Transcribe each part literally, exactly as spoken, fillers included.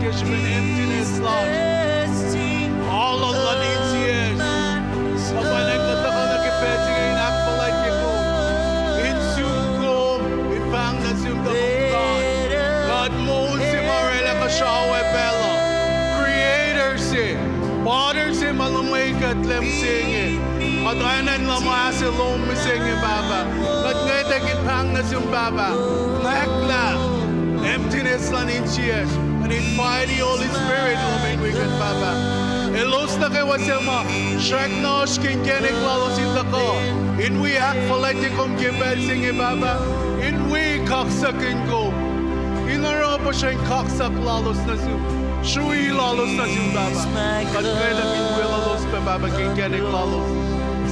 ke srihpen emptiness lasr. Alu luhn insiyacsr. Kuht pwacnwacng kuh tuhkuh nuh ke pacl se inge in ahkfuhlwactye kom, in suk kom, in pahng nuh sum tuh kom God. God moul se ma oraclah kuhsrao ac pacl uh. Creator se, potter se ma luhmwe kuht lem se inge. Kuht oacna in luhmwe se lom mihsenge, Pahpah. Kuht ngwetwack in pahng nuh sum, Pahpah. Nwacklah emptiness luhn insiyacsr. Kuht invite Holy Spirit lom in wi kuht, Pahpah. Elos nuh kwewa se ma srackna oasr ke inkacnek lalos in tuhkuh in wi ahkfuhlwactye kom ke pacl se inge, Pahpah. In wi kaksakihn kom, in oruh puhsren kaksak lalos nuh sum, srui lalos nuh sum, Pahpah. Kuht ngwetwack in weluhlos pac, Pahpah, ke inkacnek lalos.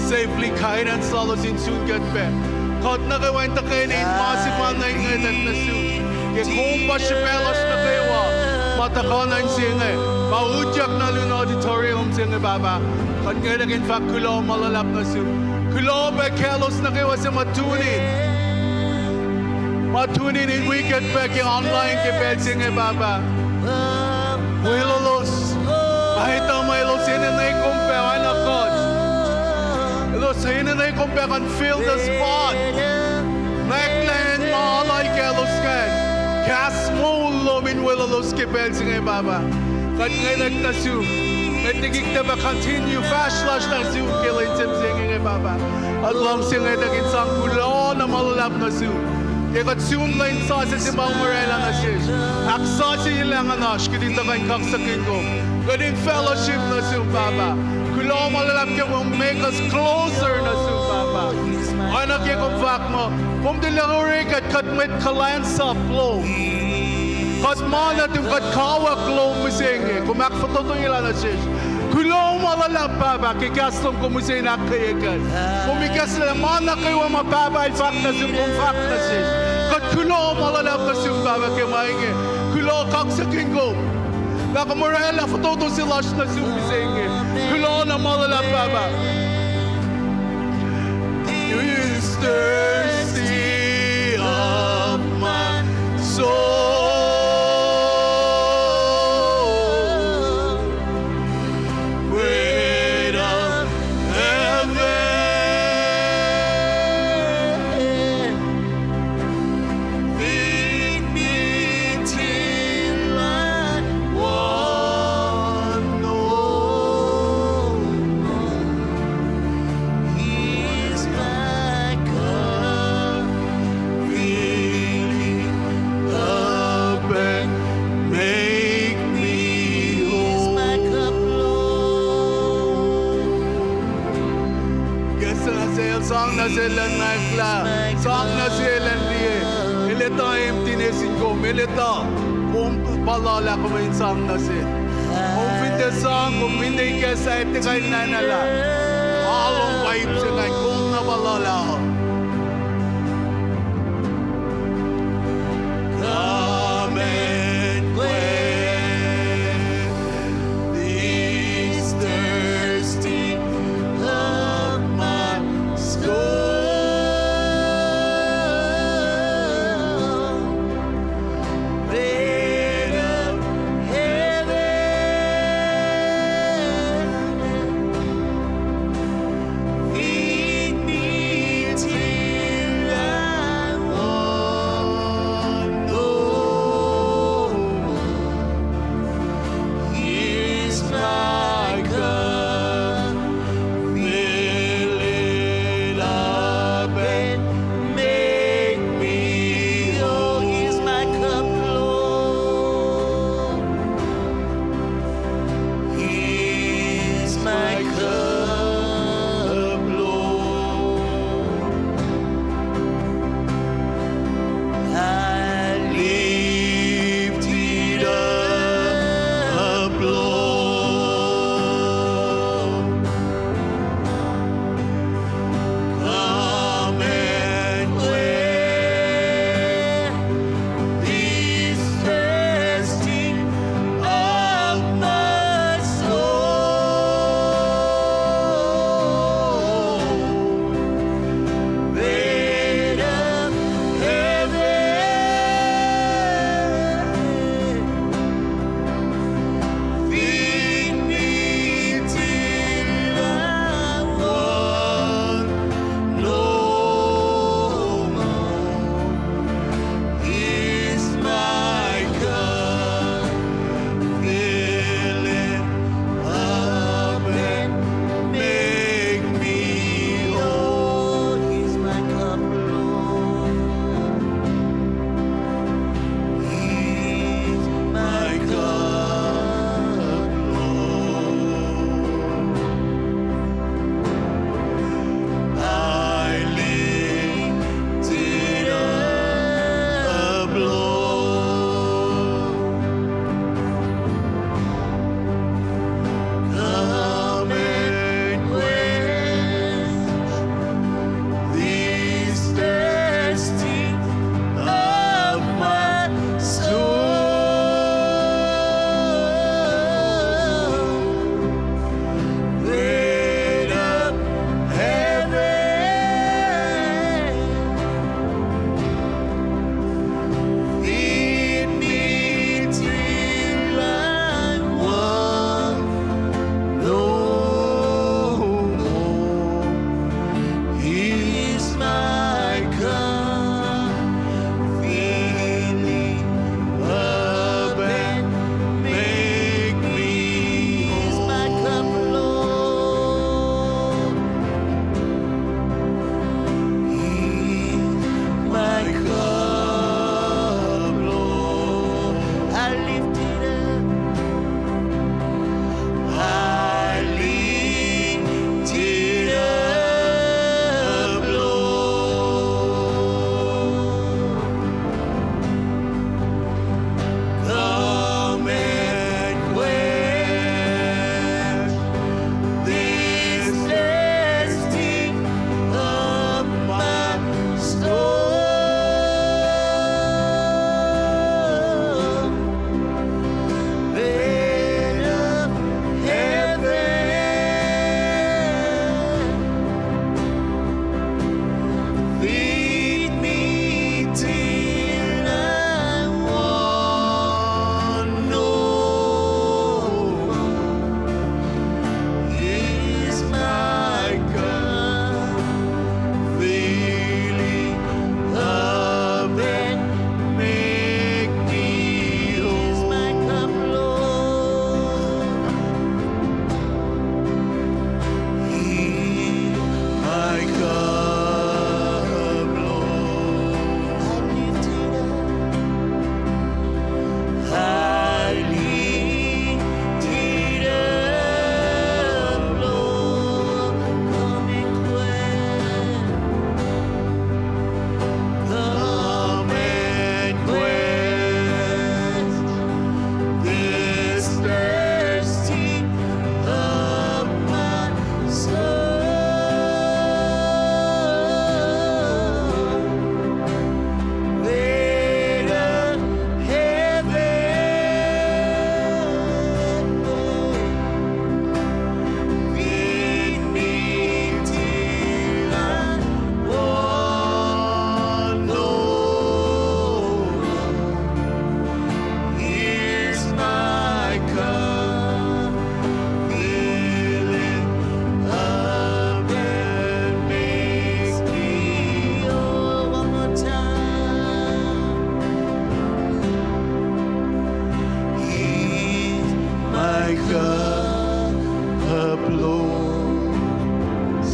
Safely guidance lalos in sun kuht pac. Kuht nuh kwewa in tuhkweni in ma se ma na in ngwetwack nuh sum, ke kom pa srihpac lasr nuh kwewa ma tuhkuh nuh in se inge, ma utyak nuh lun auditorium se inge, Pahpah. Kuht ngwetwack in fahk kuloh ma luhlahp nuh sum. Kuloh pac kaclos nuh kwewa se ma tune in, ma tune in in wi kuht pac ke online ke pacl se inge, Pahpah. Weluhlos, ma etuh muh elos enenuh kom pac oacna God. Elos enenuh kom pac kuh in fill the spot. Nwacklah acn ma lal kaclos ingacn. Kahs moul lom in weluhlos ke pacl se inge, Pahpah. Kuht ngwetwack nuh sum. Met liki kuht pac continue fahsr lasr nuh sum ke lwen se mihsenge, Pahpah. Kuht luhngse ngwetwack in sang kuloh na ma luhlahp nuh sum ke kuht sun lwen sasuc se ma kom oraclah nuh sesr. Ahksasucye lahngo lasr kuht in tuhkuh in kaksakihn kom, kuht in fellowship nuh sum, Pahpah. Kuloh ma luhlahp ke kom make us closer nuh sum, Pahpah. Oacna ke kom fahk muh kom tilac orek kuht, kuht mwet kuhlwacnsap lom. Kuht ma nuhtum, kuht kawuck lom mihsenge, kom ahkfototoyelah nuh sesr. Kuloh ma luhlahp, Pahpah, ke kahs lom kom use in ahkkweye kuht. Kom ikacslah ma nuh kwewa ma Pahpah el fahk nuh sum, kom fahk nuh sesr. Kuht kuloh ma luhlahp nuh sum, Pahpah, ke ma inge. Kuloh, kaksakihn kom lah kom oraclah fototo se lasr nuh sum mihsenge. Kuloh na ma luhlahp, Pahpah. Is thirsty of my soul. Bread of heaven, feed me till I want no more. Is my cup filling up and make me whole? Kahs na sel, sang na sel, nwacklah. Sang na sel, liye. El etuh emptiness in kom, el etuh kom pa lal ah, kom in sang na sel. Kom fin tiac sang, kom fin tiac ikacslah, tiac kuh in nwacklah. Alom pa ip se ingacn, kom na pa lal ah. Come and quench this thirsting of my soul. Bread of heaven, feed me till I want no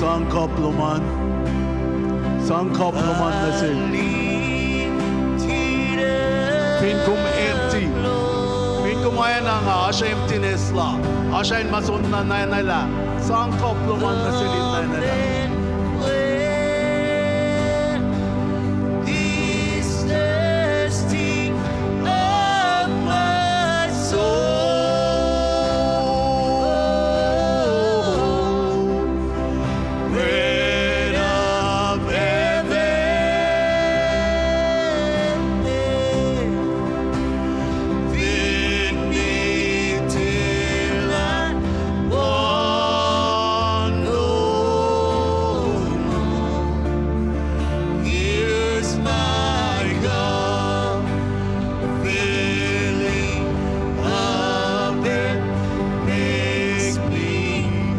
Sang kuhp lom an. Sang kuhp lom an nuh sel. Fin kom empty, fin kom oacna nga, oasr emptiness la, oasr in ma soenna nanelah, sang kuhp lom an nuh sel in nanelah. This thirsting of my soul, bread of heaven, feed me till I want no more. Here's my cup, fill it up and makes me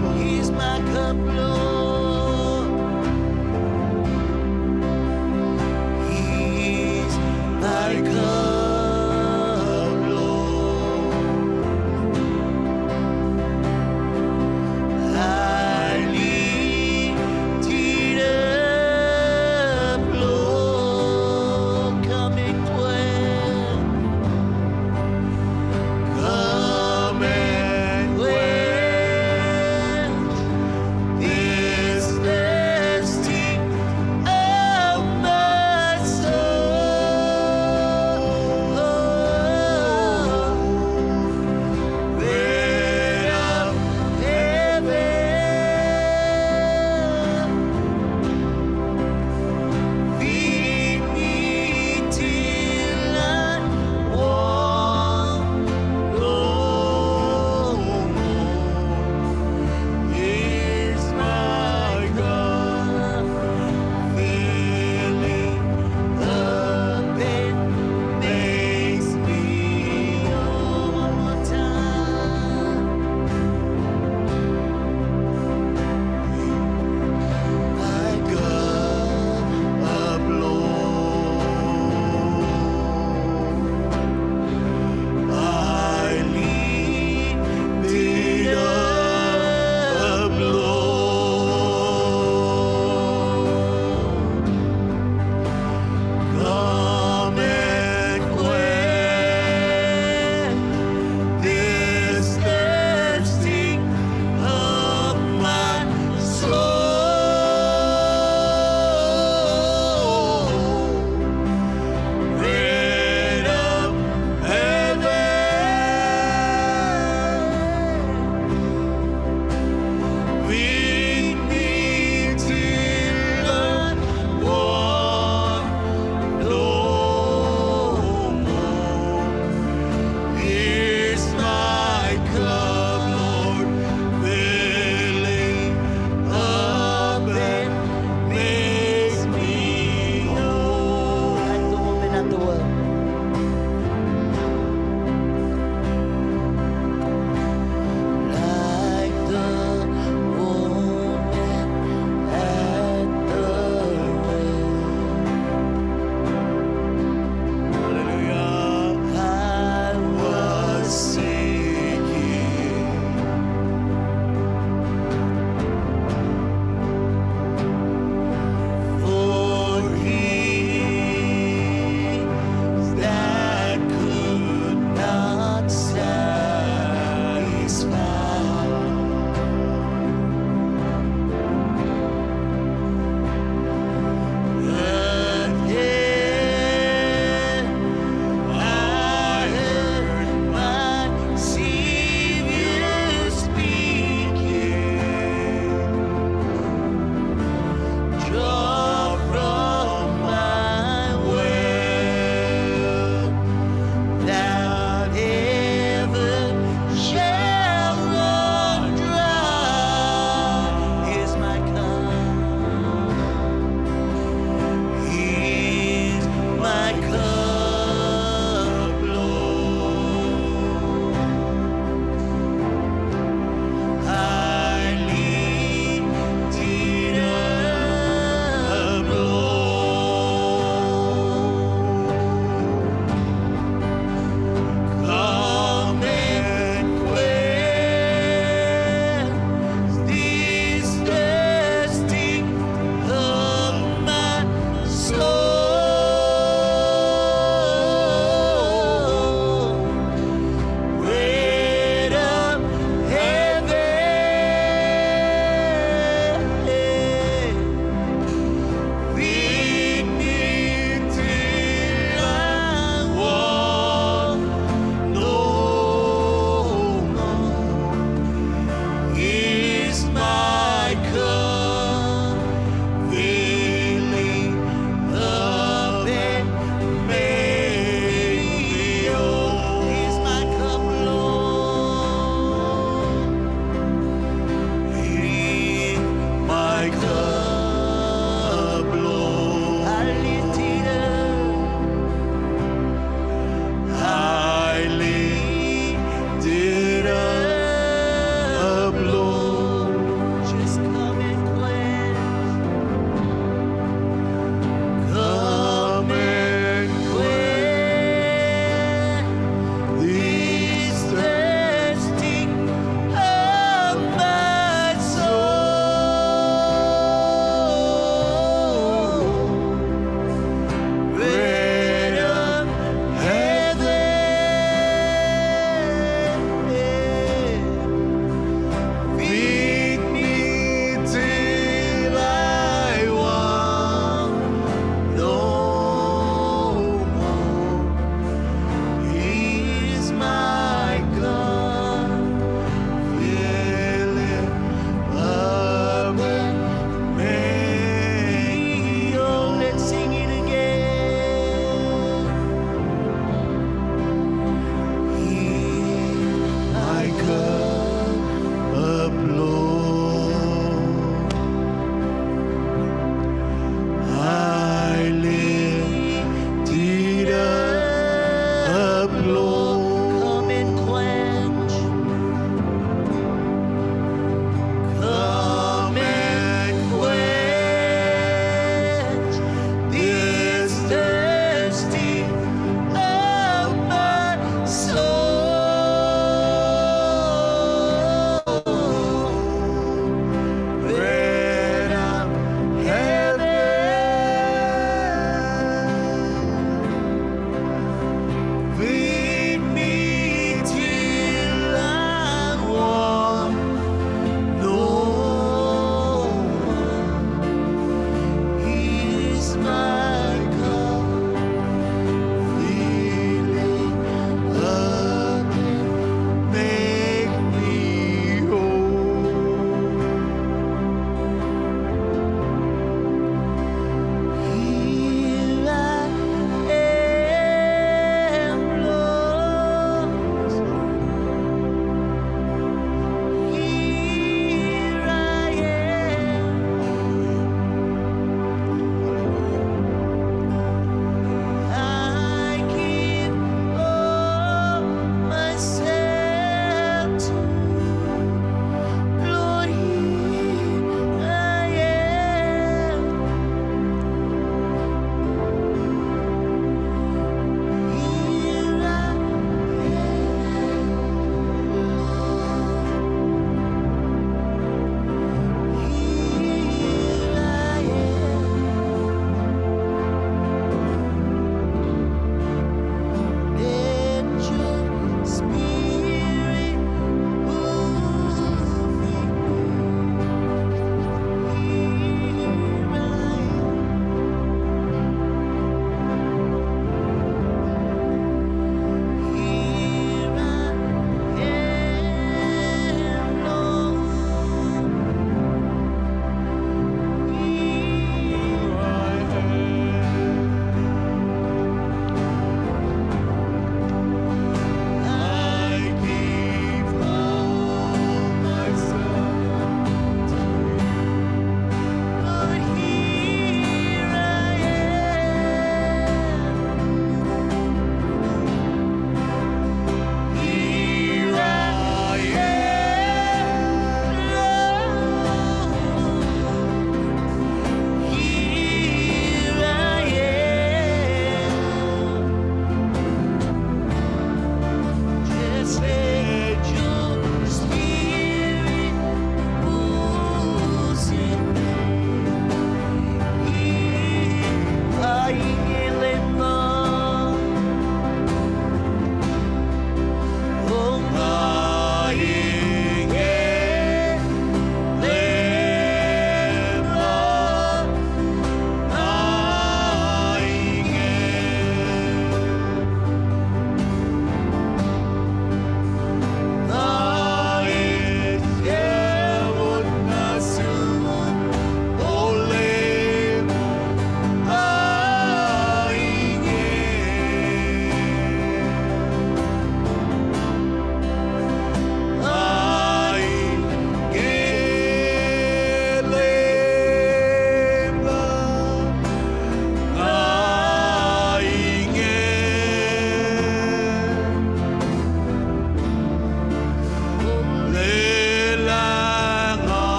whole. Here's my cup, Lord. Here's my cup, Lord. I lift it up, Lord. Come and dwell. Come and dwell.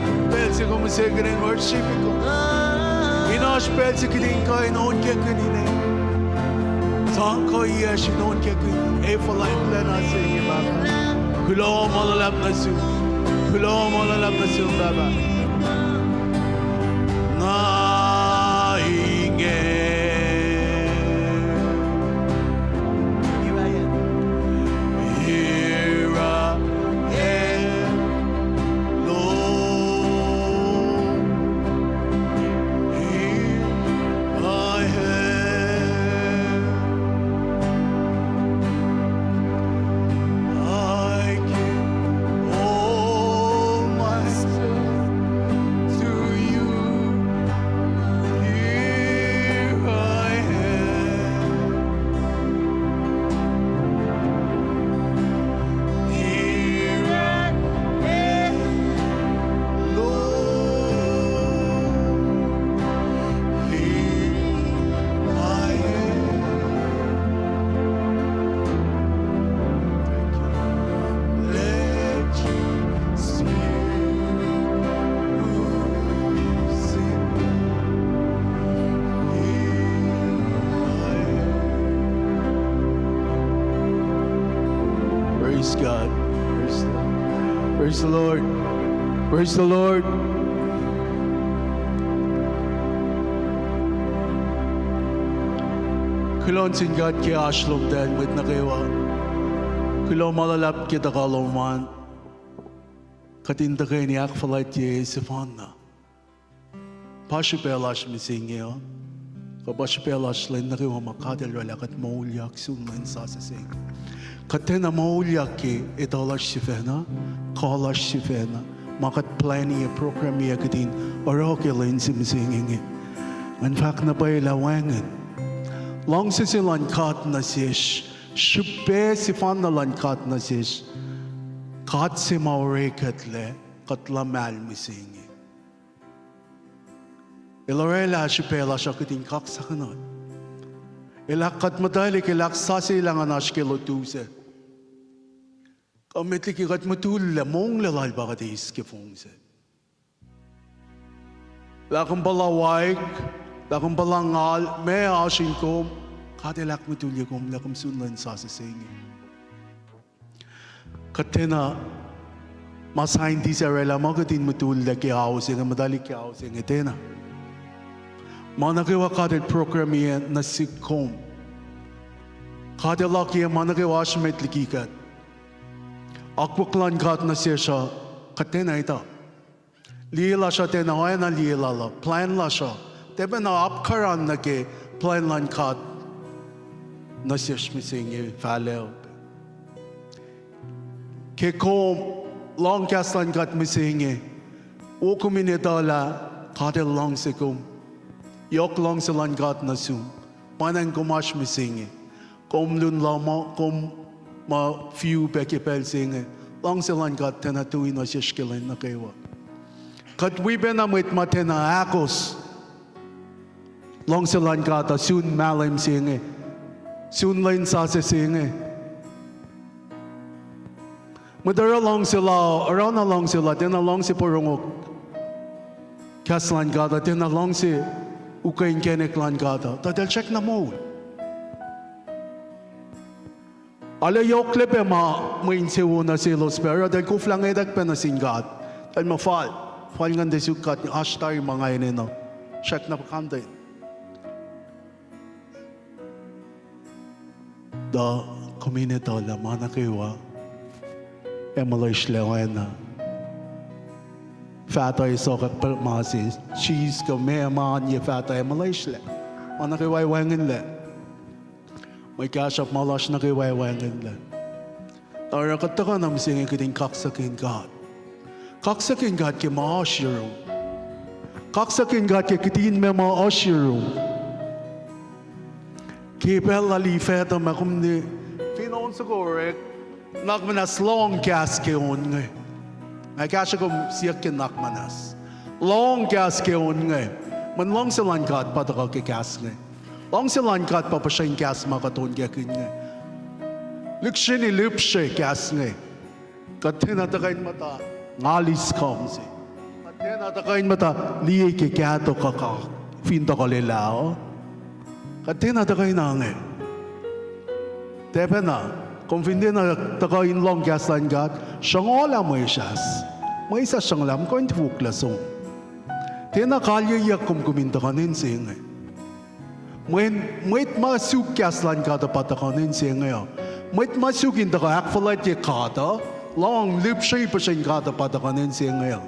pacl se kom use kihtin worship kom. In oasr pacl se kihtin kuh in onkakihn ine. Sang kuhiyacsr in onkakihn. E fuhlwactlacna se inge Pahpah. Kuloh ma luhlahp nuh sum. Kuloh ma luhlahp nuh sum Pahpah. Na inge. Here I am, Lord. Here I am. I give all myself to you. Here I am. Here I am, Lord. Here I am. Thank you. Let your spirit move in me. Here I am. Praise God. Praise the, praise the Lord. Praise the Lord. Kuloh nuh sin God ke oasr lom tacn mwet nuh kwewa. Kuloh ma luhlahp ke tuhkuh lom an. Kuht in tuhkweni ahkfuhlwactye sefanna. Pa srihpac lasr mihsenge uh. Kuh pa srihpac lasr lwen nuh kwewa ma God El oraclah kuht moulyak sun lwen sasuc se inge. Kuht tiacna moulyak ke etuh lasr sifacna, kuh lasr sifacna, ma kuht plani ac programi ac kihtin oruh ke lwen se mihsenge inge. Ngan fahk na pwacye lah wacngihn luhngse se luhn God nuh sesr, srihpac sefanna luhn God nuh sesr, God se ma orekitlac kuht luhmahl mihsenge. El oraclah srihpac lasr uh kihtin kaksakihnuhl. El ahkkuht muhtwaclihk, El ahksasucye lah ngan oasr ke lotu se. Kuh met liki kuht mutullac, monglac lal pa kuht eis ke fong se. Lah kom puhla waik, lah kom puhla ngal, meac oasr in kom, God El ahkmutullac kom lah kom sun lwen sasuc se inge. Kuht tiacna, ma scientist oraclah ma kuht in mutullac ke ao se inge, muhtwaclihk ke ao se inge tiacna. Ma nuh kwewa God El programi nuh sihk kom. God El akiyac ma nuh kwewa oasr met liki kuht. Akwuck luhn God nuh sesr uh, kuht tiacna etuh. Liye lasr uh tiacna oacna liye lal uh, plwacn lasr uh tiac pacna apkuhran nuh ke plwacn luhn God nuh sesr mihsenge fahlac uh. Ke kom lohng kahs luhn God mihsenge, wo kom in etuh lah God El luhngse kom. Yohk luhngse luhn God nuh sum. Pwacnwacng kom oasr mihsenge. Kom lun lohm uh, kom ma fiu pac ke pacl se inge. Luhngse luhn God tiacna tui nuh sesr ke lwen nuh kwewa. Kuht wi pacna mwet ma tiacna ahkos luhngse luhn God uh sun mahlwem se inge, sun lwen sasuc se inge. Mwet oruh luhngse la, oruh na luhngse la, tiacna luhngse porongo kahs luhn God uh, tiacna luhngse ukwe inkacnek luhn God uh, tuh eltahl srackna moul. Arlac yohklac pac ma mwe insewowo nuh selos pac, oruh eltahl koflah ngwetwack pac nuh sin God. Eltahl muh fal, fal ngan tuh suk God, oasr tari ma nga enenuh. Srackna puhkantwen. Tuh kom in etuh lah ma nuh kwewa ac muhlwesrlac oacna faht uh, e sohkwack pacl ma se, cheese kuh meac ma oan ye faht uh ac muhlwesrlac. Ma nuh kwewa ac wacngihnlac. Mwe kahsruhp ma lasr nuh kwewa ac wacngihnlac. Na oruh kuht tuhkuh na mihsenge kihtin kaksakihn God. Kaksakihn God ke ma oasr yurum. Kaksakihn God ke kihtin meac ma oasr yurum. Ke pacl lal Ifac uh ma kom ne fin on soko orek, nuhnak muhnahs lohng kahs ke on inge. Nga kahsruh kom siyuck ke nuhnak muhnahs. Lohng kahs ke on inge. Mweyen luhngse luhn God pa tuhkuh ke kahs inge. Luhngse luhn God pa puhsren kahs ma kuht onkakihn inge. Lihksreni lihpsre kahs inge. Kuht tiacna tuhkuh in muhta ngal is kom se. Tiacna tuhkuh in muhta liye ke kahto kuh, kuh fin tuhkuh lwelah uh. Kuht tiacna tuhkuh in inge. Tiacpacna, kom fin tiacna tuhkuh in lohng kahs luhn God, sruhnguhl lah mwesahs. Mwesahs sruhnguhl lah, kom kuh in tifoklac som. Tiacna kalyeyuck kom, kom in tuhkuh nuh inse inge. Mweyen mwet ma suk kahs luhn God uh pa tuhkuh nuh inse inge uh. Mwet ma suk in tuhkuh ahkfuhlwactye God uh, lohng lihpsre puhsren God uh pa tuhkuh nuh inse inge uh.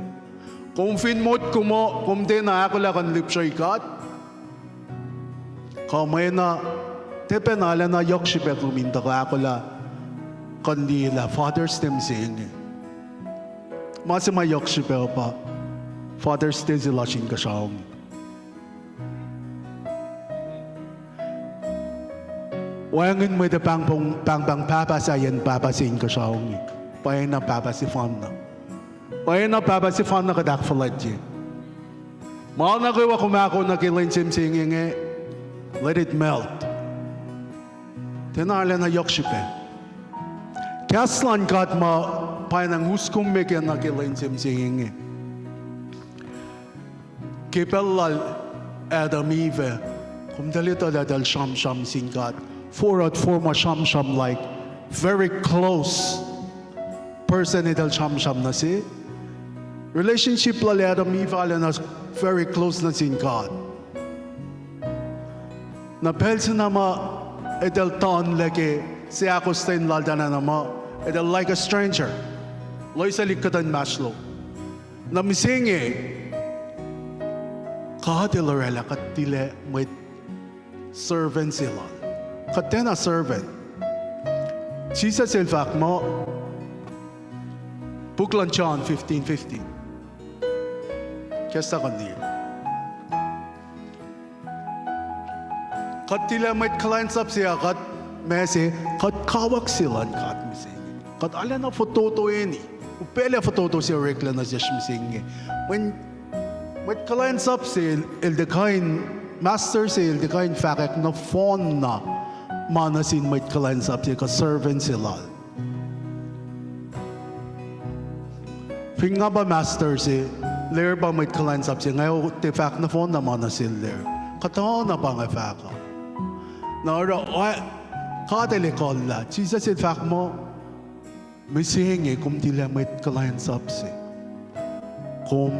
Kom fin motko muh kom tiacna ahkolah kuh in lihpsre God, kuh mwena, tiacpacna arulacna yohk srihpac kom in tuhkuh ahkolah kuh in liye lah Father's Day mihsenge. Ma se ma yohk srihpac uh pa Father's Day se lasr inkuhsrao inge. Wacngihn mwet ac pahngpahng, pahngpahng pahpah sahyacn pahpah se inkuhsrao inge. Pwacyena pahpah sefanna. Pwacyena pahpah sefanna kuht ahkfuhlwactye. Ma nuh kwewa kom ahkoo nuh ke lwen se mihsenge inge, let it melt. Tiacna arulacna yohk srihpac. Kahs luhn God ma pwacyena us kom me ke nuh ke lwen se mihsenge inge. Ke pacl lal Adam Eve, kom tuh etuh lah eltahl sramsram sin God. Forut forma sramsram like very close person eltahl sramsram nuh se. Relationship lal Adam Eve arulacna very close nuh sin God. Na pacl se na ma eltahl tanlac ke seahkostwen laltahl na ma, eltahl like a stranger. Loesahlik kuhtuh inmahsrlon. Na mihsenge, God El oraclah kuht tilac mwet servant se lal. Kuht tiacna servant. Jisus El fahk muh, puk luhn John fifteen fifteen. Kahs tuhkuh nuh ye. Kuht tilac mwet kuhlwacnsap se uh, kuht ma se, kuht kawuck se luhn God mihsenge. Kuht arulacna fototoeni. Upaclac fototo se oreklac nuh sesr mihsenge. Mweyen mwet kuhlwacnsap se el, el tiac kuh in, master se el tiac kuh in fahkwack nohfohnna ma nuh sin mwet kuhlwacnsap se kuh servant se lal. Fin nga pa master se, Larry pa mwet kuhlwacnsap se, nga tiac fahk nohfohnna ma nuh sel Larry. Kuhtuh na pa nga fahk uh. Na oruh, God El ekuhllah, Jisus El fahk muh, mihsenge kom tilac mwet kuhlwacnsap se, kom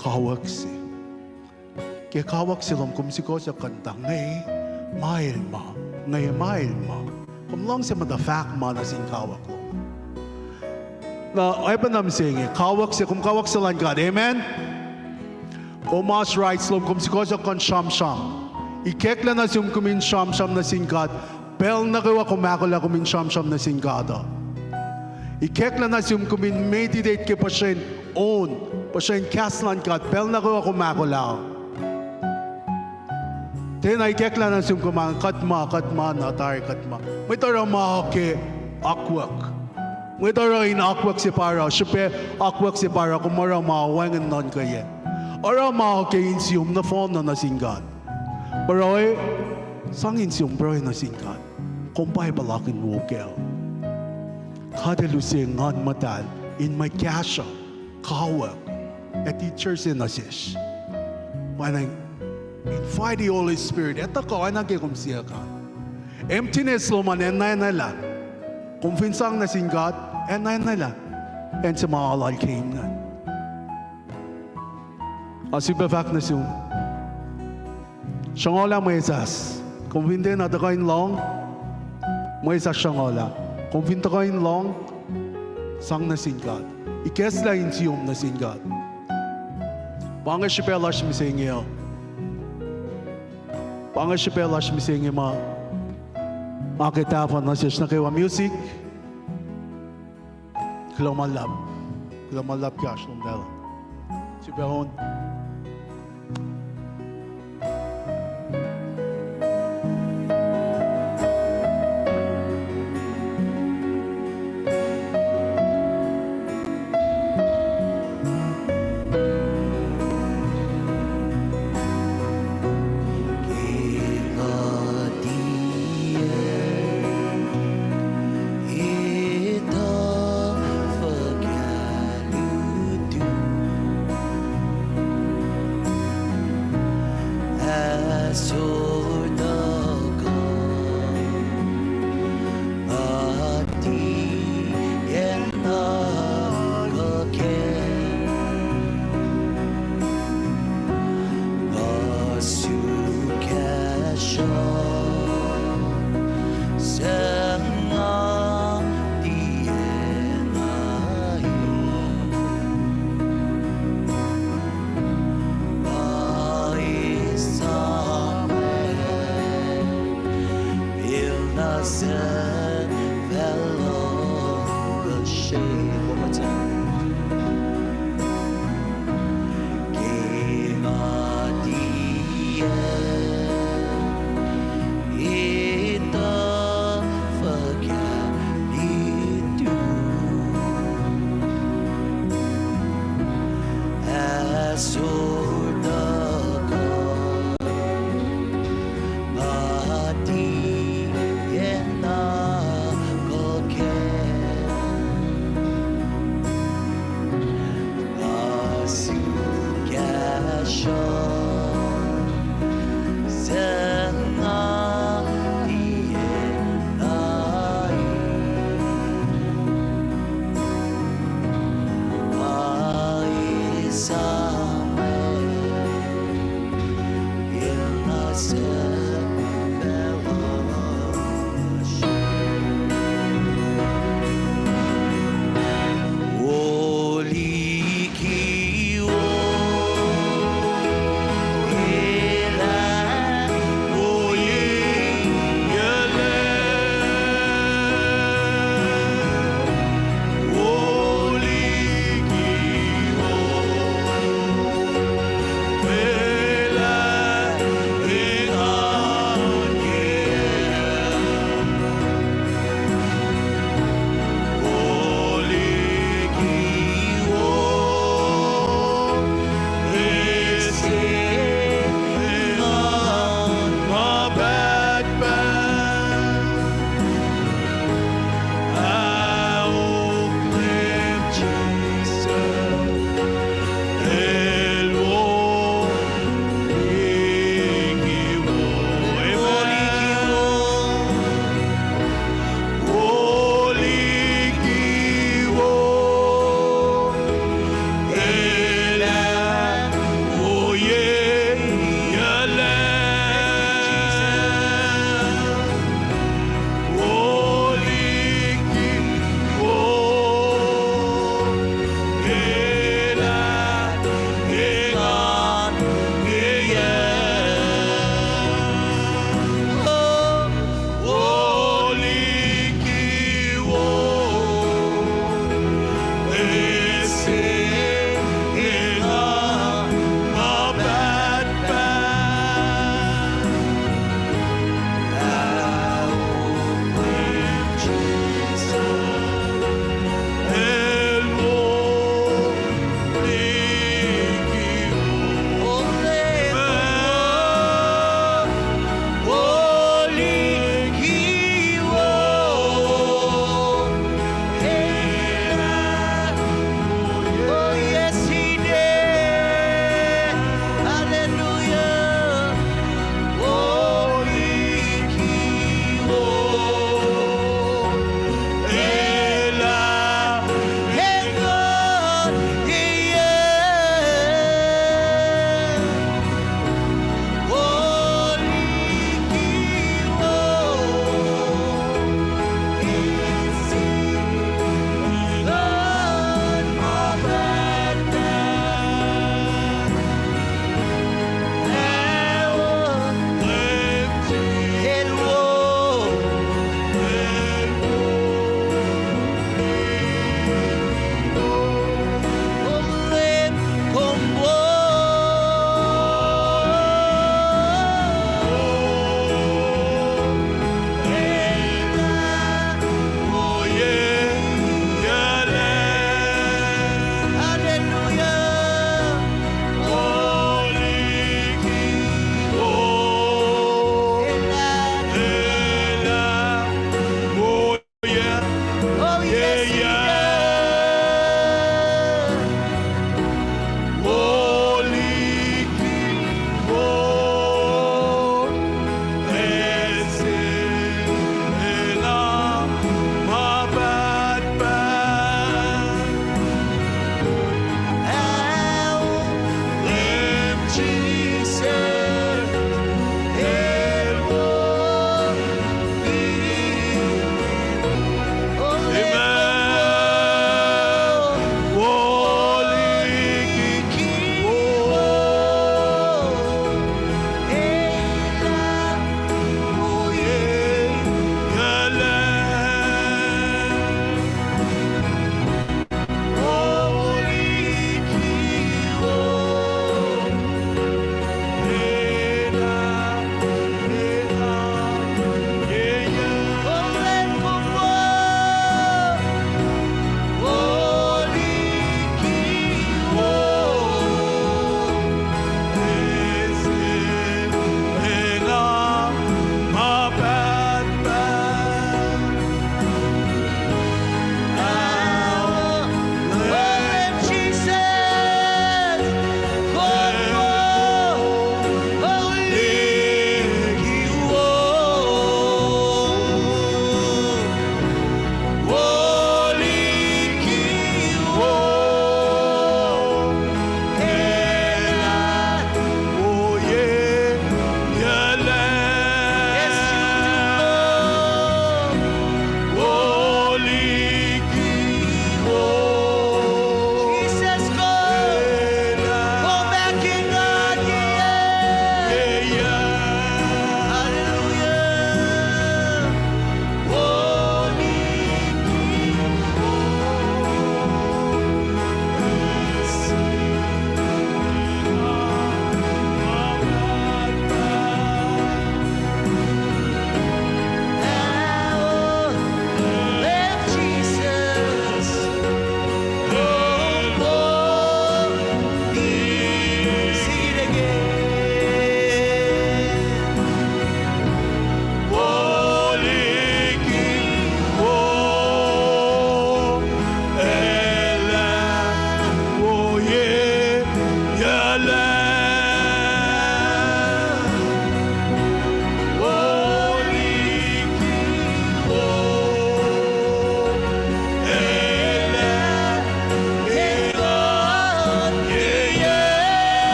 kawuck se. Ke kawuck se lom kom sukohsohk kuh in tuh nge ma el ma, nge ma el ma. Kom luhngse muhta fahk ma nuh sin kawuck lom. Na oacpacna mihsenge, kawuck se, kom kawuck se luhn God. Amen? Kom oasr rights lom, kom sukohsohk kuh in sramsram. Ikacklah nuh sum kom in sramsram nuh sin God. Pacl nuh kwewa kom ahkolah kom in sramsram nuh sin God uh. Ikacklah nuh sum kom in meditate ke puhsren on, puhsren kahs luhn God, pacl nuh kwewa kom ahkolah. Tiacna ikacklah nuh sum kom an kuht ma, kuht ma na tari kuht ma. Mwet oruh ma ke akwuck. Mwet oruh in akwuck se pa oruh, srihpac akwuck se pa oruh, kom oruh ma wacngihn nuhnkuh yac. Oruh ma ke insiyom nohfohnna nuh sin God. Pruhe, sang insiyom pruhe nuh sin God. Kom Bible akihn wo kac. God El use Nguhn Muhtahl in mwe kahsruh, kawuck, ac teacher se nuh sesr. Pwacnwacng invite the Holy Spirit, etuh kuh oacna ke kom siyuck an. Emptiness lom an enenwelah. Kom fin sang nuh sin God, enenwelah. Acn se ma lal ke ingacn. Nga sifilpac fahk nuh sum, sruhnguhlah mwesahs. Kom fin tiacna tuhkuh in lohng, mwesahs sruhnguhlah. Kom fin tuhkuh in lohng, sang nuh sin God. Ikacklah insiyom nuh sin God. Pa inge srihpac lasr mihsenge uh. Pa inge srihpac lasr mihsenge ma nga ke tahfuh nuh sesr nuh kwewa music. Kuloh ma luhlahp. Kuloh ma luhlahp ke oasr lom lal. Sifilpac on. One more time. Ke nga tiac etuh fuhkah in tu, ahsor tuhkuh, nga tiacna kuh kac. Nga suk kahsruh, suc nga tiacna in, nga esamwack in na sahp pacl lasr. O liki wo,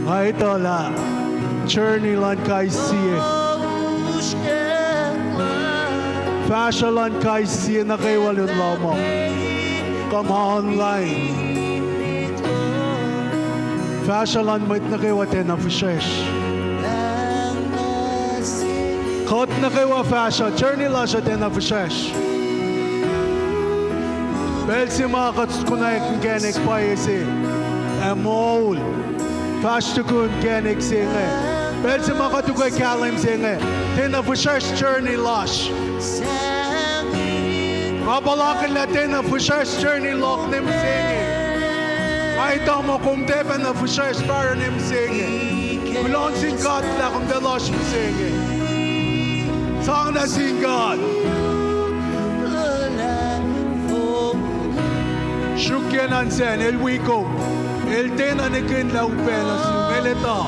Nga etuh lah journey luhn kais sie, fahsruh luhn kais sie nuh kwewa lun lohm uh, kuh ma online, fahsruh luhn mwet nuh kwewa tiacna fihsrwacsr. Kuht nuh kwewa fahsruh, journey lasr uh tiacna fihsrwacsr. Pacl se ma kuht konwacack inkacnek pwacye se ac moul, fahsr tukun inkacnek se inge. Pacl se ma kuht ukwe kahlwem se inge, tiacna fihsrwacsr journey lasr. Nga puhlakihn lah tiacna fihsrwacsr journey luhk ne mihsenge. Nga etuh muh kom tiac pacna fihsrwacsr tari ne mihsenge. Kuloh nuh sin God lah kom tiac lohsr mihsenge. Sang nuh sin God. Sruokyac nuh sel, El wi kom. El tiacna nihkihn lah upac nuh sum. El etuh.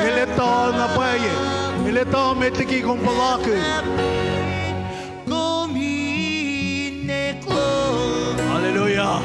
El etuh na pwacye. El etuh met liki kom puhlakihn. Hallelujah.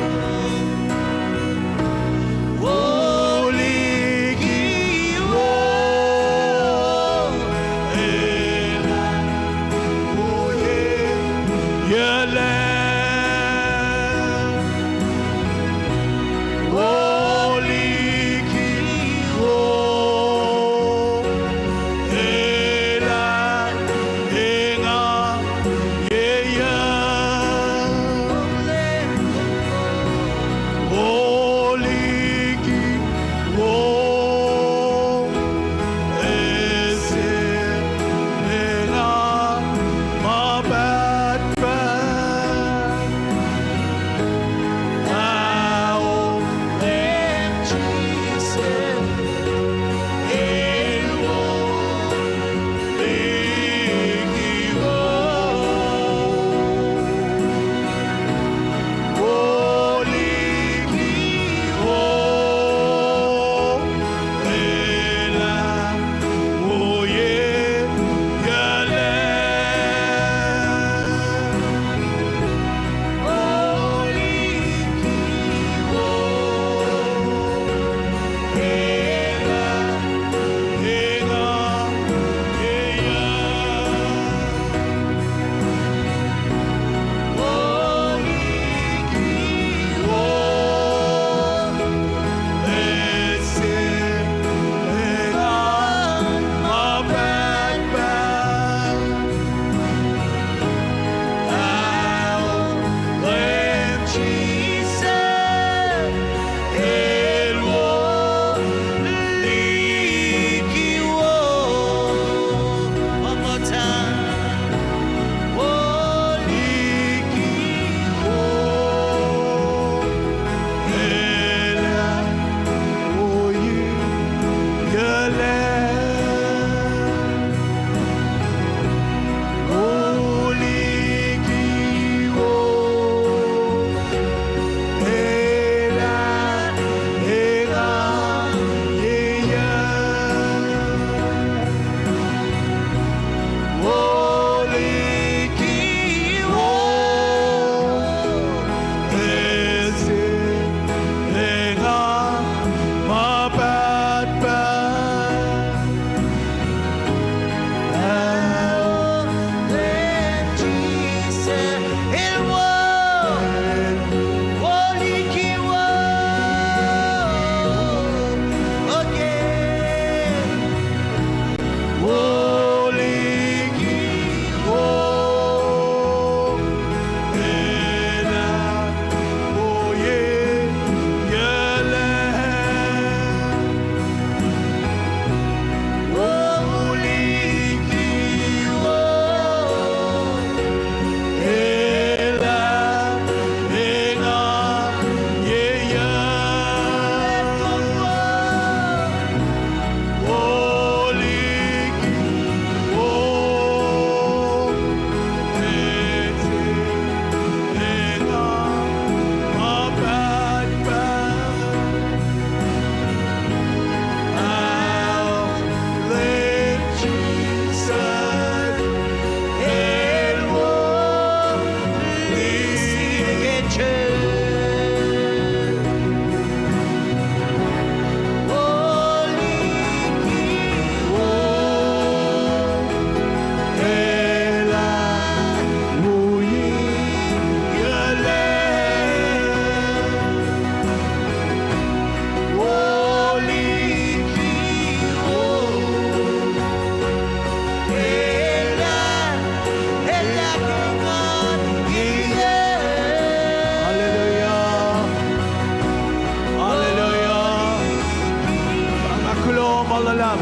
luhlahp.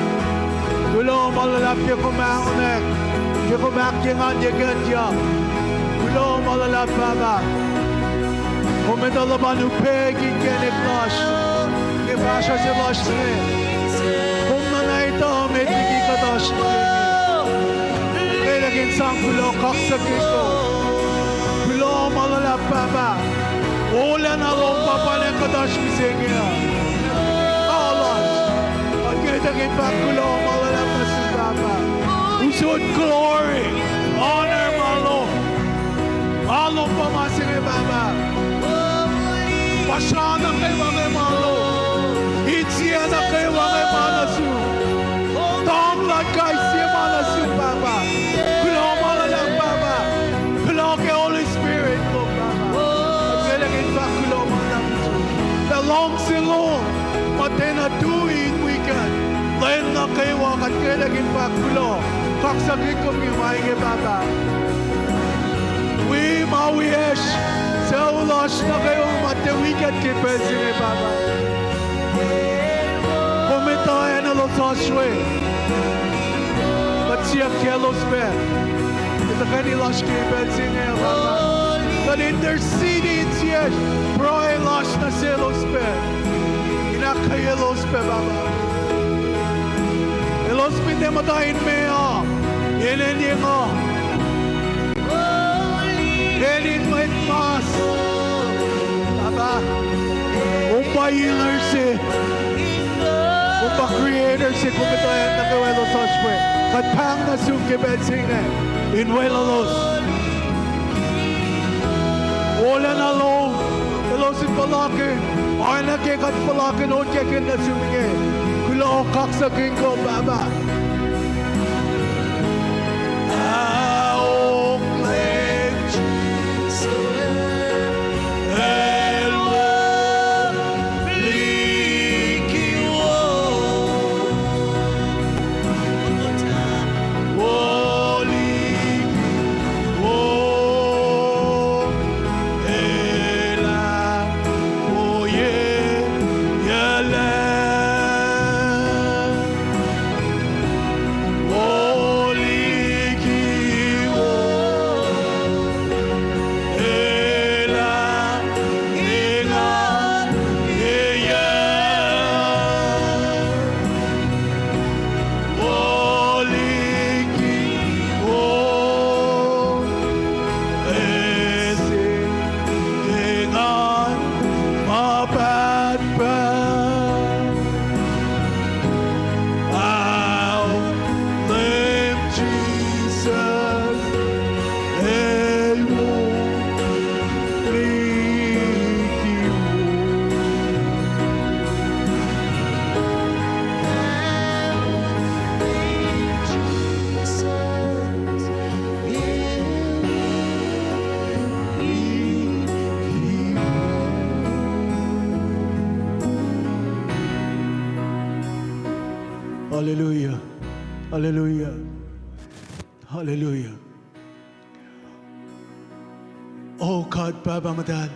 Kuloh ma luhlahp ke kom ahkonek, ke kom ahkenganye kuht uh. Kuloh ma luhlahp Pahpah. Kom etuh luhpan upac ke inkacnek lasr, ke fahsruh se lasr inge. Kom nuhna etuh met liki kuhtuh lasr inge. Kuht in sang kuloh kaksakihn kom. Kuloh ma luhlahp Pahpah. Wolacna lom pa pacna kuhtuh lasr mihsenge uh. Kuht ngwetacng in fahk kuloh ma luhlahp nuh sum Pahpah. Usot glory, honor ma lom. Ma lom pa ma se inge Pahpah. Pasra nuh kwewa inge ma lom. Insiyac nuh kwewa inge ma nuh sum. Tong luhn kais sie ma nuh sum Pahpah. Kuloh ma luhlahp Pahpah. Kuloh ke Holy Spirit lom Pahpah. Kuht ngwetacng in fahk kuloh ma luhlahp nuh sum. Tuh luhngse lom muhtwacta tui in wi kuht lwen nuh kwewa. Kuht ngwetacng in fahk kuloh kaksakihn kom ke ma inge Pahpah. Wi ma wiyacsr, sucu lasr nuh kwewa ma tiac wi kuht ke pacl se inge Pahpah. Kom etuh acn elos oasr we. Kuht siyuck kaclos pac ke tuhkweni lasr ke pacl se inge Pahpah. Kuht intercede insiyacsr, pruhe lasr nuh selos pac in ahkkweyelos pac Pahpah. Elos finne muhta in meoa, inen ye nga, acn in mwet mas, Pahpah, kom pa healer se, kom pa creator se, kom etuh acn nuh kwewa elos oasr we. Kuht pahng nuh sum ke pacl se inge in weluhlos. Wolacna lom, elos in puhlakihn, oacna ke kuht puhlakihn onkakihn nuh sum inge. Kuloh kaksakihn kom Pahpah. Aok Leum Jisus, el wo liki wo, wo liki wo, el ahkwoyeyuclac. Wo liki wo, el ahkenganyeyuc. Wo liki wo, ase engan ma pahtpaht. Aok Leum Jisus, el wo liki wo. Hallelujah. Hallelujah. Hallelujah. O God, Pahpah Muhtahl,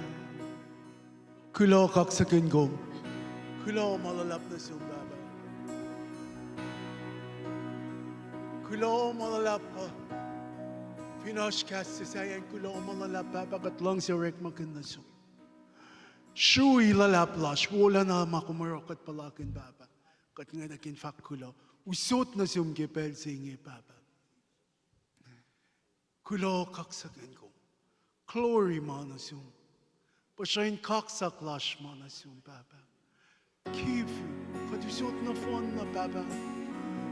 kuloh kaksakihn kom. Kuloh ma luhlahp nuh sum, Pahpah. Kuloh ma luhlahp uh. Fin oasr kahs se sahyacn kuloh ma luhlahp, Pahpah, kuht luhngse orekmakihn nuh sum. Srui luhlahp lasr, wolacna ma kom oruh kuht puhlakihn, Pahpah. Kuht ngwetacng fahk kuloh. Usot nuh sum ke pacl se inge, Pahpah. Kuloh kaksakihn kom. Glory ma nuh sum. Puhsren kaksak lasr ma nuh sum, Pahpah. Kifu, kuht usot nohfohnna, Pahpah.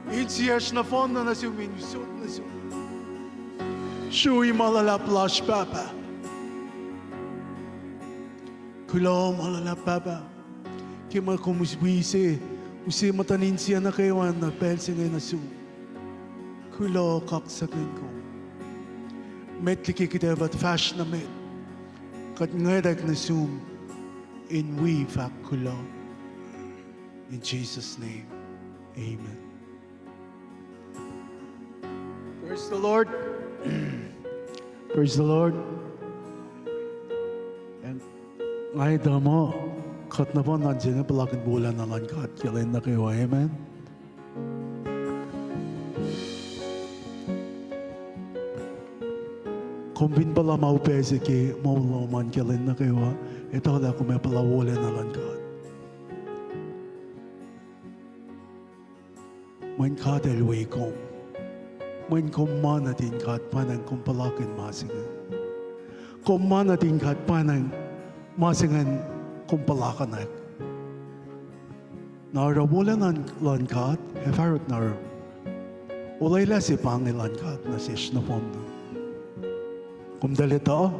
Insiyacsr nohfohnna nuh sum in usot nuh sum. Srui ma luhlahp lasr, Pahpah. Kuloh ma luhlahp, Pahpah. Ke ma kom use, use muhtuhn insiyac nuh kwewa nuh pacl se inge nuh sum. Kuloh kaksakihn kom. Met liki kuht ac fahsr nuh met, kuht ngwetwack nuh sum in wi fahk kuloh. In Jesus' name, amen. Praise the Lord. Praise the Lord. Ac nga etuh muh kuht nohfohn an se inge puhlakihn wolacna luhn God ke lwen nuh kwewa. Amen. Kom fin puhla ma upac se ke moul lom an ke lwen nuh kwewa, etuh lah kom ac puhla wolacna luhn God. Mweyen God El wi kom. Mweyen kom ma nuhtin God pwacnwacng kom puhlakihn ma se inge. Kom ma nuhtin God pwacnwacng ma se ingacn kom puhlakihn. Na oruh wolacna luhn God ac fah oruh na oruh. Olwelah se pa inge luhn God nuh sesr nohfohn na. Kom tahl etuh?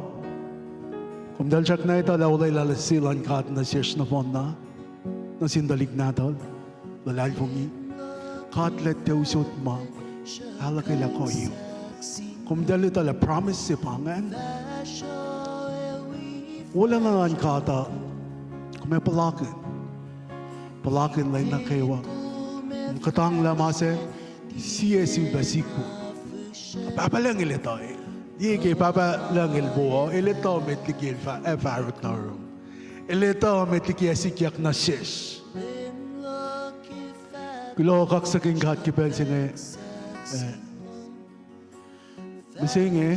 Kom tahl srackna etuh lah olwelah se luhn God nuh sesr nohfohn na, nuh sin tuhlihk nahtuhl, luhlahlfongi? God El tiac usot ma ahluhkwelah kuh yuh. Kom tahl etuh lah promise se pa ingacn? Wolacna luhn God uh, kom ac puhlakihn. Puhlakihn lwen nuh kwewa. Kom kuhtanglah ma se, sie sifilpac sikyak. Pahpah Lucng El etuh. Liye ke Pahpah Lucng El wo, El etuh met liki El ac fah oruh na oruh. El etuh met liki ac sikyak nuh sesr. Kuloh kaksakihn God ke pacl se inge, eh, mihsenge.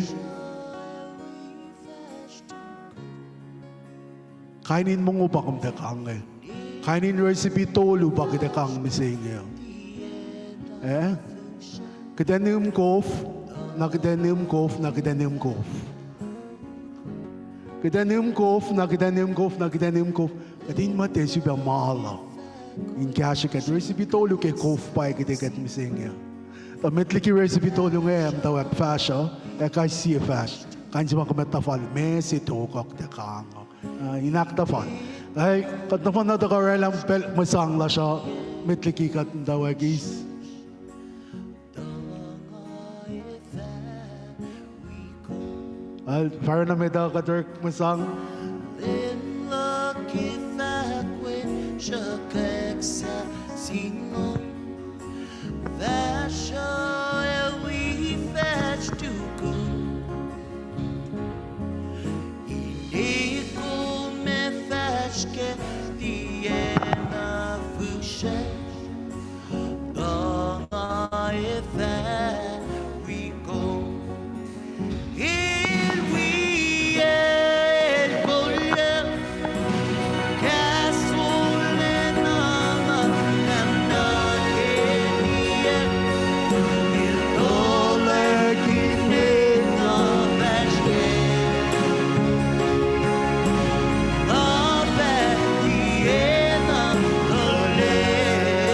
Kain in mongo pa kom tiac kang inge. Kain in recipe tolu pa kuht ac kang mihsenge. Eh? Kuht ac nihm kof, na kuht ac nihm kof, na kuht ac nihm kof. Kuht ac nihm kof, na kuht ac nihm kof, na kuht ac nihm kof. Kuht in muhta sifilpac malu in kahsrwe kuht. Recipe tolu ke kof pa kuht ac kuht mihsenge. Tuh met liki recipe tolu inge, muhtwacwacack fahsruh, ac kais sie fahsr. Kain se ma kom ac tuhfal, meac se tok kuht ac kang uh, in ahktuhfal. Ac kuht nohfohn na tuhkuh orwaclah pacl mwe sang lasr uh, met liki kuht muhtwacwacack eis. Ac fahsruh na met uh kuht orek mwe sang. Lwen luhk ac fahk wen sruhkack sahk singucul. Fahsruh ac wi fahsr tukun. Ine kom ac fahsr ke tiacna fihsrwacsr. Tuh nga ac fah wi kom. El wi, El kolyuck. Kahs wolacna ma, na nuh ke niyacl. El tuhlac kihtin na fahsr kac. Nga fah tiacna tuhlac.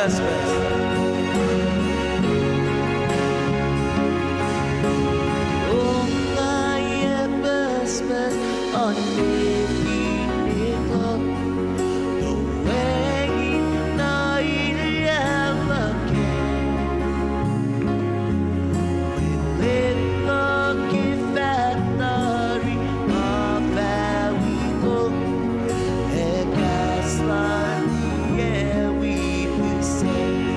Pucspucs. Ongaiyac pucspucs, unmet in etuh, wacngihn na ilyac luhk ah. Len luhk ke fahk tari, nga fah wi kom, ac kahs lal yac wi pihsac.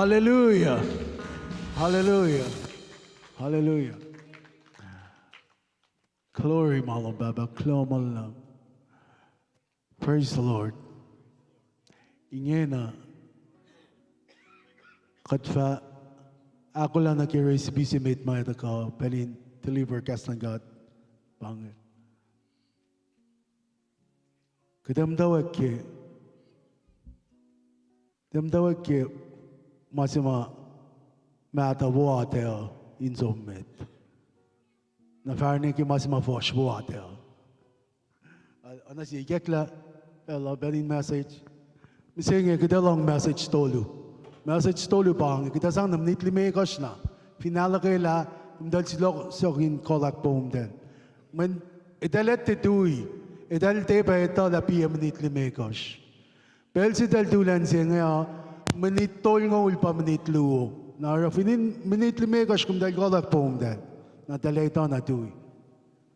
Hallelujah. Hallelujah. Hallelujah. Glory ma lom Pahpah, kuloh ma lom. Praise the Lord. Ingena kuht fah ahkolah nuh ke recipe se met ma etuh kuh pacl in deliver kahs luhn God. Pa inge. Kuht ac muhtwacwacack ke, kuht ac muhtwacwacack ke ma se ma mahtuh wo atac uh in som met. Na fahsr nuh ke ma se ma fuhsr wo atac uh. Oacna sie ikacklah, pacl uh pacl in message. Mihsenge kuht ac lohng message tolu. Message tolu pa inge, kuht ac sang na minit limekohsr na. Fin ahluhkwelah, komtal silo sok in kolak poum ten. Mweyen eltahl etuh tui, eltahl tiac pac etuh lah piyac minit limekohsr. Pacl se eltahl tuhlac se inge uh, minit tolngoul pa minit luo. Na oruh fin in minit limekohsr komtal kolak poum ten, na eltahl etuh na tui.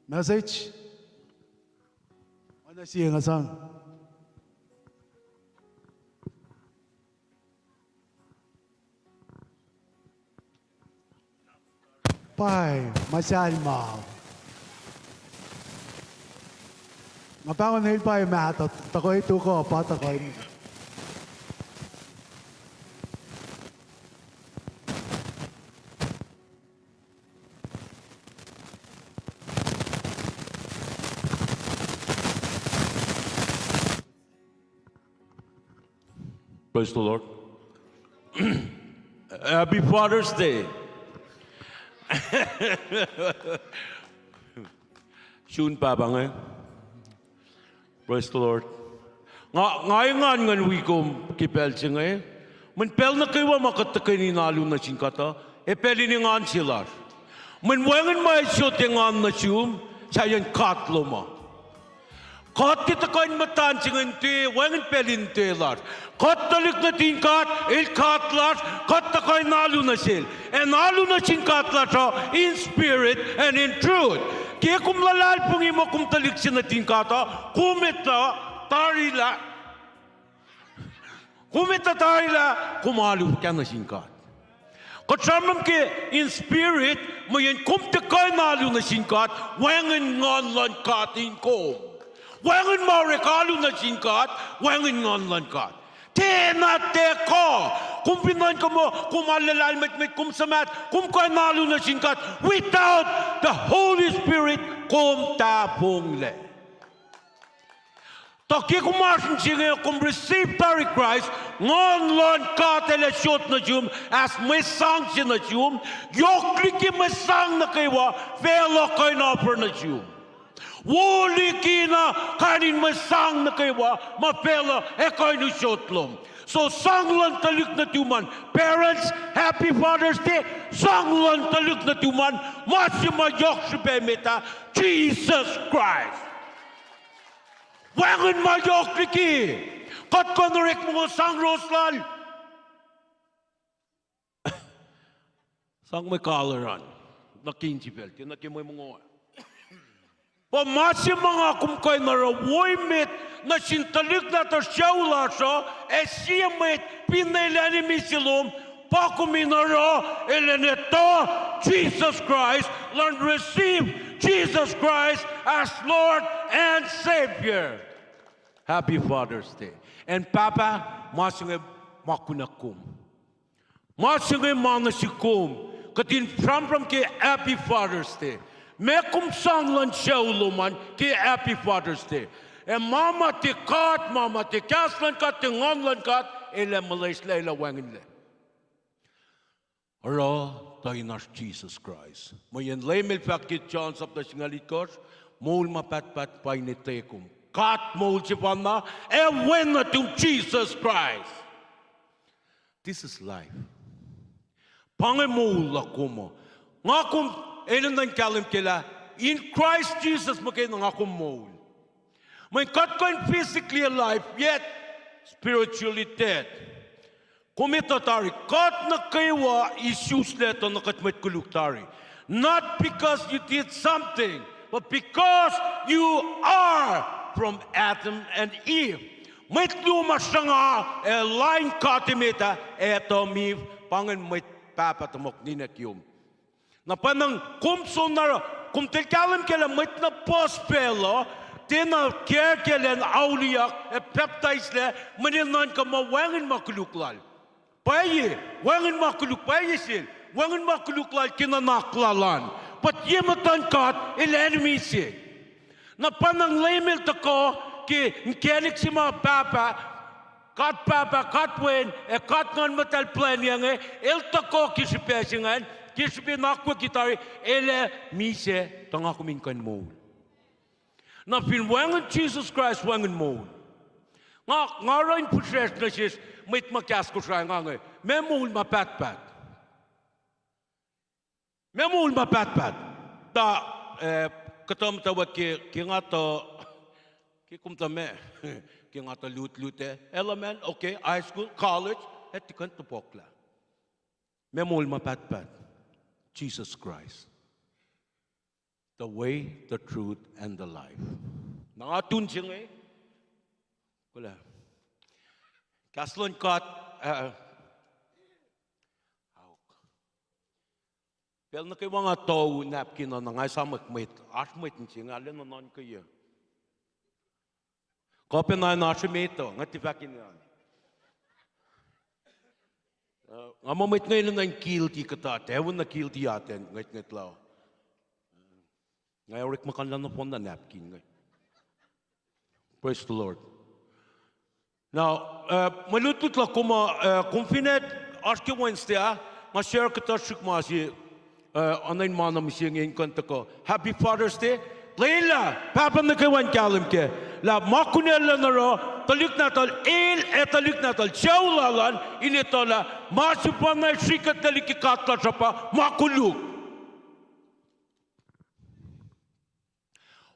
Message? Oacna sie nga sang. Pwacye, ma sal ma. Nga pahngon el pwacye mahtuh, tuhkuh tok uh pa tuhkuh. Praise the Lord. Happy Father's Day. Sun pahpah inge. Praise the Lord. Nga, nga engan ngan wi kom ke pacl se inge. Mweyen pacl nuh kwewa ma kuht tuhkweni in alu nuh sin God uh, ac pacl in engan se lasr. Mweyen wacngihn ma el sot engan nuh sum, sahyacn God lom uh. God tiac tuhkuh in muhta se inge in tiac wacngihn pacl in tiac lasr. Kuht tuhlihk nuhtin God, el God lasr, kuht tuhkuh in alu nuh sel. Ac alu nuh sin God lasr uh in spirit and in truth. Ke kom luhlahlfongi muh kom tuhlihk se nuhtin God uh, kom etuh tari lah, kom etuh tari lah kom alu fuhkah nuh sin God. Kuht sramsram ke in spirit, mweyen kom tuhkuh in alu nuh sin God, wacngihn Nguhn luhn God in kom. Wacngihn ma orek alu nuh sin God, wacngihn Nguhn luhn God. Tiacna tiac kuh. Kom fin nuhnkuh muh kom arlac lahlmwetmwet, kom suhmaht, kom kuh in alu nuh sin God without the Holy Spirit, kom tahfonglac. Tuh ke kom oasr inse inge, kom receive tari Kraist, Nguhn luhn God El ac sot nuh sum as mwe sang se nuh sum, yohk liki mwe sang nuh kwewa facluh kuh in offer nuh sum. Wo liki na kain in mwe sang nuh kwewa ma facluh ac kuh in usot lom. So sang luhn tuhlihk nuhtum an, parents, happy Father's Day. Sang luhn tuhlihk nuhtum an, ma se ma yohk srihpac met ah, Jesus Christ. Wacngihn ma yohk liki. Kuht kuh in orekma sang ros lal. Sang mwe color an nuh ke insipacl, tiac nuh ke mwe mongo. Pa ma se ma nga kom kuh in oruh wo emet nuh sin tuhlihk nahtuhsr sucu lasr uh, ac sie mwet finne el enemy se lom, pa kom in oruh elan etuh Jesus Christ, learn receive Jesus Christ as Lord and Savior. Happy Father's Day. Acn Pahpah, ma se inge ma kunac kom. Ma se inge ma nuh sum, kuht in sramsram ke Happy Father's Day. Ma kom sang luhn sucu lom an ke Happy Father's Day. Ac ma ma tiac God, ma ma tiac kahs luhn God, tiac Nguhn luhn God, el ac molwelah, el ac wacngihnlac. Oruh tuh in oasr Jesus Christ. Mweyen Leum El fahk ke John sapta singucul itkohsr, moul ma pahtpaht pa in etuh kom, God moul sefanna, ac Wen nuhtum Jesus Christ. This is life. Pa inge moul luhk kom uh. Nga kom enenuh in kahlwem kac lah in Christ Jesus muhkwena nga kom moul. Mweyen kuht kuh in physically alive, yet spiritually dead. Kom etuh tari, kuht nuh kwewa isuslac tuh na kuht mwet koluk tari. Not because you did something, but because you are from Adam and Eve. Mwet luo ma sruhnga ac lain God emet ah, Adam, Eve, Pa ingacn mwet pahpah tuhmuhk ninac kiom. Na pa na kom soenna, kom tiac kahlwem kac lah mwet na puhs facluh, tiacna kacrkacl an auliyak ac pacptaislac, mweyen nuhnkuh muh wacngihn ma koluk lal. Pwacye, wacngihn ma koluk, pwacye sel, wacngihn ma koluk lal ke nuhnak lal an. But ye muhtuhn God, el enemy se. Na pa na Leum el tuhkuh ke inkacnek se ma Pahpah, God Pahpah, God Wen, ac God Nguhn Muhtahl plwacn inge, el tuhkuh ke srihpac se ingacn, ke srihpen akwucki tari, el ac misac, tuh nga kom in kuh in moul. Na fin wacngihn Jisus Kraist wacngihn moul. Nga, nga oruh in fihsracsr nuh sesr mwet ma kahs Kosrae nga inge, meac moul ma pahtpaht? Meac moul ma pahtpaht? Tuh, eh, kuhtuh muhtwacwacack ke, ke nga tuh, ke kom tuh meac, ke nga tuh lutlut ah, elemen-, okay, high school, college, ac tiac kuh in topuklah. Meac moul ma pahtpaht? Jisus Kraist. The way, the truth, and the life. Na nga tun se inge. Kuloh. Kahs luhn God, uh, aok. Pacl nuh kwewa nga tou napkin uh, na nga esamwack mwet, oasr mwet in se inge, arulacna nuhnkuh. Kuh pacna na oasr emet uh, nga tiac fahk in an. Uh, nga muh mwet inge enenuh in guilty kuhtuh, tiac enenuh guilty atacn ngwetngwet la. Nga orekmakihn lah nohfohn na napkin inge. Praise the Lord. Now, uh, mwe lutlut luhk kom, uh, kom fin ac oasr ke Wednesday ah, nga share kuhtuh srihk ma se, uh, oacna in ma na mihsenge in kuh in tuhkuh. Happy Father's Day. Lwelah, pahpah nuh kwewa in kahlwem kac lah ma kunacl lacn oruh, tuhlihk nahtuhl el ac tuhlihk nahtuhl sucu lal an in etuh lah ma sefanna srihkuhtlac liki God lasr uh pa ma koluk.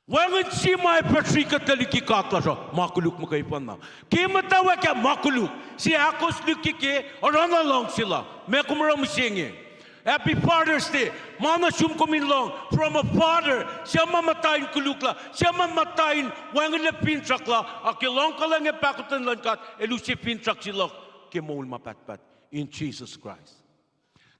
Wacngihn sie ma ac fah srihkuhtlac liki God lasr uh, ma koluk muhkwena. Ke muhtwacwacack ah ma koluk, sie ahkos liki ke oruh na luhngse la, meac kom oruh mihsenge? Happy Father's Day. Ma na sum kom in lohng from a father, suc ma muhta in koluk la, suc ma muhta in wacngihnlac finsrak la, a ke luhngkuhlwacng ac pahkotwen luhn God, el use finsrak se luhk ke moul ma pahtpaht in Jesus Christ.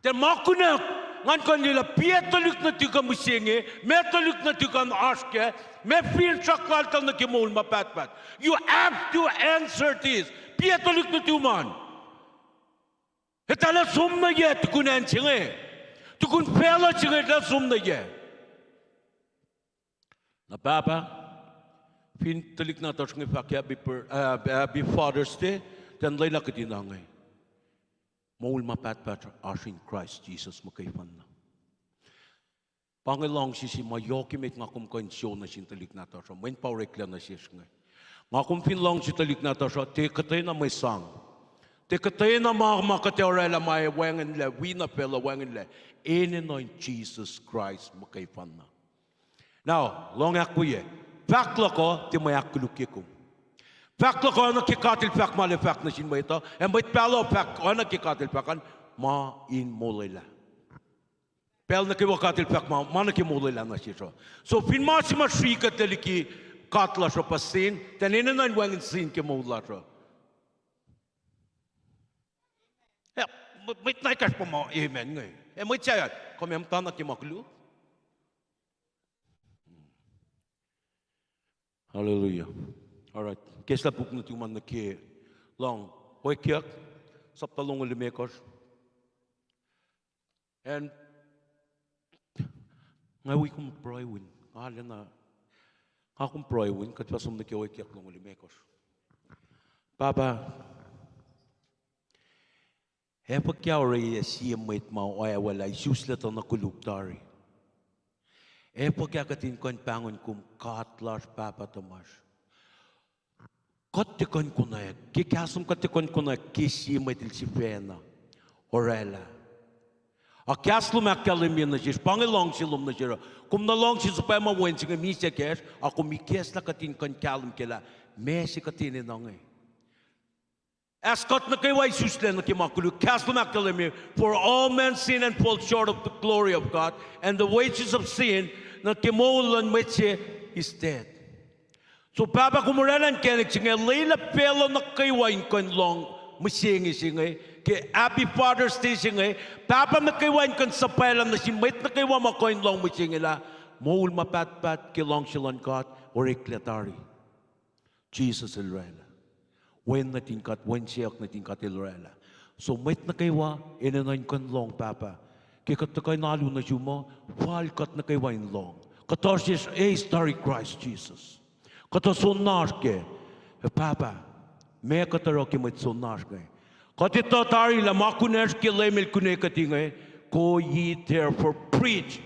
Tiac ma kunuhk, ngan kuh in liye lah piac tuhlihk nuhtihk uh mihsenge, meac tuhlihk nuhtihk an oasr kac, meac finsrak laltahl nuh ke moul ma pahtpaht. You have to answer this. Piac tuhlihk nuhtum an. Eltahl som nuh yac tukun acn se inge? Tukun facluh se inge eltahl som nuh yac? Na pahpah, fin tuhlihk nahtuhsr inge fahk happy, uh, happy Father's Day, tiac lwelah kuht in ohinge. Moul ma pahtpaht oasr in Kraist Jisus muhkwena. Pa inge luhngse se ma yohk emet nga kom kuh in sou nuh sin tuhlihk nahtuhsr uh, mweyen pa oreklac nuh sesr inge. Nga kom fin luhngse tuhlihk nahtuhsr uh, tiac kuhtwena mwe sang, tiac kuhtwena ma, ma kuht ac orwaclah ma ac wacngihnlac, wi na facluh wacngihnlac, enenuh in Jisus Kraist muhkwena. Now, lohng ahkwoyac. Fahk luhk uh tiac mwe ahkkolukye kom. Fahk luhk uh oacna ke God El fahk ma El fahk nuh sin mwet uh, ac mwet pahluh fahk oacna ke God El fahk an, ma in molwelah. Pacl nuh kwewa God El fahk ma, ma nuh ke molwelah nuh sesr uh. So fin ma se ma srihkuhtlac liki God lasr uh pa sin, tiac enenuh in wacngihn sin ke moul lasr uh. Ac, mwet na ekahsr pa ma amen inge. Ac mwet sahyac, kom ac muhtana ke ma koluk? Hallelujah. All right. Ikacslah puk nuhtum an nuh ke lohng Oekyuck, sapta longoul limekohsr. Ac nga wi kom pruhe win, nga lacna, nga kom pruhe win, kuht fah som nuh ke Oekyuck longoul limekohsr. Pahpah, ac fuhkah oruh sie mwet ma oacwalah isuslac tuh na koluk tari? Ac fuhkah kuht in kuh in pahngon kom God lasr, Pahpah tuhmasr? Kuht tiac kuh in konwacack, ke kahs lom kuht tiac kuh in konwacack ke sie mwet el sifacna orwaclah. A kahs lom ahkkahlwemye nuh sesr, pa inge luhngse lom nuh sesr uh. Kom na luhngse suhpwacma wen se inge misac kacsr, a kom ikacslah kuht in kuh in kahlwem kac lah meac se kuht enenuh inge. As kuht nuh kwewa isuslac nuh ke ma koluk, kahs lom ahkkahlwemye, for all men sin and fall short of the glory of God, and the wages of sin, nuh ke moul luhn mwet se is death. So Pahpah, kom orwaclah inkacnek se inge, lwelah facluh nuh kwewa in kuh in lohng mihsenge se inge, Ke Happy Father's Day se inge, pahpah nuh kwewa in kuh in suhpwaclah nuh sin mwet nuh kwewa ma kuh in lohng mihsenge lah moul ma pahtpaht ke luhngse luhn God oreklac tari. Jisus El oraclah. Wen nuhtin God, Wen sacohk nuhtin God El oraclah. So mwet nuh kwewa enenuh in kuh in lohng pahpah. Ke kuht tuhkuh in alu nuh sum uh, fal kuht nuh kwewa in lohng. Kuhtuh sesr eis tari Kraist Jisus. Kuhtuh soenna oasr kac, pahpah, meac kuht oruh ke mwet soenna oasr inge? Kuht etuh tari lah ma kunacsr ke Leum El kihne kuht inge, go ye therefore preach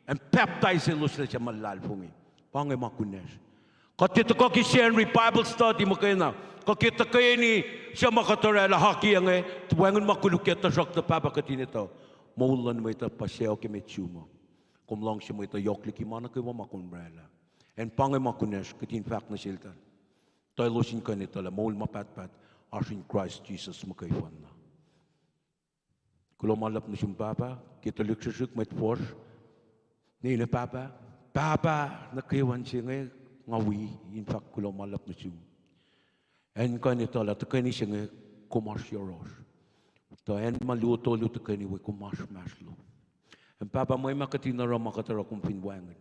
and baptize elos suc ma luhlahlfongi. Pa inge ma kunacsr. Kuht etuh kuh ke Sacnri Bible study muhkwena, kuh ke tuhkweni suc ma kuht oraclah akiyac inge, wacngihn ma koluk kac, tuhsruhktuh pahpah kuht in etuh moul luhn mwet uh pa sacohk ke met sum uh. Kom luhngse mwet uh yohk liki ma nuh kwewa ma kom oraclah. Acn pa inge ma kunacsr kuht in fahk nuh seltahl, tuh elos in kuh in etuh lah moul ma pahtpaht oasr in Kraist Jisus muhkwena. Kuloh ma luhlahp nuh sum Pahpah, ke tuhlihk srihsrihk mwet fuhsr, ninac pahpah, pahpah nuh kwewa se inge, nga wi in fahk kuloh ma luhlahp nuh sum. Acn kuh in etuh lah tuhkweni se inge kom oasr yohrohsr. Tuh acn ma luo tolu tuhkweni we kom oasr inmahsrlon. Acn pahpah mwe ma kuht in oruh ma kuht oruh kom fin wacngihn.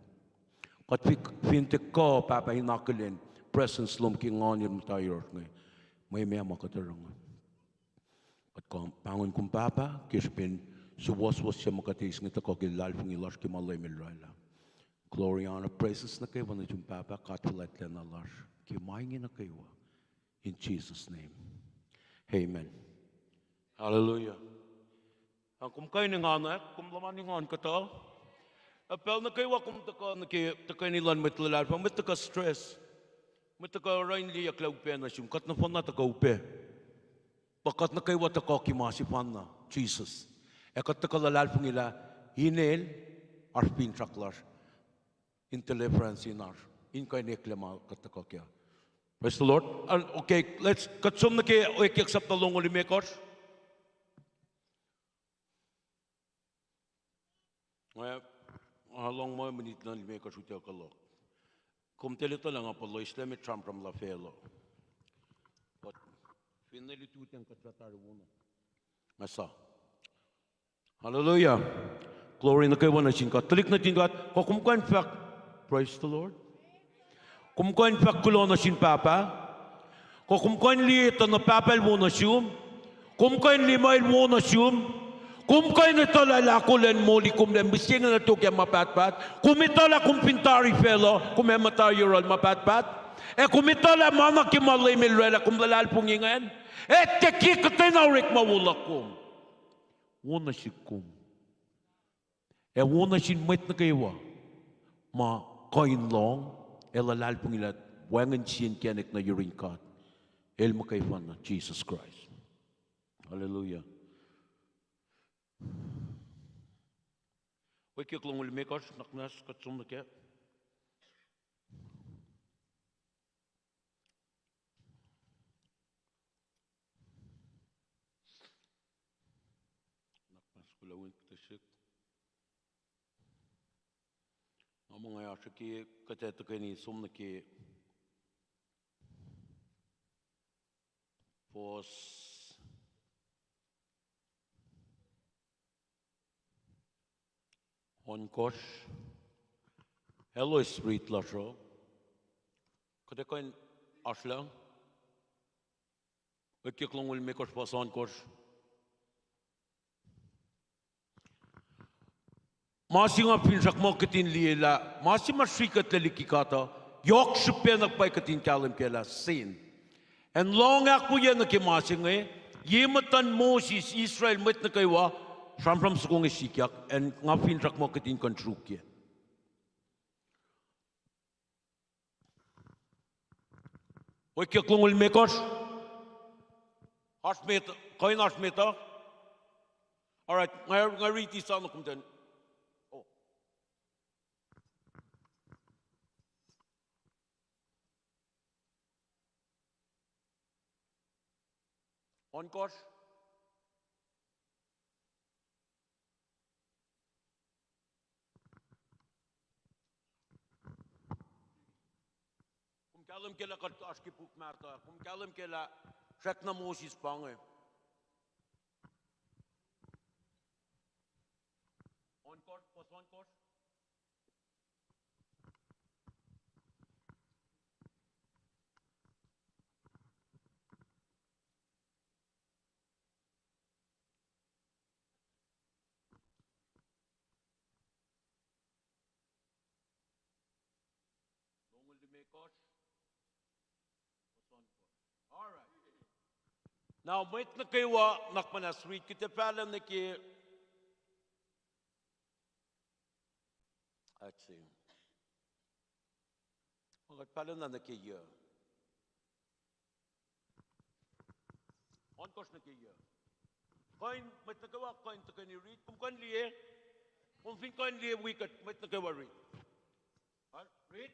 Kuht fin, fin tiac kuh pahpah in akihlen presence lom ke nguhn in muhta yohrohsr inge, mwe meac ma kuht oruh inge? Kuht pahngon kom Pahpah ke srihpen suwohswohs se ma kuht eis inge tuhkuh ke luhlahlfongi lasr ke ma Leum El oraclah. Glory, honor, praises nuh kwewa nuh sum Pahpah, God fuhlwactlacna lasr, ke ma inge nuh kwewa. In Jesus' name. Amen. Hallelujah. Ac kom kuh in engan, kom luhman engan kuhtuh. Ac pacl nuh kwewa kom tuhkuh nuh ke tuhkweni luhn mwet luhlahlfongi, mwet tuhkuh stress, mwet tuhkuh oruh in liyeyucklac upac nuh sum, kuht nohfohnna tuhkuh upac. Pa kuht nuh kwewa tuhkuh ke ma sefanna, Jisus. Ac kuht tuhkuh luhlahlfongi lah inel oasr finsrak lasr in deliverance in oasr, in kuh in eklac ma kuht tuhkuh kac. Praise the Lord. Okay, let's, kuht som nuh ke Oekyuck sapta longoul limekohsr. Nga, nga lohng muh minit luhn limekohsr utuckuh luhk. Kom tiac etuh lah nga pa loeslac met sramsram lah facluh. But finne lututacng kuht fah tari wona. Nga sa. Hallelujah. Glory nuh kwewa nuh sin God. Tuhlihk nuhtin God, kuh kom kuh in fahk, praise the Lord. Kom kuh in fahk kuloh nuh sin Pahpah. Kuh kom kuh in liye tuh na Pahpah El wo nuh sum. Kom kuh in liye ma El wo nuh sum. Kom kuh in etuh lah El ahkolah in moli kom lah mihsenge nuh tok ma pahtpaht. Kom etuh lah kom fin tari facluh, kom ac muhta yohrohl ma pahtpaht. Ac kom etuh lah ma nuh ke ma Leum El oraclah kom luhlahlfongi ingacn, ac tiac ke kuhtwena orekma wo luhk kom, wo nuh sihk kom. Ac wo nuh sin mwet nuh kwewa ma kuh in lohng, ac luhlahlfongi lah wacngihn sie inkacnek nuh yurin God, El muhkwena, Jisus Kraist. Hallelujah. Oekyuck longoul limekohsr, nuhnak muhnahs kuht som nuh kac. Nuhnak muhnahs kuloh win kuhtuh srihk. Nga muh nga oasr ke kuht ac tuhkweni som nuh ke verse ohnkohsr. Elos rit lasr uh. Kuht ac kuh in oasr lah Oekyuck longoul limekohsr, verse ohnkohsr. Ma se nga finsrak muh kuht in liye lah ma se ma srihkuhtlac liki God uh, yohk srihpac na pwacye kuht in kahlwem kac lah sin. Acn lohng ahkwoye nuh ke ma se inge, ye muhtuhn Moses, Israel, mwet nuh kwewa, sramsram soko inge sikyak, acn nga finsrak muh kuht in kuh in sruokyac. Oekyuck longoul limekohsr. Oasr met, kuh in oasr met uh? All right, nga, nga riti sa na kom ten. Oh. Ohnkohsr. Kom kahlwem kac lah kuht oasr ke puk mahtuh, kom kahlwem kac lah srackna Moses pa inge. Now, mwet nuh kwewa nuhnak muhnahs rit, kuht ac pahlah nuh ke, let's see. Kuht pahlah na nuh ke yac. Ohnkohsr nuh ke yac. Kuh in, mwet nuh kwewa kuh in tuhkweni rit, kom kuh in liye. Kom fin kuh in liye wi kuht, mwet nuh kwewa rit. Rit.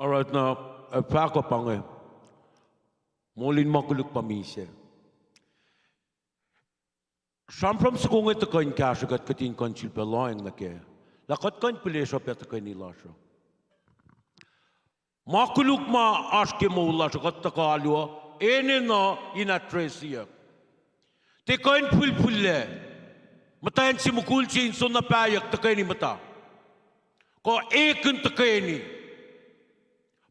All right, na, uh, fahk uh pa inge. Moul in ma koluk pa misac. Sramsram soko inge tuhkuh in kahsruh kuht, kuht in kuh in sulpac lohacng nuh kac, lah kuht kuh in pihlesruh pac tuhkweni lasr uh. Ma koluk ma oasr ke moul lasr uh, kuht tuhkuh alu uh, enenuh in address-iyuck. Tiac kuh in fihlfihlac muhtwacn se mukul se in soenna pahyuck tuhkweni muhta, kuh ekihn tuhkweni.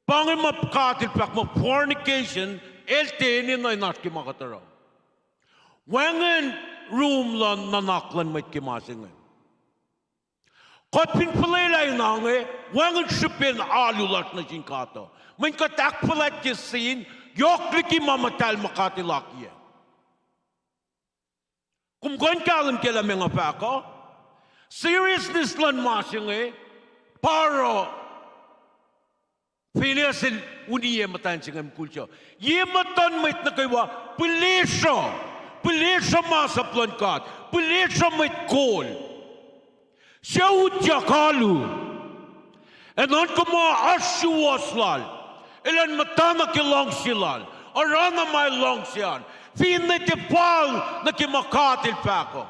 Pa inge ma God El fahk muh fornication el tiac enenuh in oasr ke ma kuht oruh. Wacngihn room luhn nuhnak luhn mwet ke ma se inge. Kuht fin fuhlwelah in ohinge, wacngihn srihpen alu lasr nuh sin God uh. Mweyen kuht ahkfuhlwact ke sin, yohk liki ma muhtahl ma God El akiyac. Kom kuh in kahlwem kac lah meac nga fahk uh. Seriousness luhn ma se inge pa oruh Phineas el uniyac muhtwacn se inge mukul se. Ye muhtuhn mwet nuh kwewa, pihlesruh, pihlesruh masap luhn God, pihlesruh mwet kol. Suc utyak alu, ac nuhnkuh muh oasr suwohs lal, elan muhta nuh ke luhngse lal, oruh na ma el luhngse an, finne tiac fal nuh ke ma God El fahk uh.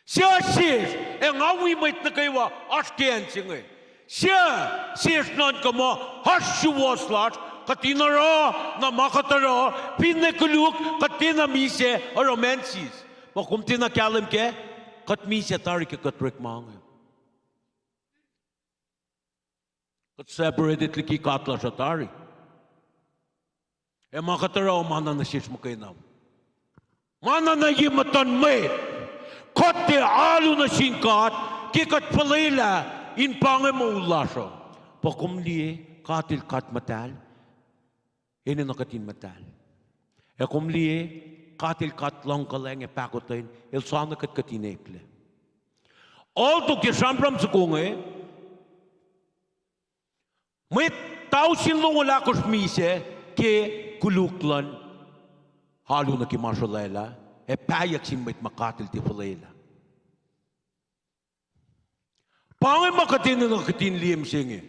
Suc sesr, ac nga wi mwet nuh kwewa oasr ke acn se inge, suc sesr nuhnkuh muh oasr suwohs lasr, kuht in oruh na ma kuht oruh, finne koluk, kuht tiacna misac oruh ma sis. Ma kom tiacna kahlwem kac, kuht misac tari ke kuht orekma inge. Kuht separated liki God lasr uh tari. Ac ma kuht oruh ma na nuh sesr muhkwena. Ma na nuh ye muhtuhn mwet. Kuht tiac alu nuh sin God ke kuht fuhlwelah in pa inge moul lasr uh. Pa kom liye, God El God muhtahl, enenuh kuht in muhtahl. Ac kom liye, God El God luhngkuhlwacng ac pahkotwen, El soano kuht kuht in eklac. Although ke sramsram soko inge, mwet tausin longoul ahkosr misac ke koluk luhn alu nuh ke ma srolwaclah, ac pahyuck sin mwet ma God El tiac fuhlwelah. Pa inge ma kuht enenuh kuht in liye mihsenge.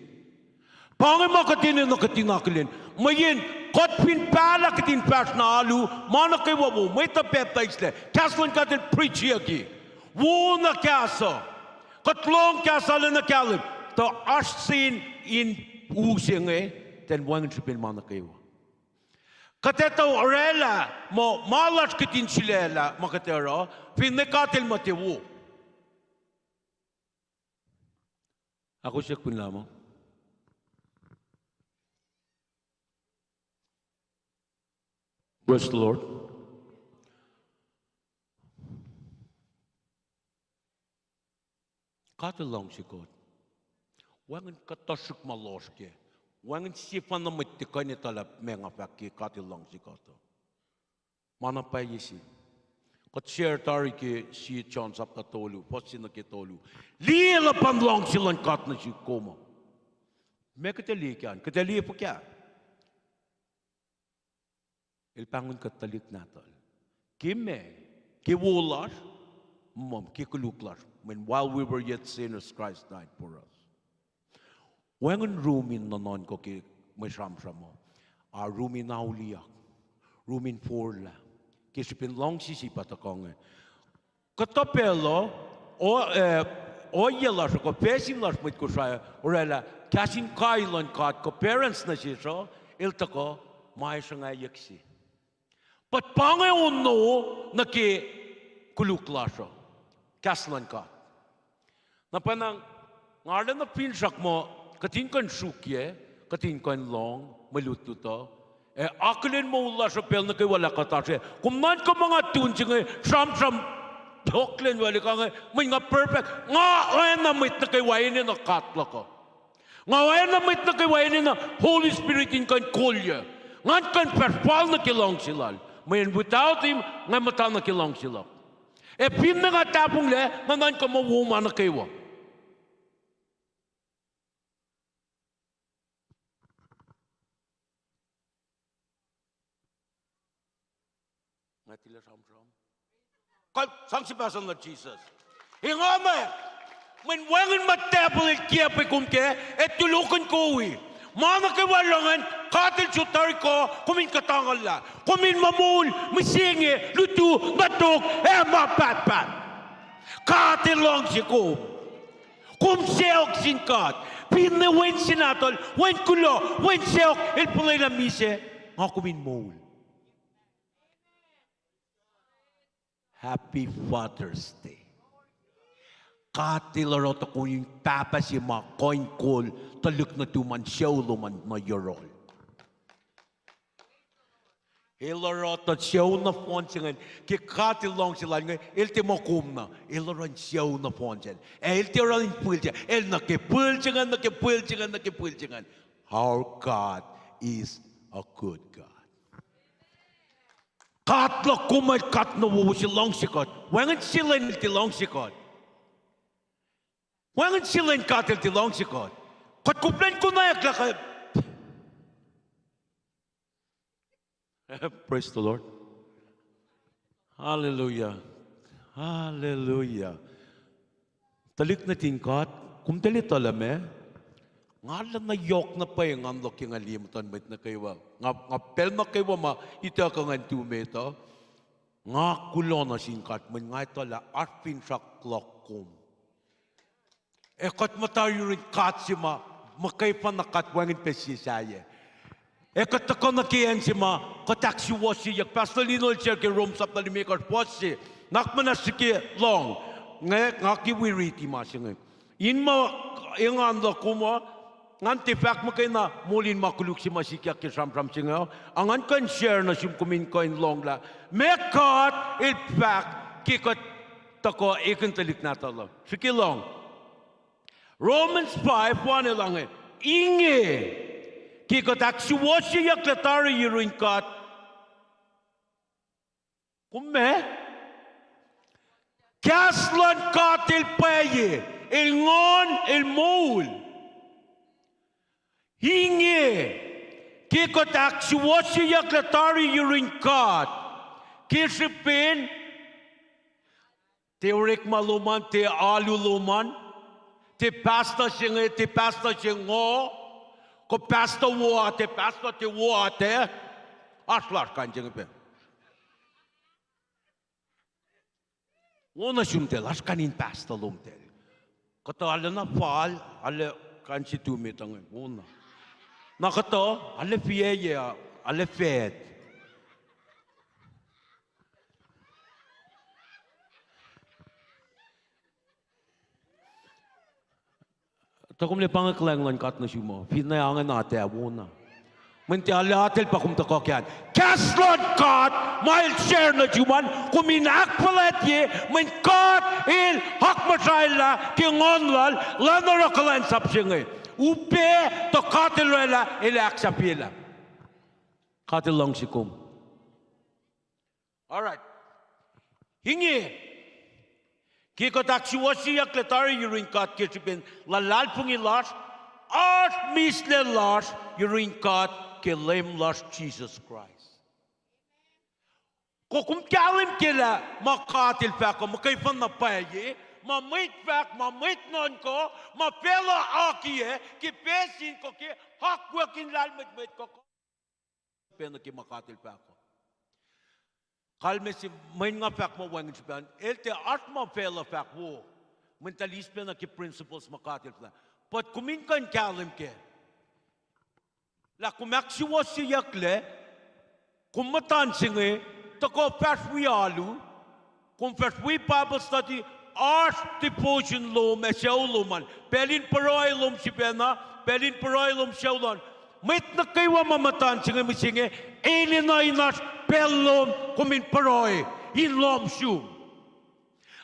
Pa inge ma kuht enenuh kuht in akihlen. Mweyen kuht fin pahlah kuht in fahsr na alu, ma nuh kwewa wo, mwet uh pacptaislac, kahs luhn God El preachiyucki. Wo na kahs uh. Kuht lohng kahs uh, arulacna kahlwem, tuh oasr sin in u se inge, then wacngihn srihpen ma nuh kwewa. Kuht etuh orwaclah muh ma lasr kuht in sulaclah ma kuht oruh, finne God El muh tiac wo. Ahkosyak fin lah ma. Praise the Lord. God El luhngse kuht. Wacngihn kuhtuh srihk ma lohsr kac. Wacngihn sefanna mwet tiac kuh in etuh lah meac nga fahk ke God El luhngse kuht uh. Ma na pwacye se. Kuht share tari ke sie John sapta tolu, fuhs se nuh ke tolu. Liye luhpan luhngse luhn God nuh sihk kom uh. Meac kuht ac liye kac an? Kuht ac liye fuhkah? El pahngon kuht tuhlihk nahtuhl. Ke meac? Ke wo lasr? Mom, ke koluk lasr. When while we were yet sinners, Christ died for us. Wacngihn rum in nuhnuhnkuh ke mwe sramsram uh. A rum in auliyak. Rum in forlah. Ke srihpen luhngse se pa tuhkuh inge. Kuhtuh pacl uh, o-, eh, ohiyac lasr uh, kuh facsin lasr mwet Kosrae uh, orwaclah kahs in kai luhn God, kuh parents nuh sesr uh, el tuhkuh ma sruhngwacyuck se. But pa inge ono nuh ke koluk lasr uh, kahs luhn God. Na pwacnwacng, nga arulacna finsrak muh kuht in kuh in sruokyac, kuht in kuh in lohng mwe lutlut uh, ac akihlen moul lasr uh pacl nuh kwewa lah kuht oasr. Kom nuhnkuh muh nga tun se inge sramsram, toklen wali ka inge, mweyen nga perfect. Nga oacna mwet nuh kwewa enenuh God luhk uh. Nga oacna mwet nuh kwewa enenuh Holy Spirit in kuh in kolyac. Ngan kuh in fahsr fal nuh ke luhngse Lal. Mweyen without Him, nga muhta nuh ke luhngse luhk. Ac finne nga tahfonglac, nga nuhnkuh muh wo ma nuh kwewa. Nga tilac sramsram. Kuh sang sie pastor luhn Jesus. Ingena, mweyen wacngihn ma devil el kiacpwe kom kac, ac tulokihn kowos. Ma nuh kwewa lohngacn God El sot tari kuh, kom in kuhtanguhlah. Kom in moul mihsenge, lutu, nuh tok, ac ma pahtpaht. God El luhngse kom. Kom sacohk sin God. Finne wen se nahtuhl, wen kuloh, wen sacohk, el fuhlwelah misac, nga kom in moul. Happy Father's Day. God El oruh tuh kom in pahpah se ma kuh in kol tuhlihk nuhtum an, sucu lom an nuh yohrohl. El oruh tuh sucu nohfohn se ingacn, ke God El luhngse Lal inge, El tiac muh kom na, El oruh in sucu nohfohn sel. Ac El tiac oruh in fihl se, El nuh ke fihl se ingacn, nuh ke fihl se ingacn, nuh ke fihl se ingacn. Our God is a good God. God luhk kom El God na wowo se, luhngse kuht. Wacngihn sie lwen El tiac luhngse kuht. Wacngihn sie lwen God El tiac luhngse kuht. Kuht koflah in konwacack lah kuh Praise the Lord. Hallelujah. Hallelujah. Tuhlihk nuhtin God, kom tuh etuh lah meac? Nga arulacna yohk na pwacye ngan loh ke nga liye muhtuhn mwet nuh kwewa. Nga, nga pacl nuh kwewa ma ituckuh ngan tu met uh. Nga kuloh nuh sin God, mweyen nga etuh lah oasr finsrak luhk kom. Ac kuht muhta yurin God se ma muhkwena God wacngihn pac sie sahyac. Ac kuht tuhkuh nuh ke acn se ma kuht ahksuwohsyeyuck. Pastor Lino el share ke Rom sapta limekohsr fuhs se. Nga muhnahs srihke lohng. Nga, nga ke wi riti ma se inge. In muh engan luhk kom uh, ngan tiac fahk muhkwena moul in ma koluk se ma sikyak ke sramsram se inge uh. A ngan kuh in share nuh sum kom in kuh in lohng lah meac God El fahk ke kuht tuhkuh ekihn tuhlihk nahtuhl uh. Srihke lohng. Romans five one el ange, inge, ke kuht ahksuwohsyeyucklac tari yurin God. Kom meac? Kahs luhn God el pwacye, el nguhn, el moul. Inge, ke kuht ahksuwohsyeyucklac tari yurin God, ke srihpen tiac orekma lom an, tiac alu lom an, tiac pastor se inge, tiac pastor se ingoh, kuh pastor wo atac, pastor tiac wo atac, oasr lasr kain se inge pac. Wo nuh sumtahl, oasr kain in pastor lomtahl. Kuhtuh arulacna fal, arlac kain se tu met uh inge, wo na. Na kuhtuh, arlac fiyac, arlac fat. Tuh kom liye pa inge kuhlwacng luhn God nuh sum uh, finne oacna atac wo na. Mweyen tiac arlac atac el pa kom tuhkuh ke an. Kahs luhn God, ma el share nuh sum an, kom in ahkfuhlwactye, mweyen God el akmuhsraellah ke nguhn lal, lwen oruh kuhlwacnsap se inge. Upac, tuh God El oraclah, El ahksahfyelah. God El luhngse kom. All right. Inge, ke kuht ahksuwohsyeyucklac tari yurin God ke srihpen luhlahlfongi lasr, oasr mihslac lasr yurin God ke Leum lasr Jisus Kraist. Kuh kom kahlwem ke lah ma God El fahk uh muhkwena pwacye, ma mwet fahk, ma mwet nuhnkuh, ma facluh akiyac ke pacl sin kuh ke akwuck in lahlmwetmwet kuh, kuh pacna ke ma God El fahk uh. Kalmac se, mweyen nga fahk muh wacngihn srihpac an, el tiac oasr ma facluh fahk wo. Mweyen eltahl eis pacna ke principles ma God El fahk. But kom in kuh in kahlwem kac lah kom ahksuwohsyeyucklac, kom muhta se inge, tuhkuh fahsr wi alu, kom fahsr wi Bible study, oasr devotion lom ac sucu lom an. Pacl in pruhe lom sifacna, pacl in pruhe lom sucu lom an. Mwet nuh kwewa ma muhta se inge, mihsenge, enenuh in oasr pacl lom kom in pruhe in lohm sum.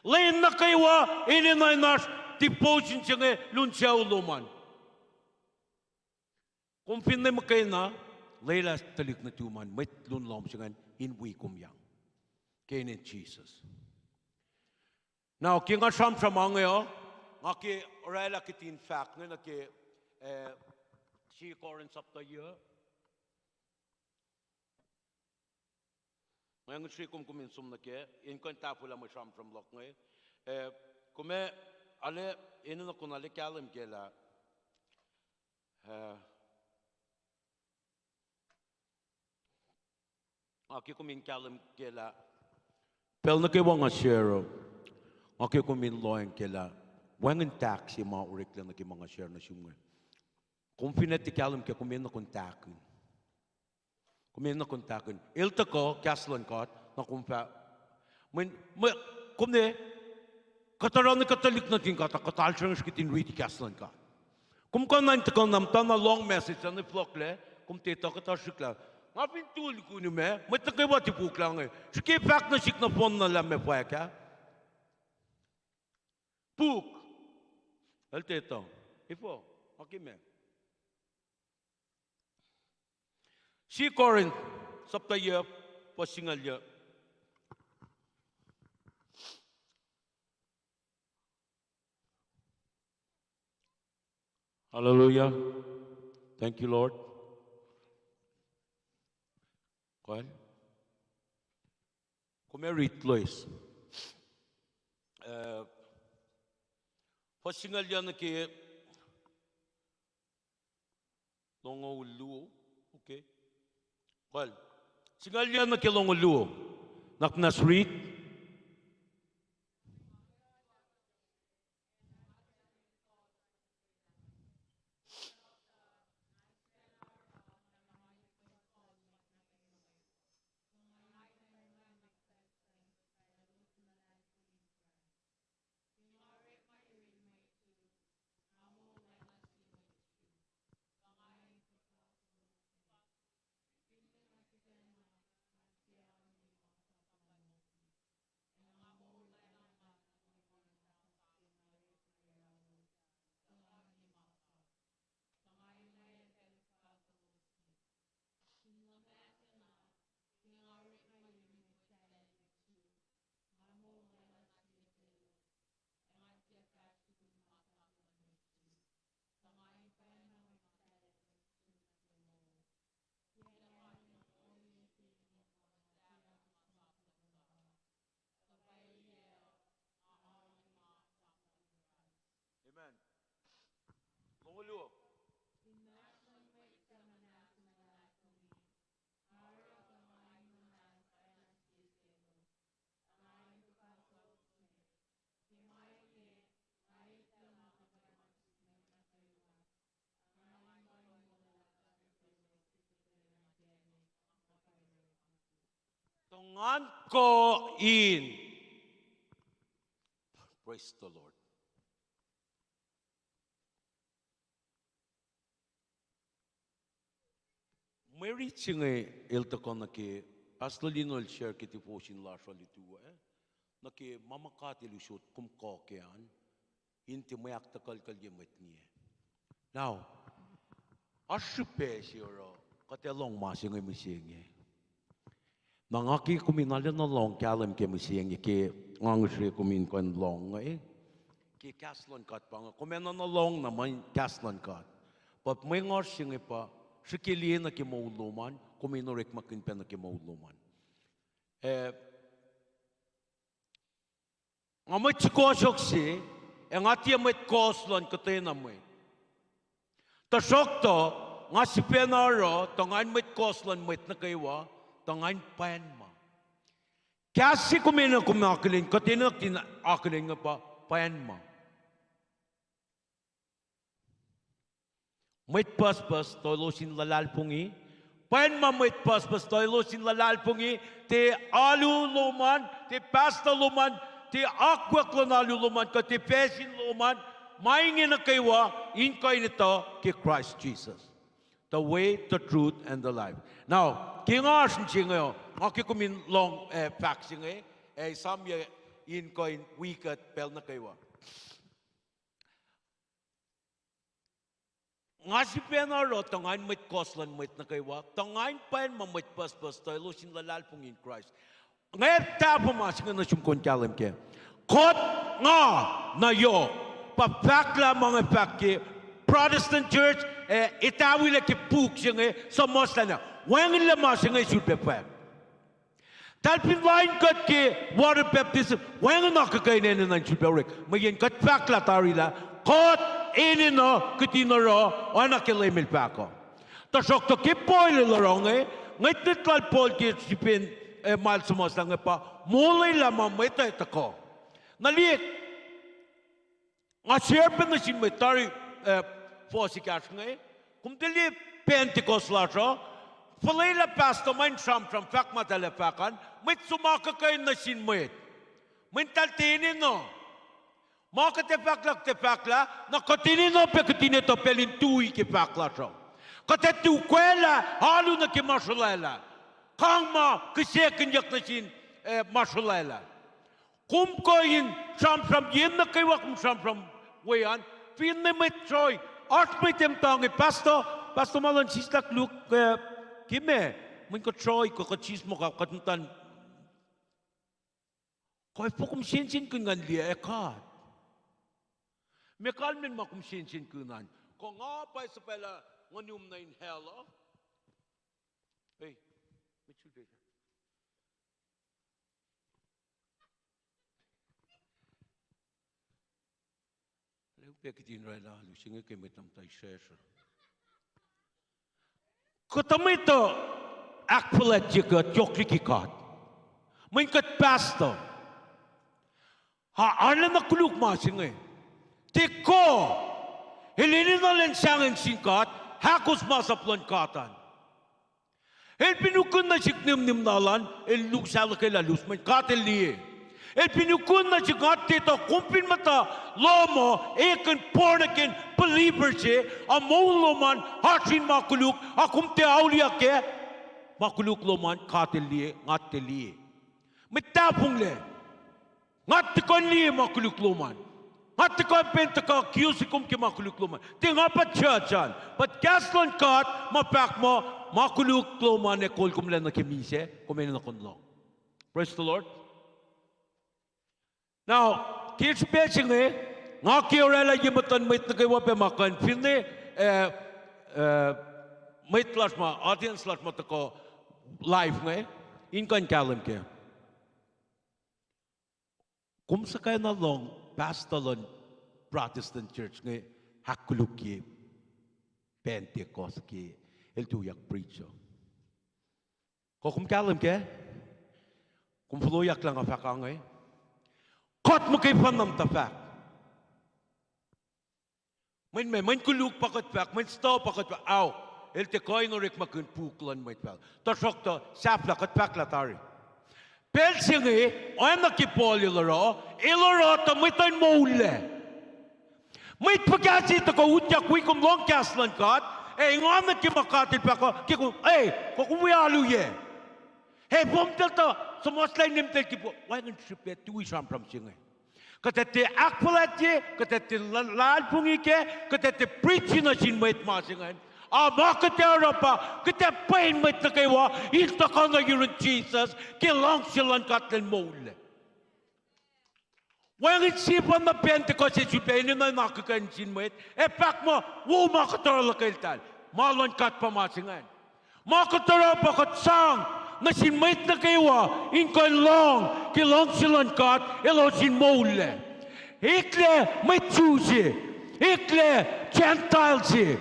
Lwen nuh kwewa enenuh in oasr devotion se inge lun sucu lom an. Kom finne muhkwena, lwelah tuhlihk nuhtum an, mwet lun lohm se ingacn in wi kom yang. Ke inen Jisus. Now, ke nga sramsram inge uh, nga ke oraclah kihtin fahk inge nuh ke, eh, sie Corinth sapta yuh. Nga ngihsre kom, kom in som nuh kac, in kuh in tahfwelah mwe sramsram luhk inge. Eh, kom ac, arlac, enenuh kom arlac kahlwem kac lah, eh, nga ke kom in kahlwem kac lah, pacl nuh kwewa nga share uh, nga ke kom in lohacng kac lah, wacngihn tahk se ma oreklac nuh ke ma nga share nuh sum inge. Kom fin tiac kahlwem kac, kom enenuh kom tahkihn. Kom enenuh kom tahkihn. El tuhkuh kahs luhn God, na kom fah, mweyen, mwe, kom ne, kuht oruh na kuht tuhlihk nuhtin God, kuht alsruhngihsr kihtin riti kahs luhn God. Kom kuh na in tuhkuh na muhta na lohng message an fohlohklac, kom tiac etuh kuhtuh srihklac. Nga fin tu likin u ma, mwet nuh kwewa tiac puklah inge. Srihke fahk nuh sihk nohfohn na lah meac fwack ah. Puk. El tiac etuh. Efuh, ma ke ma Sie Corinth, sapta yuh, fuhs singucul yuh. Hallelujah. Thank you, Lord. Kuhl. Kom ac read, Lois. Uh, fuhs singucul yuh nuh ke longoul luo. Okay. Kuhl. Singucul yuh nuh ke longoul luo. Nak nas read. Amen. Longoul luo. Tuh ngan kuh in. Praise the Lord. Mwe rit se inge el tuhkuh nuh ke, Pastor Lino el share ke devotion lasr uh lutu, eh? Nuh ke ma ma God el usot kom kuh kac an, in tiac mwe ahktuhkuhlkuhl ye mwet ngiac. Now, oasr srihpac se oruh kuht ac lohng ma se inge mihsenge. Na nga ke kom in arulacna lohng kahlwem ke mihsenge ke nga ngihsre kom in kuh in lohng inge, ke kahs luhn God pa inge, kom enenuh na lohng na ma in kahs luhn God. But mwe ngoasr se inge pa srihke liye nuh ke moul lom an, kom in orekmakihn pac nuh ke moul lom an. Eh, nga mwet sukohsohk se, ac nga tiac mwet kohs luhn kuhtwena mwet. Tuhsruhktuh, nga sifacna oruh tuh nga in mwet kohs luhn mwet nuh kwewa, tuh nga in pwacnma. Kahs se kom enenuh kom akihlen, kuht enenuh kuht in akihlen inge pa pwacnma. Mwet pucspucs tuh elos in luhlahlfongi. Pwacnma mwet pucspucs tuh elos in luhlahlfongi, tiac alu lom an, tiac pastor lom an, tiac akwuck luhn alu lom an, kuh tiac facsin lom an, ma inge nuh kwewa in kuh in etuh ke Kraist Jisus. The way, the truth, and the life. Now, ke nga oasr nuh se inge uh, nga ke kom in lohng, eh, fahk se inge, ac esamyac in kuh in wi kuht pacl nuh kwewa. Nga sifacna oruh tuh nga in mwet kohs luhn mwet nuh kwewa, tuh nga in pwacnma mwet pucspucs tuh elos in luhlahlfongi in Kraist. Nga tahfuh ma se inge nuh sum kom in kahlwem kac. Kuht, nga, na yohk, pa fahklah ma nga fahk ke Protestant Church, eh, etawilac ke puk se inge, suhmuhslah na. Wacngihnlac ma se inge sulpac fahk. Tahl fin lain kuht ke water baptism, wacngihn akuhkuhin enenuh in sulpac orek. Mweyen kuht fahklah tari lah, kuht enenuh kuht in oruh oacna ke Leum El fahk uh. Tuhsruhktuh ke Paul el oruh inge, ngwetngwet lal Paul ke srihpen, eh, ma el suhmuhslah inge pa molwelah ma mwet uh tuhkuh. Na liye, nga share pac nuh sin mwet tari, eh, fuhs ekahsr inge, kom tiac liye Pentecost lasr uh, fuhlwelah pastor ma in sramsram fahk ma tahl ac fahk an, mwet som akuhkuhin nuh sin mwet. Mweyen tahl tiac enenuh. Ma kuht ac fahk lah, kuht ac fahk lah, na kuht enenuh pac kuht in etuh pacl in tui ke fahk lasr uh. Kuht ac tukwaclah, alu nuh ke ma sruhlwaclah. Kang ma kihsackihnyuck nuh sin, eh, ma sruhlwaclah. Kom kuh in sramsram yen nuh kwewa kom sramsram we an, finne mwet srui, oasr mwet ac muhta inge, pastor, pastor ma luhn sislah koluk, eh, ke ma, mweyen kuht srui kuh kuht sismohk uh, kuht muhta in, kuh efuh kom sensenkihn ngan liye ac God? Meac kalmacn ma kom sensenkihn an? Kuh nga pwacye suhpwaclah nguhnum nuh in hell uh? Ei, met sulpac. Leu pac kihtin oraclah alu se inge ke mwet na muhta isracsr. Kuhtuh mwet uh ahkfuhlwactye kuht yohk liki God. Mweyen kuht pastor. A, arulacna koluk ma se inge. Tiac kuh, el enenuh elan sahngweng sin God, ahkos masap luhn God an. El fin ukihn nuh sihk nihmnihm lal an, el lu-, sahluhkwelah lus, mweyen God el liye. El fin ukihn nuh sihk, nga tiac etuh, kom fin muhta lohm uh, ekihn born again believer se, a moul lom an oasr in ma koluk, a kom tiac auliyak ac, ma koluk lom an God el liye, nga tiac liye. Mwet tahfonglac. Nga tiac kuh in liye ma koluk lom an. Nga tiac kuh in pen tuhkuh kiosi kom ke ma koluk lom an. Tiac nga pa judge an. But kahs luhn God ma fahk muh, ma koluk lom an ac kol kom lac nuh ke misac, kom enenuh kom lohng. Praise the Lord. Now, ke srihpac se inge, nga ke oraclah ye muhtuhn mwet nuh kwewa pac ma kuh in finne, eh, eh, mwet lasr ma, audience lasr ma tuhkuh live inge, in kuh in kahlwem kac. Kom suhkwac na lohng pastor luhn Protestant church inge ahkkolukye Pentecost ke el tuyak preach uh. Kuh kom kahlwem kac? Kom foloyak lah nga fahk inge. Kuht muhkwena muhta fahk. Mweyen meac, mweyen koluk pa kuht fahk, mweyen stuh pa kuht fahk, ao, el tiac kuh in orekmakihn puk luhn mwet fahk. Tuhsruhktuh, sahflah kuht fahk lah tari. Pacl se inge, oacna ke Paul el oruh, el oruh tuh mwet uh in moullac. Mwet fuhkah se tuhkuh utyak wi kom lohng kahs luhn God, ac engan nuh ke ma God el fahk uh, ke kom, e, kuh kom wi aluyac. E, fomtahl tuh suhmuhslah nemtahl ke puk, wacngihn srihpac tui sramsram se inge. Kuht ac tiac ahkfuhlwactye, kuht ac tiac la-, luhlahlfongi kac, kuht ac tiac preach nuh sin mwet ma se ingacn. A ma kuht ac oruh pa, kuht ac pwen mwet nuh kwewa in tuhkuh nuh yurin Jisus ke luhngse luhn God elan moullac. Wacngihn sie pa na Pentecost ac sulpac enenuh in akuhkuhin sin mwet, ac fahk muh, wo ma kuht oruh luhkeltahl. Ma luhn God pa ma se ingacn. Ma kuht oruh pa kuht sang nuh sin mwet nuh kwewa in kuh in lohng ke luhngse luhn God elos in moullac. Eklac mwet Jew se, eklac Gentile se,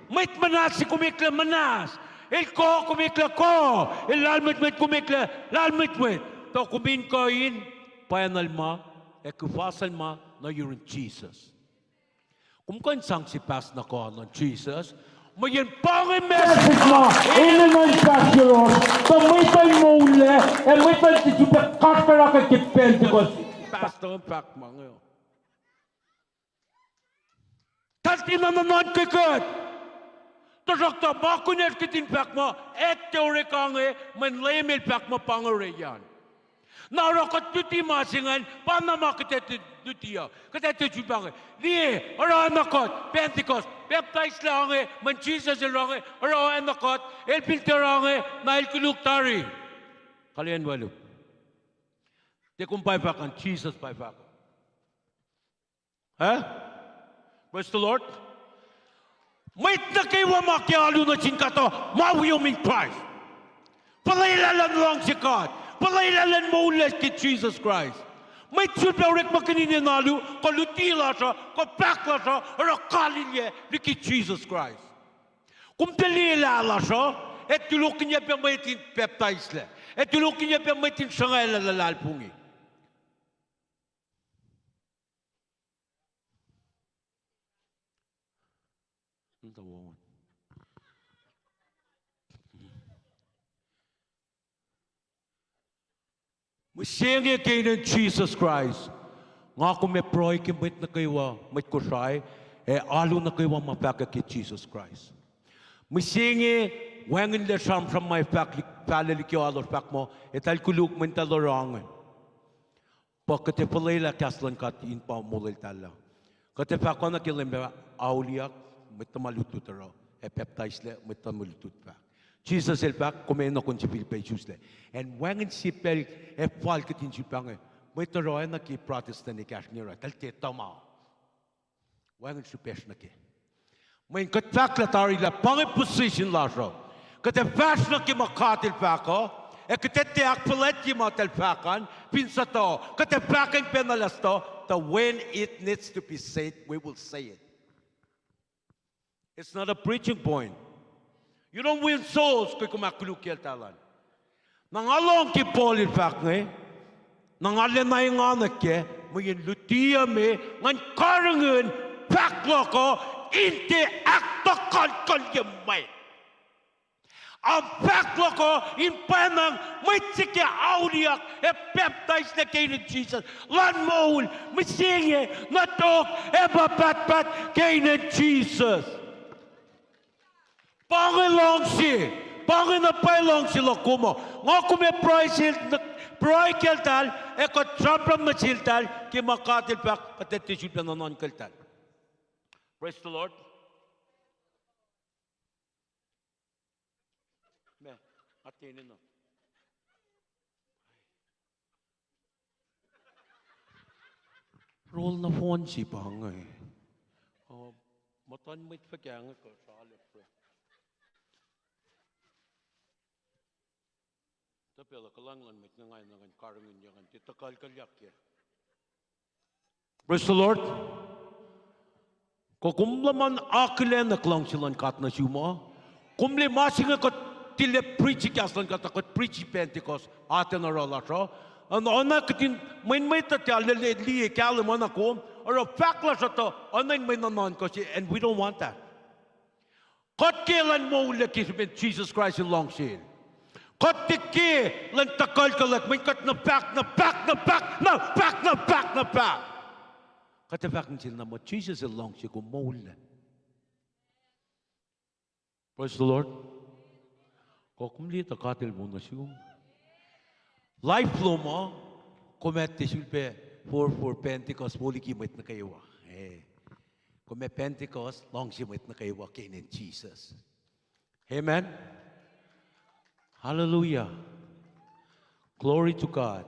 mwet muhnahs se kom eklac muhnahs, el kuh kom eklac kuh, el lahlmwetmwet kom eklac lahlmwetmwet, tuh kom in kuh in pwacnwacl ma ac kuhfasacl ma nuh yurin Jisus. Kom kuh in sang sie pahs na kuh luhn Jisus, mweyen pa inge message ma enenuh in fahsr yohrohsr, tuh mwet uh in moullac, ac mwet uh in tiac sulpac kasrkuhsrak ke Pentecost. Pastor, fahk ma inge. Tahl tiacna nuhnuhnkuh kuht. Tuhsruhktuh ma kunacsr kuht in fahk muh, ac tiac orek ange, mweyen Leum El fahk muh pa inge oreyan. Na oruh kuht luti ma se ingacn, pa na ma kuht ac tiac luti uh, kuht ac tiac sulpac inge. Liye, oruh oacna kuht Pentecost, pacptaislac inge, mweyen Jisus El oruh inge, oruh oacna kuht, El fin tiac oruh inge, na El koluk tari. Kalweni wacluh. Tiac kom pa fahk an, Jisus pa fahk. Eh? Praise the Lord. Mwet nuh kwewa ma ke alu nuh sin God uh, ma wiom in Christ. Fuhlwelah luhn luhngse God. Fuhlwelah luhn moullac ke Jisus Kraist. Mwet sulpac orekmakihn in alu, kuh luti lasr uh, kuh fahk lasr uh, oruh kalilyac liki Jisus Kraist. Kom tiac liyelah lasr uh, ac tulokihnyac pac mwet in pacptaislac. Ac tulokihnyac pac mwet in sruhngwaclah luhlahlfongi. Mihsenge ke inen Jisus Kraist, nga kom ac pruhe ke mwet nuh kwewa, mwet Kosrae, ac alu nuh kwewa ma fahkwack ke Jisus Kraist. Mihsenge, wacngihnlac sramsram ma fahk li-, fahlac liki alu, fahk muh, eltahl koluk mweyen eltahl oruh inge. Pa kuht ac fuhlwelah kahs luhn God in pa molweltahl uh. Kuht ac fahk oacna ke Leum El auliyak, mwet tuhma lutlut oruh, ac pacptaislac, mwet tuhma lutlut fahk. Jisus El fahk, kom enenuh in sifilpac isuslac. Acn wacngihn sie pacl ac fal kuht in sifilpac inge, mwet oruh oacna ke Protestant ekahsr inge oruh, eltahl tiac tuhma. Wacngihn srihpacsr nuh kac. Mweyen kuht fahk lah tari lah pa inge position lasr uh. Kuht ac fahsr nuh ke ma God El fahk uh, ac kuht ac tiac ahkfuhlwactye ma eltahl fahk an, fin suhtuh, kuht ac fahkwacng pacna lah suhtuh, the when it needs to be said, we will say it. It's not a preaching point. You don't win souls ke kom ahkkolukye eltahl an. Na nga lohng ke Paul el fahk inge, na nga lacna engan kac, mweyen luti uh me, ngan karihngihn fahk luhk uh in tiac ahktuhkuhlkuhlye mwet. Ac fahk luhk uh in pwacnwacng mwet se ke auliyak ac pacptaislac ke inen Jisus. Luhn moul, mihsenge, nuh tok, ac ma pahtpaht ke inen Jisus. Pa inge luhngse, pa inge na pwacye luhngse luhk kom uh. Nga kom ac pruhe sel, pruhe ke eltahl, ac kuht sramsram nuh seltahl ke ma God El fahk, kuht ac tiac sulpac nuhnuhnkuh eltahl. Praise the Lord. Ma, atene na. Rol nohfohn se pa inge. Uh, muhtuhn mwet fuhkah inge kuh sralep re. Tuh pacl uh kuhlwacng luhn mwet inge nga enenuh in karihngihn, nga in tiac tuhkuhlkuhlyak kac. Praise the Lord. Kuh kom luhman akihlen luhngse luhn God nuh sum uh. Kom liye ma se inge kuht tilac preach kahs luhn God, kuht preach Pentecost, atacn oruh lasr uh. An, oacna kuht in, mweyen mwet uh tiac lele liye kahlwem oacna kom, oruh fahk lasr uh tuh oacna in mwe nuhnuhnkuh se, and we don't want that. Kuht ke elan moullac ke srihpen Jisus Kraist el luhngse el. Kuht tiac ke elan tuhkuhlkuhlak, mweyen kuht na fahk, na fahk, na fahk, na fahk, na fahk, na fahk. Kuht ac fahk nuh sel na muh Jisus el luhngse kom moullac. Praise the Lord. Kuh kom liye tuh God el wo nuh sum. Life lom uh, kom ac tiac sulpac Forfor Pentecost wo liki mwet nuh kwewa. Eh. Kom ac Pentecost, luhngse mwet nuh kwewa ke inen Jesus. Amen. Hallelujah. Glory to God.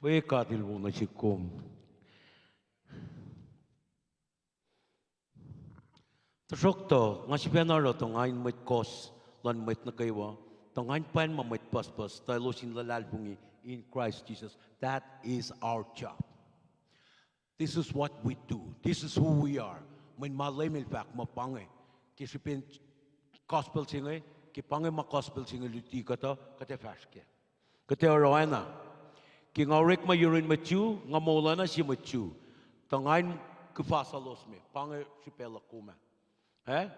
We God El wo nuh sihk kom. Tuhsruhktuh, nga sifacna oruh tuh nga in mwet kohs luhn mwet nuh kwewa, tuh nga in pwacn ma mwet pucspucs, tuh elos in luhlahlfongi in Christ Jesus. That is our job. This is what we do. This is who we are. Mweyen ma Leum El fahk muh pa inge. Ke srihpen gospel se inge, ke pa inge ma gospel se inge luti kuhtuh, kuht ac fahsr kac. Kuht ac oruh oacna. Ke nga orekma yurin mwet Jew, nga moul oacna sie mwet Jew. Tuh nga in kuhfasaclos me. Pa inge srihpac luhk kom ah. Eh?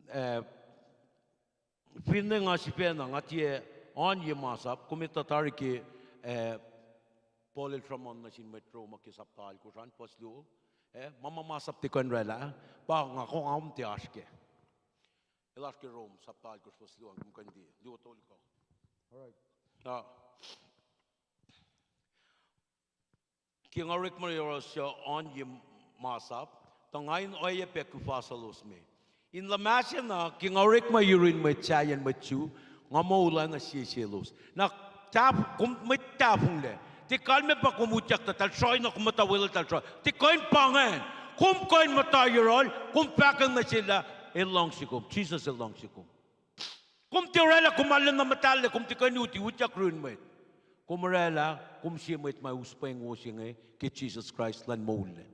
Eh, finne nga sifacna, nga tiac oan ye masap, kom etuh tari ke, eh, Paul el sruhmuhn nuh sin mwet Rome ke sapta alkosr an, fuhs luo. Eh, ma ma masap tiac kuh in oraclah, pa nga kom tiac oasr kac. El oasr ke Rome sapta alkosr fuhs luo an, kom kuh in tiac, luo tolu kuh. All right. Ah. Ke nga orekma yohrohsr suc oan ye masap, tuh nga in oacyacpac kuhfasaclos me. In luhmahsena, ke nga orekma yurin mwet sahyacn mwet Jew, nga moul oacna sie selos. Na, kom mwet tahfonglac. Tiac kalmac pa kom utyak tuh tahl srohi na kom muhta weluhl tahl srohi. Tiac kuh in pa ingacn. Kom kuh in muhta yohrohl, kom fahkwack nuh sel lah, El luhngse kom. Jesus El luhngse kom. Kom tiac oraclah kom arulacna muhtahl lac, kom tiac kuh in uti, utyak yurin mwet. Kom oraclah, kom sie mwet ma us pweng wo se inge ke Jesus Christ luhn moullac.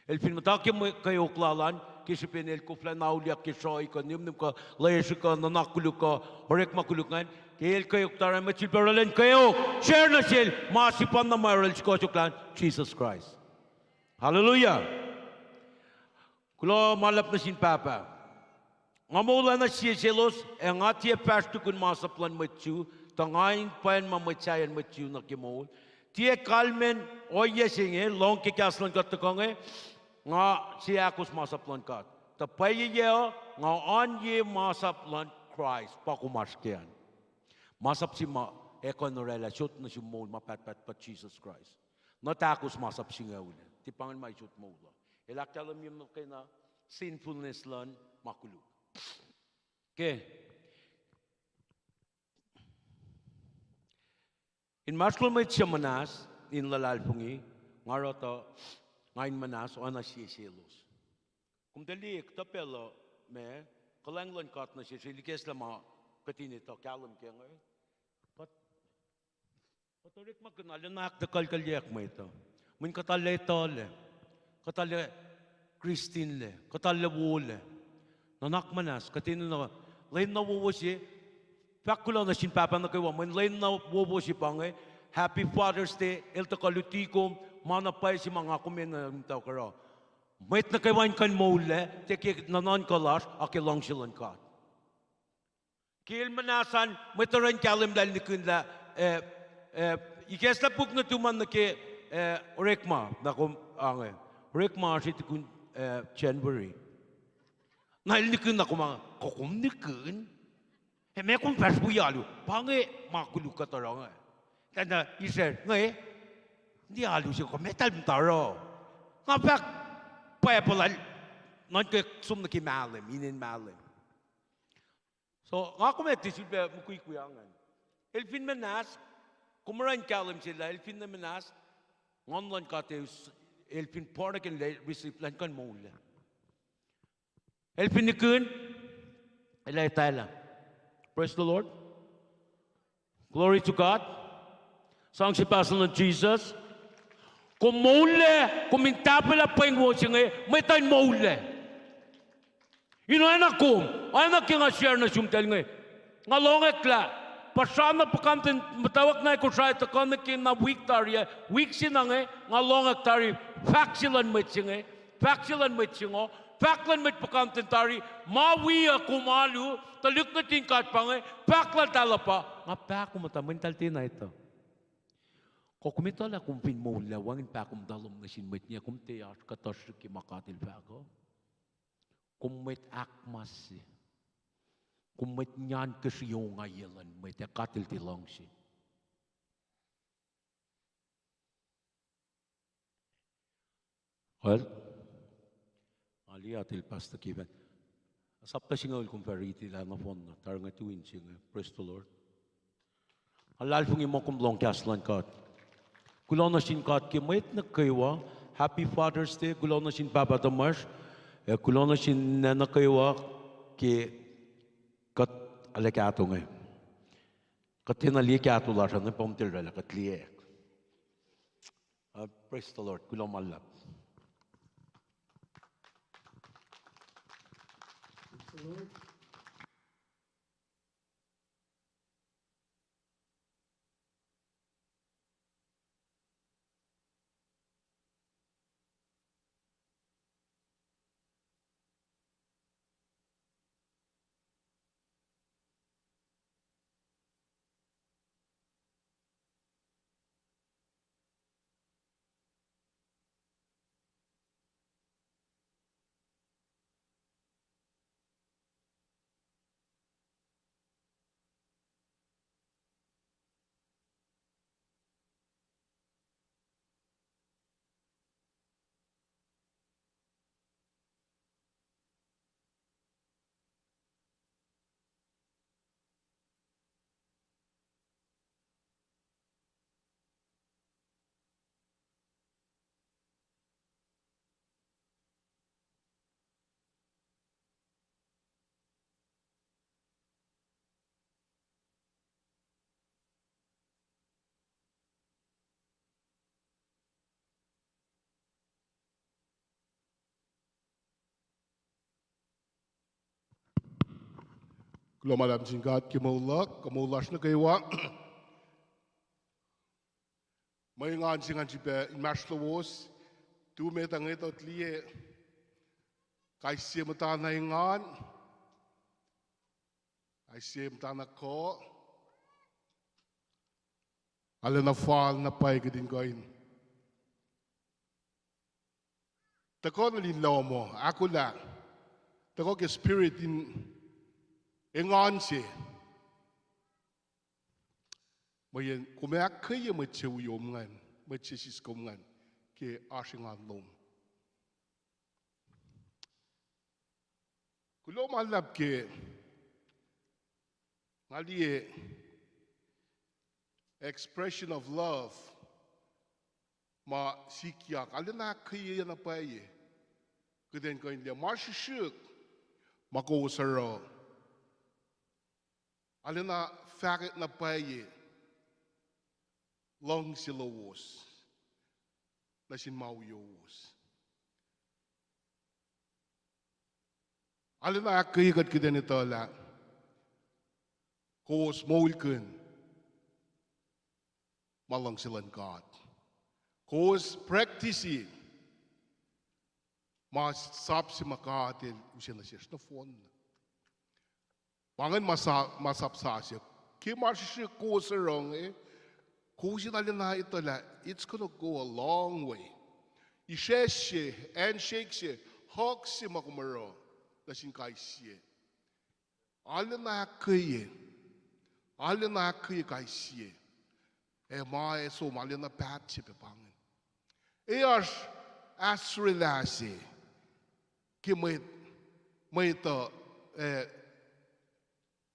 El fin muhta ke mwe kweok lal an, ke srihpen el koflah in auliyak ke srohi kuh nihmnihm kuh lwesrihk kuh nuhnak koluk kuh orekma koluk ingacn, ke el kweok tari mwet sulpac oraclah in kweok, share nuh sel ma sefanna ma oruh el sukohsohk lah Jesus Christ. Hallelujah. Kuloh ma luhlahp nuh sin Pahpah. Nga moul oacna sie selos, ac nga tiac fahsr tukun masap luhn mwet Jew, tuh nga in pwacn ma mwet sahyacn mwet Jew nuh ke moul. Tiac kalmacn ohiyac se inge, lohng ke kahs luhn God tuhkuh inge, nga se ahkos masap luhn God. Tuh pwacye uh, nga oan ye masap luhn Kraist, pa kom oasr ke an. Masap se ma ac kuh in oraclah sot nuh sum moul ma pahtpaht pa Jesus Christ. Nuh tahkos masap singucul ah. Tiac pa ingacn ma sot moul uh. El ahkkahlwemye muhkwena sinfulness luhn ma koluk. Ke inmahsrlon mwet suc muhnahs in luhlahlfongi, nga oruh tuh nga in muhnahs oacna sie selos. Kom tuh liye kuhtuh pacl uh ma kuhlwacng luhn God nuh sesr el ikacslah ma kuht in etuh kahlwem ke inge. Kuht Kuht orekmakihn arulacna ahktuhkuhlkuhlyeyuck mwet uh. Mweyen kuht arlac etuhlac. Kuht arlac Christianlac. Kuht arlac wolac. Nuhnak muhnahs, kuht enenuh lwen na wowo se, fahk kuloh nuh sin pahpah nuh kwewa, mweyen lwen na wowo se pa inge, Happy Father's Day, el tuhkuh luti kom, ma na pwacye se ma nga kom enenuh in muhtwacwacack oruh. Mwet nuh kwewa in kuh in moullac, tiac ke nuhnuhnkuh lasr, a ke luhngse luhn God. Ke el muhnahs an, mwet oruh in kahlwem lah el nihkihn lah, eh, eh, ikacslah puk nuhtum an nuh ke, eh, orekma, na kom ange. Orekma oasr tukun, eh, January. Na el nihkihn na kom ange, kom nihkihn? Ac meac kom fahsr wi alu, pa inge ma koluk kuht oruh inge. Tuh na Israel inge, tiac alu se kom metal muhta oruh. Nga fahk Bible lal, nuhnkuh som nuh ke mahlwem, inen mahlwem. So, nga kom ac tiac sulpac mukwikwi ingacn. El fin muhnahs, kom oruh in kahlwem sel lah el fin muhnahs, Nguhn luhn God, el fin pwacye in receive lah el kuh in moullac. El fin nihkihn, el ac etwaclah. Praise the Lord. Glory to God. Sang se pahsuh luhn Jesus. Kom moullac, kom in tahfwelah pweng wo se inge, mwet uh in moullac. In oacna kom, oacna ke nga share nuh sumtahl inge. Nga lohngwack lah, puhsra na puhkantwen muhtwacwacack na Kosrae tuhkuh nuh ke na wik tari ah, wik se na inge, nga lohngwack tari, fahk se luhn mwet se inge, fahk se luhn mwet se ingo, fahk luhn mwet puhkantwen tari, ma wi uh kom alu, tuhlihk nuhtin God pa inge, fahk lal tahl uh pa, nga pahkomuhta, mweyen tahl tiacna etuh. Kuh kom etuh lah kom fin moullac, wacngihn pahkomuhta lom nuh sin mwet inge, kom tiac oasr kuhtuh srihk ke ma God El fahk uh. Kom mwet ahkmas se. Kom mwet ngan ke sri ongaiyac luhn mwet ac God El tiac luhngse. Well, nga liye atil Pastor Kevin. Sapta singucul kom fah riti lah nohfohn na, tari nga tu in se inge. Praise the Lord. Nga luhlahlfongi muh kom lohng kahs luhn God. Kuloh nuh sin God ke mwet nuh kwewa. Happy Father's Day. Kuloh nuh sin Pahpah tuhmasr. Ac kuloh nuh sin ninac nuh kwewa ke kuht arlac kahto inge. Kuht tiacna liye kahto lasr an, pa kom tiac oraclah kuht liye. Uh, praise the Lord. Kuloh ma luhlahp. Kuloh ma luhlahp sin God ke moul luhk, ke moul lasr nuh kwewa. Mwe engan se ingacn srihpac inmahsrlowos, tuh met ah ngetut liye, kais sie muhtana engan, kais sie muhtana kuh, arulacna fal na pwacye kuht in kuh in tuhkuh nuh in lohm uh, ahkolah, tuhkuh ke spirit in engan se. Mweyen kom ac ahkkweye mwet se wiom ingacn, mwet se siskom ingacn, ke oasr engan lom. Kuloh ma luhlahp ke nga liye expression of love ma sikyak, arulacna ahkkweye na pwacye kuht in kuh in liye ma srihsrihk ma kowos oruh. Arulacna fahkwack na pwacye luhngse lowos nuh sin ma wiowos. Arulacna ahkkweye kuht kuht in etuh lah kowos moulkihn ma luhngse luhn God. Kowos practice ma sap se ma God El use nuh sesr nohfohn. Pa ingacn ma sa-, ma sap sasuc. Ke ma srihsrihk kowos oruh inge, kowos in arulacna etuh lah it's gonna go a long way. Isracsr se, handshake se, hug se ma kom oruh nuh sin kais sie, arulacna ahkkweye, arulacna ahkkweye kais sie. Ac ma ac som arulacna paht se pac pa ingacn. Ac oasr ahsrelah se ke mwet, mwet uh, eh,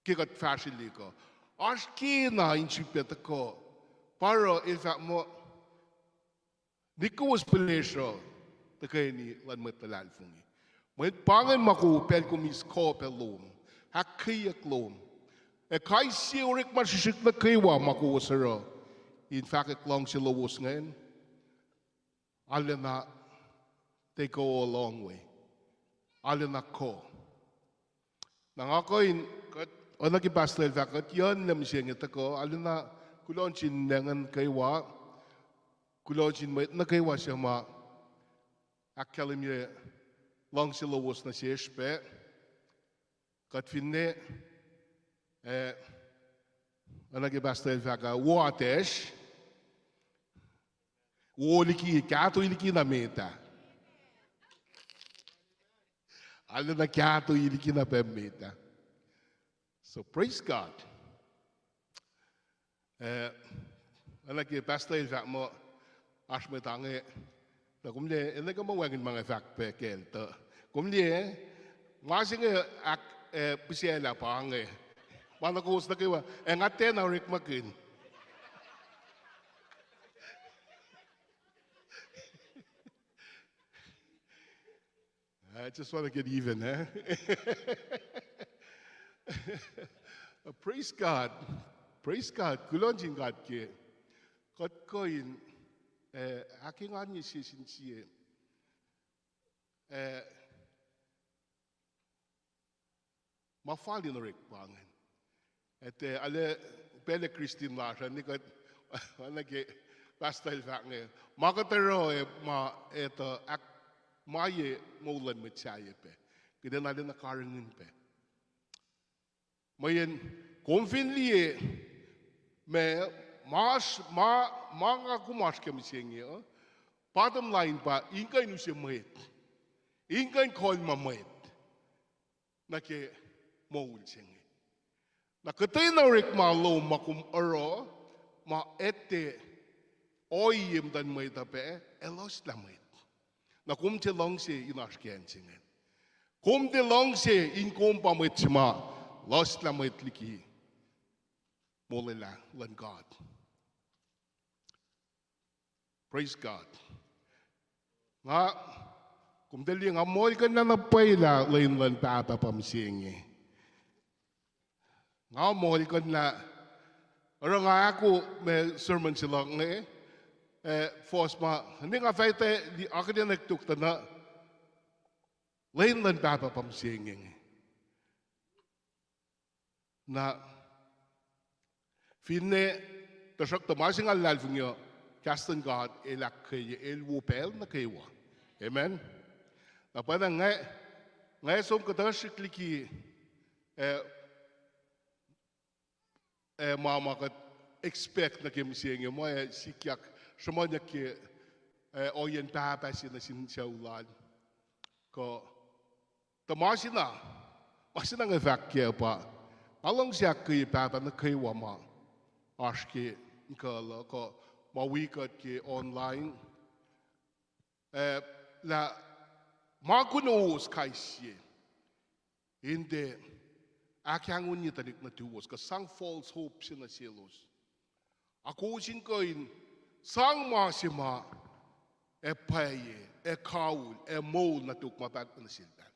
ke kuht fahsrwelihk uh, oasr kena in srihpac tuhkuh. Pa oruh el fahk muh, nihk kowos pihlesruh tuhkweni luhn mwet luhlahlfongi. Mweyen pa ingacn ma kowos pacl kom eis kuh pac lom, ahkkweyeyuck lom. Ac kais sie orekma srihsrihk nuh kwewa ma kowos oruh in fahkwack luhngse lowos ingacn, arulacna, they go a long way. Arulacna kuh. Na nga kuh in, kuht, oacna ke pastor el fahk, kuht yucnlac mihsenge tuhkuh, arulacna kuloh nuh sin ninac nuh kwewa, kuloh nuh sin mwet nuh kwewa suc ma ahkkahlwemye luhngse lowos nuh sesr pac. Kuht finne, eh, oacna ke pastor el fahk ah, wo atacsr, wo liki, kahto liki na met ah. Arulacna kahto liki na pac met ah. So praise God. Eh, oacna ke pastor el fahk muh, oasr mwet ange, Tuh kom liye, el nuh ke ma wacngihn ma nga fahk pac kacl tuh. Kom liye, ma se inge ahk, eh, pihsaclah pa inge. Ma na kowos nuh kwewa, ac nga tiacna orekmakihn. I just want to get even, eh? Praise God. Praise God. Kuloh nuh sin God ke kuht kuh in, eh, ahkenganye sie sin sie. Eh, ma fal in orek pa ingacn. At, eh, ale, pacl ac Christine lasr an, kuht, oacna ke pastor el fahk inge, ma kuht oruh, eh, ma, eh, tuh ahk, ma ye moul luhn mwet sahyac pac. Kuht enenuh na karihngihn pac. Mweyen kom fin liye ma, ma, ma nga kom oasr ke mihsenge uh, bottom line pa in kuh in use mwet, in kuh in kolma mwet nuh ke moul se inge. Na kuhtwena orekma lom ma kom oruh, ma etuh ohiyac muhtuhn mwet uh pac, elos lah mwet. Na kom tiac luhngse in oasr ke acn se ingacn. Kom tiac luhngse in kom pa mwet se ma luslah mwet liki molwelah luhn God. Praise God. Nga, kom tiac liye, nga muhlkuhnlah na pwacye lah lwen luhn Pahpah pa mihsenge. Nga muhlkuhnlah, oruh nga ahko ma sermon se luhk inge, eh, fohs ma, ne nga fah etuh, akihlen tok tuh na, lwen luhn Pahpah pa mihsenge inge. Na, finne, tuhsruhktuh ma se nga luhlahlfongi uh, kahs luhn God el ahkkweye, el wo pacl nuh kwewa. Amen. Na pwacnwacng nga, nga som kuhtuh srihk liki, eh, eh, ma ma kuht expect nuh ke mihsenge, ma ac sikyak sruhmuhnyuck ke, eh, ohiyacn pahpah se nuh sin sucu lal. Kuh, tuh ma se na, ma se na nga fahk kac pa, nga luhngse ahkkweye pahpah nuh kwewa ma oasr ke inkuhl uh, kuh ma wi kuht ke online. Eh, lah ma kunowos kais sie in tiac ahkahngonye tuhlihk nuhtuwos, kuh sang false hope se nuh selos. Ac kowos in kuh in sang ma se ma ac pwacye, ac kaul, ac moul nuh tok ma pahtpaht nuh sel pacl.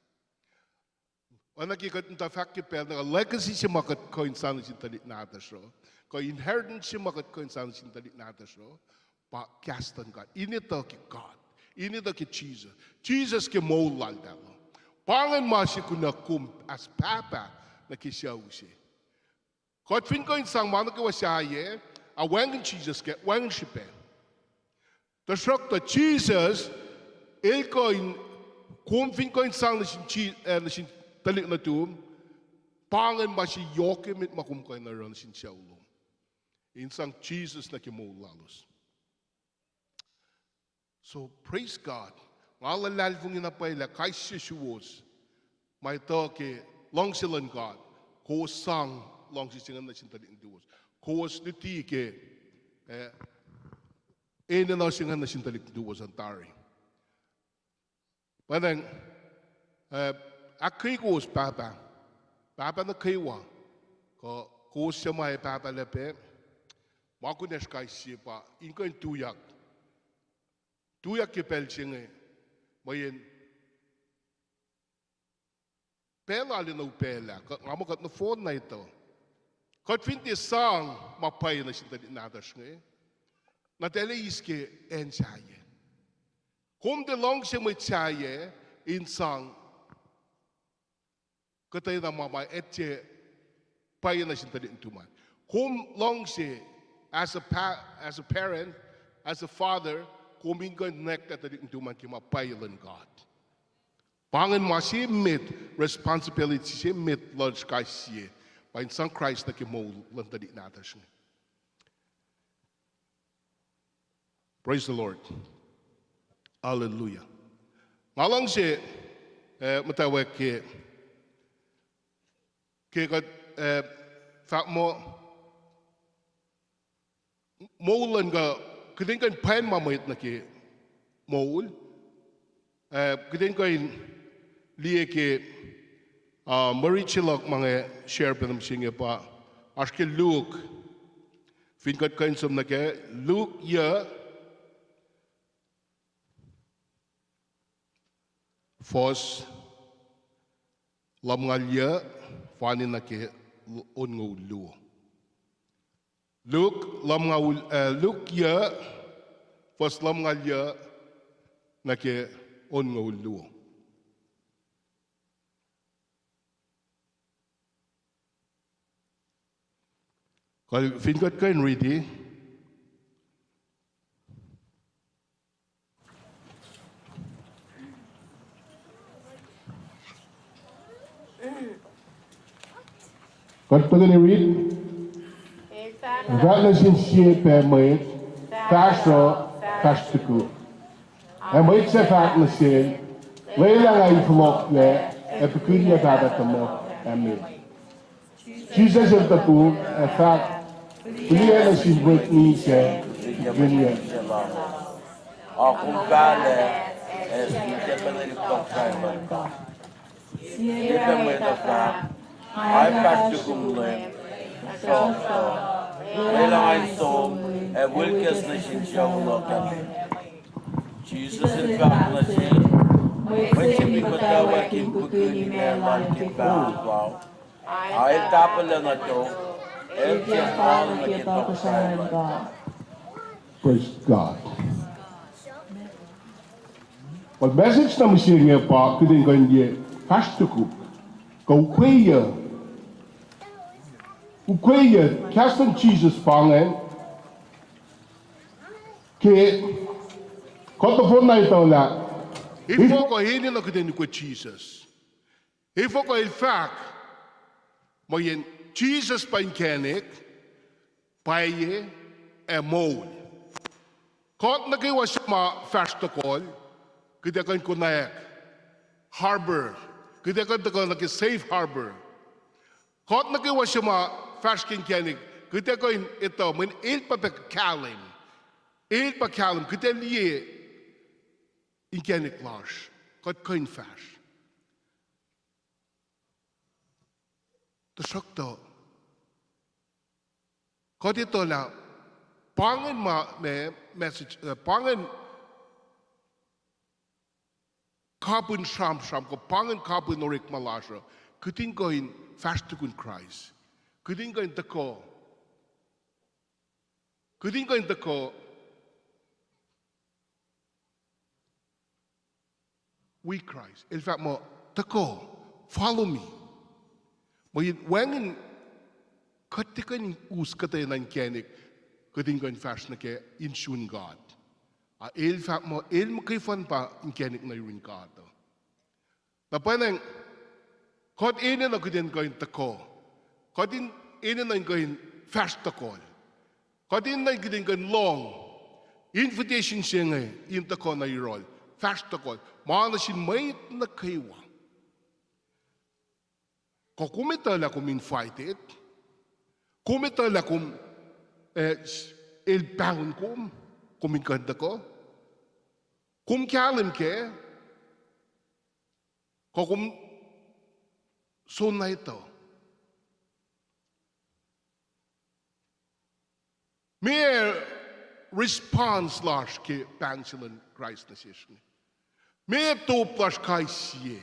Oacna ke kuht muhta fahk ke pacl nuh kwewa, legacy se ma kuht kuh in sang nuh sin tuhlihk nahtuhsr uh, kuh inheritance se ma kuht kuh in sang nuh sin tuhlihk nahtuhsr uh, pa kahs luhn God. In etuh ke God. In etuh ke Jisus. Jisus ke moul laltahl uh. Pa ingacn ma se kunuh kom as pahpah nuh ke sucu se. Kuht fin kuh in sang ma nuh kwewa sahyac, ac wacngihn Jisus kac, wacngihn srihpac. Tuhsruhktuh Jisus, el kuh in, kom fin kuh in sang nuh sin Ji-, eh, nuh sin tuhlihk nuhtum, pa ingacn ma se yohk emet ma kom kuh in oruh nuh sin sucu lom. In sang Jisus nuh ke moul lalos. So, praise God. Nga luhlahlfongi na pwacye lah kais sie suwos ma etuh ke luhngse luhn God, kowos sang luhngse se ingacn nuh sin tuhlihk nuhtuwos. Kowos luti ke, eh, enenuh se ingacn nuh sin tuhlihk nuhtuwos an tari. Pwacnwacng, eh, ahkkweye kowos pahpah, pahpah nuh kwewa, kuh kowos suc ma ac pahpah lac pac, ma kunacsr kais sie pa in kuh in tuyak, tuyak ke pacl se inge, mweyen pacl arulacna upaclah, kuh nga muh kuht nohfohn na etuh. Kuht fin tiac sang ma pwacye nuh sin tuhlihk nahtuhsr inge, na tiac eis ke acn sahyac. Kom tiac luhngse mwet sahyac in sang kuhtwena ma ma etuh pwacye nuh sin tuhlihk nuhtum an. Kom luhngse as a pa-, as a parent, as a father, kom in kuh in nwacklah tuhlihk nuhtum an ke ma pwacye luhn God. Pa ingacn ma se met responsibility se met luhn kais sie, pa in sang Kraist nuh ke moul luhn tuhlihk nahtuhsr inge. Praise the Lord. Hallelujah. Nga luhngse, eh, muhtwacwacack ke, ke kuht, eh, fahk muh, moul luhn God, kuht in kuh in pwacnma mwet nuh ke moul. Ah, kuht in kuh in liye ke, ah, mwe rit se luhk ma nga share pac nuh mihsenge pa oasr ke Luke. Fin kuht kuh in som nuh kac, Luke yuh, fuhs lumngaul yuh, fani nuh ke l-, onngoul luo. Luke lumngaul, ah, Luke yuh, fuhs lumngaul yuh nuh ke onngoul luo. Kuh, fin kuht kuh in riti. Kuht tuhkweni rit. Fahk nuh sin sie pac mwet, fahsruh, fahsr tukuk. Ac mwet sac fahk nuh sel, Lwelah nga in fohlohklac, ac puhkuhnyuc pahpah tuhmuhk, ac met. Jisus el topuk ac fahk, Fihliyac nuh sin mwet misac, puhkuhnyuc. Ac kom fahlac, ac sifilpac liki tohkohsrahi luhn God. Sie pac mwet uh fahk, Nga ac fahsr tukun Leum, tuhsruhktuh lwelah nga in som ac wilkes nuh sin sucu luhk ah. Jisus el fahk nuh sel, Mwet se fin muhtwacwacack in puhkihn imac lal ke pahol, ac el tahpuhllac nuh tok, el tiac fal nuh ke tohkohsrahi luhn God. Praise God. Well, message na mihsenge pa kuht in kuh in liye fahsr tukuk. Kuh ukweyuc. Ukweyuc, kahs luhn Jisus pa ingacn. Ke kuht nohfohn na etuh lah efuh kuh enenuh kuht in ukwe Jisus. Efuh kuh el fahk, mweyen Jisus pa inkacnek, pwacye, ac moul. Kuht nuh kwewa suc ma fahsr tohkohl, kuht ac kuh in konwacack harbor, kuht ac kuh in tuhkuh nuh ke safe harbor. Kuht nuh kwewa suc ma fahsr ke inkacnek, kuht ac kuh in etuh mweyen el pa pac kahlwem. El pa kahlwem, kuht ac liye inkacnek lasr, kuht kuh in fahsr. Tuhsruhktuh, kuht etuh lah pa ingacn ma, ma, message, uh, pa ingacn kapihn sramsram, kuh pa ingacn kapihn orekma lasr uh, kuht in kuh in fahsr tukun Kraist. Kuht in kuh in tuhkuh. Kuht in kuh in tuhkuh wi Kraist. El fahk muh, tuhkuh, follow me. Mweyen wacngihn kuht tiac kuh in us kuhtwena inkacnek, kuht in kuh in fahsr nuh ke in sun God. A el fahk muh, el muhkwena pa inkacnek nuh yurin God uh. Na pwacnwacng, kuht enenuh kuht in kuh in tuhkuh. Kuht in enenuh in kuh in fahsr tohkohl. Kuht enenuh kuht in kuh in lohng invitation se inge in tuhkuh nuh yohrohl. Fahsr tohkohl. Ma nuh sin mwet nuh kwewa. Kuh kom etuh lah kom invited. Kom etuh lah kom, eh, el pahngon kom, kom in kuh in tuhkuh. Kom kahlwem kac, kuh kom soenna etuh. Meac response lasr ke pahng se luhn Kraist nuh sesr inge? Meac top lasr kais sie?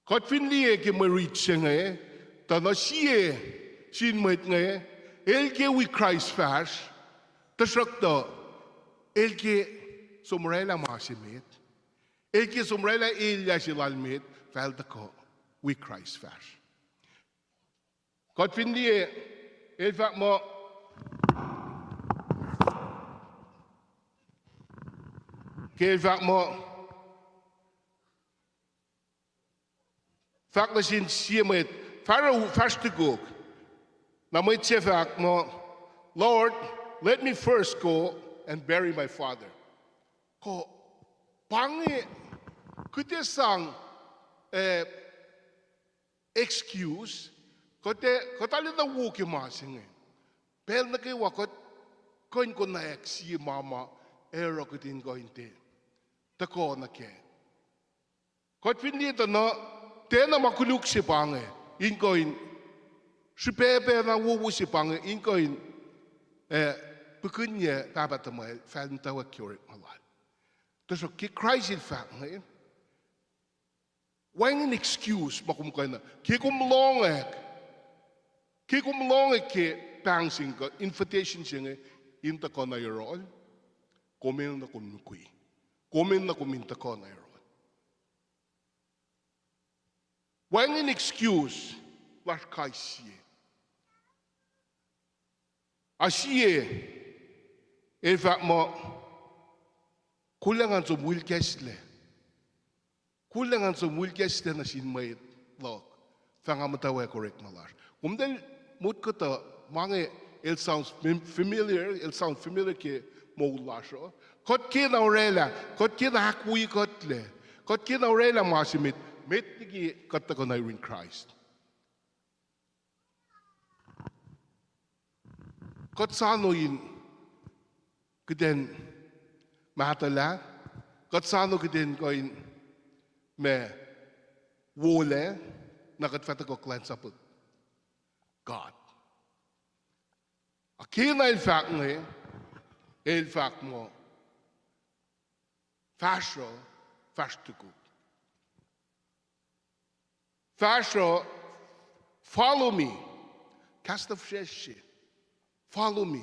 Kuht fin liye ke mwe rit se inge, tuh na sie sin mwet inge, el ke wi Kraist fahsr, tuhsruhktuh, el ke som orwaclah ma se met. El ke som orwaclah elyah se lal met, fal tuhkuh wi Kraist fahsr. Kuht fin liye, el fahk muh, ke el fahk muh, fahk nuh sin sie mwet, fahsr tukuk. Na mwet se fahk muh, Lord, let me first go and bury my father. Kuh, pa inge, kuht ac sang, eh, excuse, kuht ac, kuht arulacna wo ke ma se inge. Pacl nuh kwewa kuht kuh in konwacack sie ma ma oruh kuht in kuh in tiac tuhkuh nuh kac. Kuht fin liye tuh na, tiacna ma koluk se pa inge in kuh in, srihpac pacna wowo se pa inge in kuh in, eh, pukunye pahpah tuhmwacl fal muhtwacwacack ke orekma lal. Tuhsruhk ke Kraist el fahk inge, wacngihn excuse ma kom kuh in, ke kom lohngack, ke kom lohngack ke pahng se inge kuh invitation se inge in tuhkuh nuh yohrohl, kom enenuh kom mukwi. Kom enenuh kom in tuhkuh nuh yohrohl. Wacngihn excuse lasr kais sie. A sie, el fahk muh, kol lah ngan som wilkacslah. Kol lah ngan som wilkacslah nuh sin mwet luhk, fah nga muhtwacwacack orekma lasr. Kom tiac motko tuh ma inge, el sounds fam-, familiar, el sound familiar ke moul lasr uh. Kuht kena orwaclah, kuht kena ahkwoye kuhtlac. Kuht kena orwaclah ma se met, met liki kuht tuhkuh nuh yurin Kraist. Kuht soano in kuht in mahtuhlah, kuht soano kuht in kuh in ma wolac, na kuht fah tuhkuh kuhlwacnsapuh God. Ac kena el fahk inge, el fahk muh, fahsruh, fahsr tukuk. Fahsruh, follow me. Kahs na fihsracsr se. Follow me.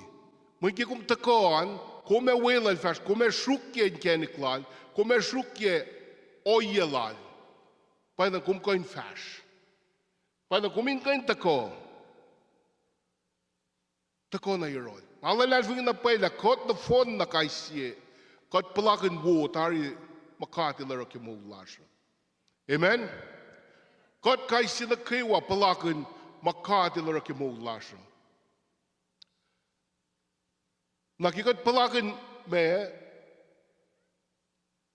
Mweyen ke kom tuhkuh an, kom ac weluhl fahsr, kom ac sruokyac inkacnek lal, kom ac sruokyac ohiyac lal. Pwacyena kom kuh in fahsr. Pwacyena kom in kuh in tuhkuh. Tuhkuh nuh yohrohl. Nga luhlahlfongi na pwacye lah kuht nohfohn na kais sie, kuht puhlakihn wo tari ma God El oruh ke moul lasr uh. Amen? Kuht kais sie nuh kwewa puhlakihn ma God El oruh ke moul lasr uh. Na ke kuht puhlakihn ma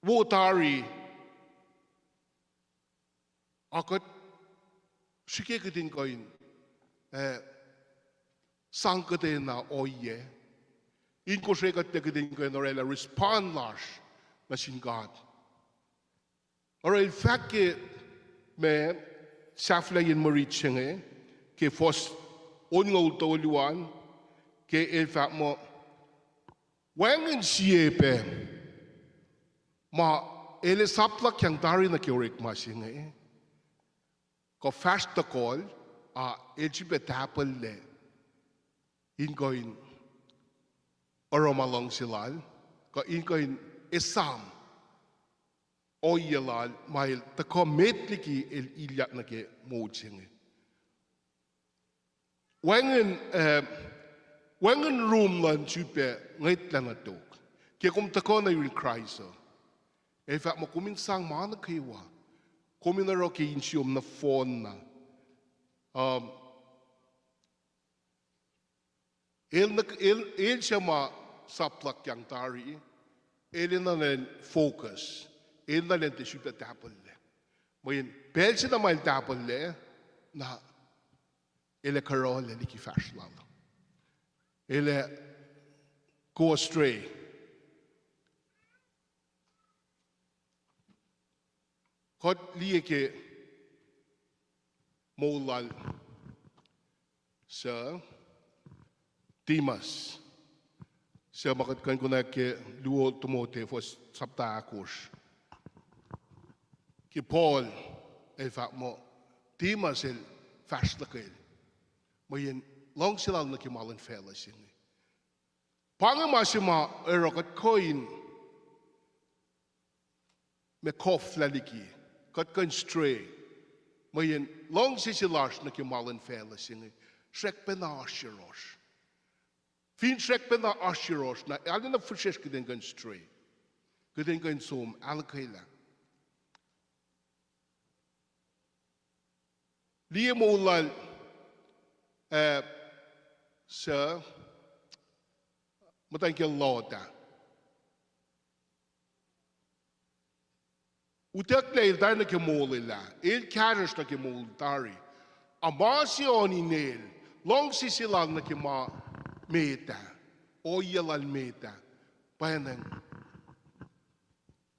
wo tari, a kuht srihke kuht in kuh in, eh, sang kuhtwena ohiyac. In kosrekuhtlac kuht in kuh in orwaclah respond lasr nuh sin God. Oruh el fahk ke ma sahflahiyacn mwe rit se inge, ke fuhs onngoul tolu an, ke el fahk muh, wacngihn sie pac ma el ac sapluhkyang tari nuh ke orekma se inge, kuh fahsr tohkohl, a el sifilpac tahpuhllac in kuh in oruh ma luhngse lal, kuh in kuh in esam ohiyac lal ma el tuhkuh met liki el ilyak nuh ke moul se inge. Wacngihn, eh, wacngihn room luhn sifilpac ngwetlah nuh tok ke kom tuhkuh nuh yurin Kraist uh. El fahk muh kom in sang ma nuh kwewa. Kom in oruh ke insiom nohfohn na. Um, el, el, el suc ma sapluhkyang tari, el enenuh in focus, el enenuh in tiac sifilpac tahpuhllac. Mweyen pacl se na ma el tahpuhllac, na el ac kuhruhlac liki fahsr lal. El ac go astray. Kuht liye ke moul lal suc Demas, suc ma kuht kuh in konwacack ke luo Timothy fuhs sapta ahkosr. Ke Paul el fahk muh Demas el fahsr luhkel, mweyen luhngse lal nuh ke ma luhn facluh se inge. Pa inge ma se ma oruh kuht kuh in ma koflah liki, kuht kuh in stray. Mweyen luhngse se lasr nuh ke ma luhn facluh se inge srackpacna oasr yohrohsr. Fin srackpacna oasr yohrohsr, na arulacna fihsracsr kuht in kuh in stray. Kuht in kuh in som ahluhkwelah. Liye moul lal, eh, suc muhtwacn kiyacl Lot ah. Utucklac el tari nuh ke moul el ah, el kahsruhsr nuh ke moul tari. A ma se oan inel, luhngse se lal nuh ke ma met ah, ohiyac lal met ah, pwacnwacng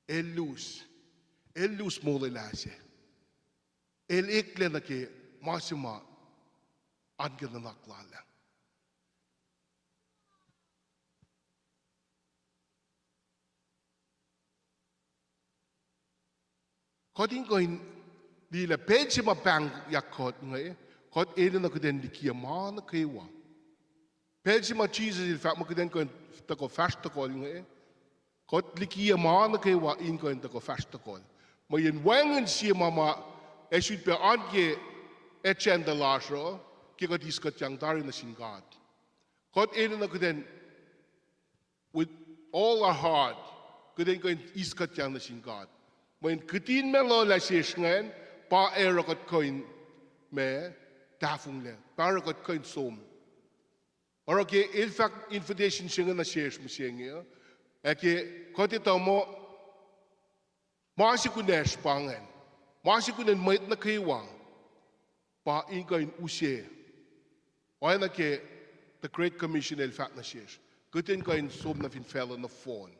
El lose. El lose molwelah se. El eklac nuh ke ma se ma oan ke nuhnak lal ah. Kuht in kuh in liye lah pacl se ma pahngyak kuht inge, kuht enenuh kuht in likiyac ma nuh kwewa. Pacl se ma Jisus El fahk muh kuht in kuh in tuhkuh fahsr tohkohl inge, kuht likiyac ma nuh kwewa in kuh in tuhkuh fahsr tohkohl. Mweyen wacngihn sie ma ma ac sulpac oan ke agenda lasr uh, ke kuht eis kuhtyang tari nuh sin God. Kuht enenuh kuht in with all our heart, kuht in kuh in eis kuhtyang nuh sin God. Mweyen kihtin ma luhlah sesr ingacn, pa oruh kuht kuh in ma tahfonglac, pa oruh kuht kuh in som. Oruh ke El fahk invitation se inge nuh sesr mihsenge uh, ac ke kuht etuh muh ma se kunacsr pa ingacn, ma se kunacsr mwet nuh kwewa, pa in kuh in use. Oacna ke the Great Commission El fahk nuh sesr, kuht in kuh in som nuh fin facluh nohfohn,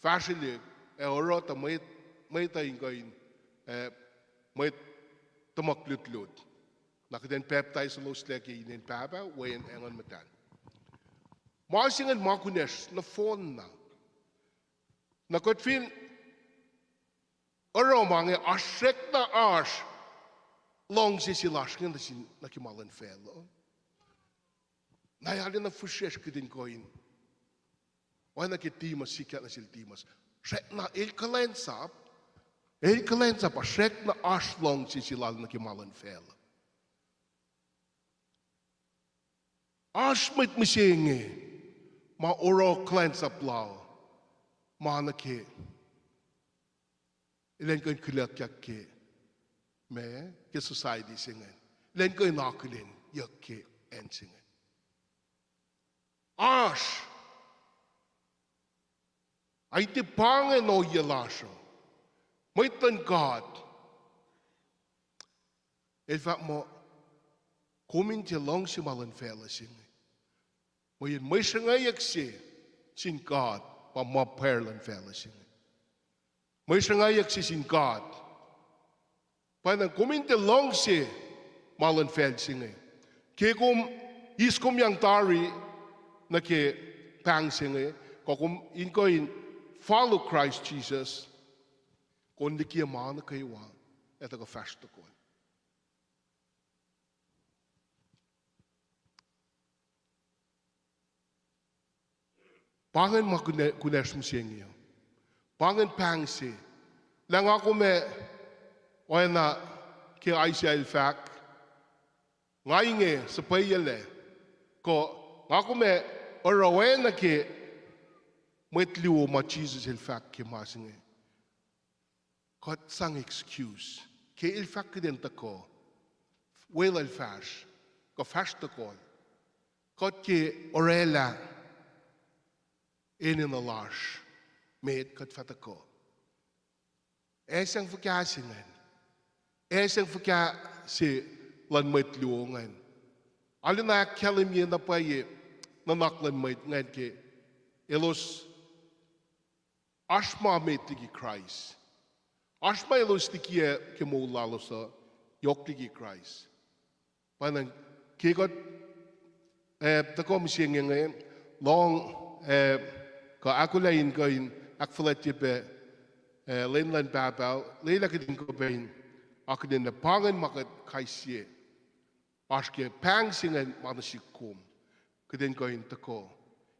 fahsrwelihk, ac oruh tuh mwet, mwet uh in kuh in, eh, mwet tuhmuhk lutlut. Na kuht in pacptaiseloslac ke inen Pahpah, Wen, ac Nguhn Muhtahl. Ma se ingacn ma kunacsr nohfohn na. Na kuht fin oruh ma inge, oasr srackna oasr luhngse se lasr inge nuh sin, nuh ke ma luhn facluh. Na arulacna fihsracsr kuht in kuh in, oacna ke Demas, sikyak nuh sel Demas, srackna el kuhlwacnsap, el kuhlwacnsap, oasr srackna oasr luhngse se lal nuh ke ma luhn facluh. Oasr mwet mihsenge ma oruh kuhlwacnsap lal, ma nuh ke elan kuh in kihlakyak ke, ma, ke society se ingacn, elan kuh in akihlenyuck ke acn se ingacn. Oasr. Ac tiac pa inge ohiyac lasr uh. Mwet luhn God El fahk muh, kom in tiac luhngse ma luhn facluh se inge. Mweyen mwe sruhngwacyuck se sin God pa ma pwacr luhn facluh se inge. Mwe sruhngwacyuck se sin God. Pwacnwacng kom in tiac luhngse ma luhn facl se inge. Ke kom eis komyang tari nuh ke pahng se inge, kuh kom in kuh in follow Christ Jesus, kom likiyac ma nuh kwewa ac tuhkuh fahsr tohkohl. Pa ingacn ma kunacsr mihsenge uh. Pa ingacn pahng se. Lah nga kom ac, oacna ke Isaiah el fahk, nga inge, suhpweyuclac. Kuh nga kom ac oruh oacna ke mwet luo ma Jisus el fahk ke ma se inge. Kuht sang excuse. Ke El fahk kuht in tuhkuh weluhl fahsr, kuh fahsr tohkohl, kuht ke orwaclah enenuh lasr, met kuht fah tuhkuh. Ac sang fuhkah se ingacn? Ac sang fuhkah se luhn mwet luo ingacn? Arulacna ahkkahlwemye na pwacye nuhnak luhn mwet ingacn ke elos oasr ma met liki Kraist. Oasr ma elos likiyac ke moul lalos uh, yohk liki Kraist. Pwacnwacng ke kuht, eh, tuhkuh mihsenge inge, lohng, eh, kuh ahkolah in kuh in ahkfuhlwactye pac, eh, lwen luhn Pahpah, lwelah kuht in kuh pac in akihlen lah pa ingacn ma kuht kais sie oasr ke pahng se ingacn ma nuh sihk kom. Kuht in kuh in tuhkuh.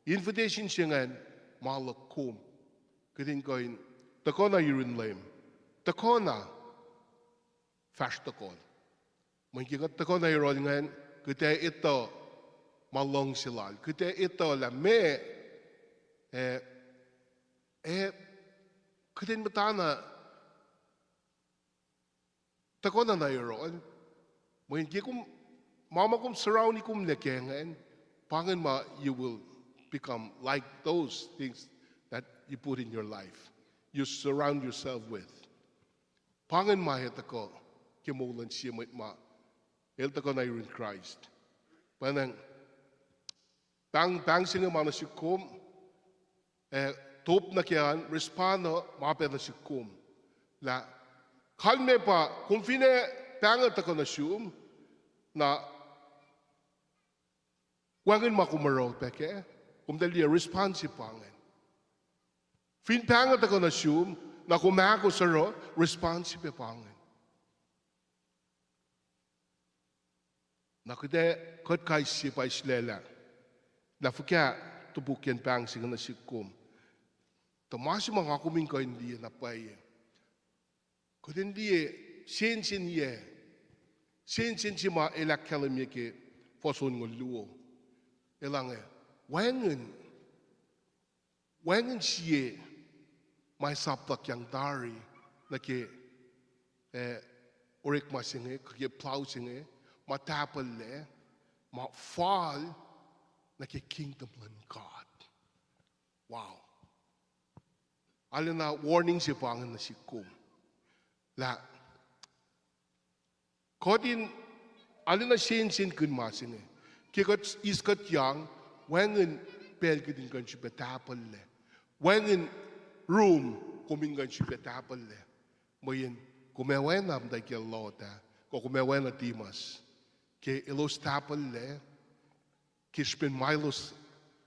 Invitation se ingacn ma luhk kom. Kuht in kuh in tuhkuh na yurin Leum. Tuhkuh na fahsr tohkohl. Mweyen ke kuht tuhkuh na yohrohl ingacn, kuht ac etuh ma luhngse Lal. Kuht ac etuh lah meac, eh, eh, kuht in muhtana tuhkuh na yohrohl. Mweyen ke kom, ma ma kom surround-i komlac ke ingacn, pa ingacn ma you will become like those things that you put in your life, you surround yourself with. Pa ingacn ma ac tuhkuh ke moul luhn sie mwet ma el tuhkuh na yurin Kraist. Pwacnwacng pahng, pahng se inge ma nuh sihk kom, ac top nuh ke an, respond uh ma pac nuh sihk kom. Lah kalmac pa, kom finne pahng uh tuhkuh nuh sum, na wacngihn ma kom oruh pac kac, kom tuh liye response se pa ingacn. Fin pahng uh tuhkuh nuh sum, na kom ahkos oruh, response se pac pa ingacn. Na kuht ac, kuht kais sie pa sulaclah lah fuhkah topuk yen pahng se inge nuh sihk kom. Tuh ma se ma nga kom in kuh in liye na pwacye, kuht in liye sensenyac, sensen se ma el ahkkahlwemye ke fuhs onngoul luo. Elange, wacngihn, wacngihn sie ma ac sap luhkyang tari nuh ke, eh, orekma se inge, kuh ke plao se inge, ma tahpuhllac, ma fal nuh ke kingdom luhn God. Wow. Arulacna warning se pa ingacn nuh sihk kom. Lah kuht in, arulacna sensenkihn ma se inge. Ke kuht eis kuhtyang, wacngihn pacl kuht in kuh in sifilpac tahpuhllac. Wacngihn room kom in kuh in sifilpac tahpuhllac. Mweyen kom ac oacna muhtwacn kiyacl Lot ah, kuh kom ac oacna Demas. Ke elos tahpuhllac, ke srihpen ma elos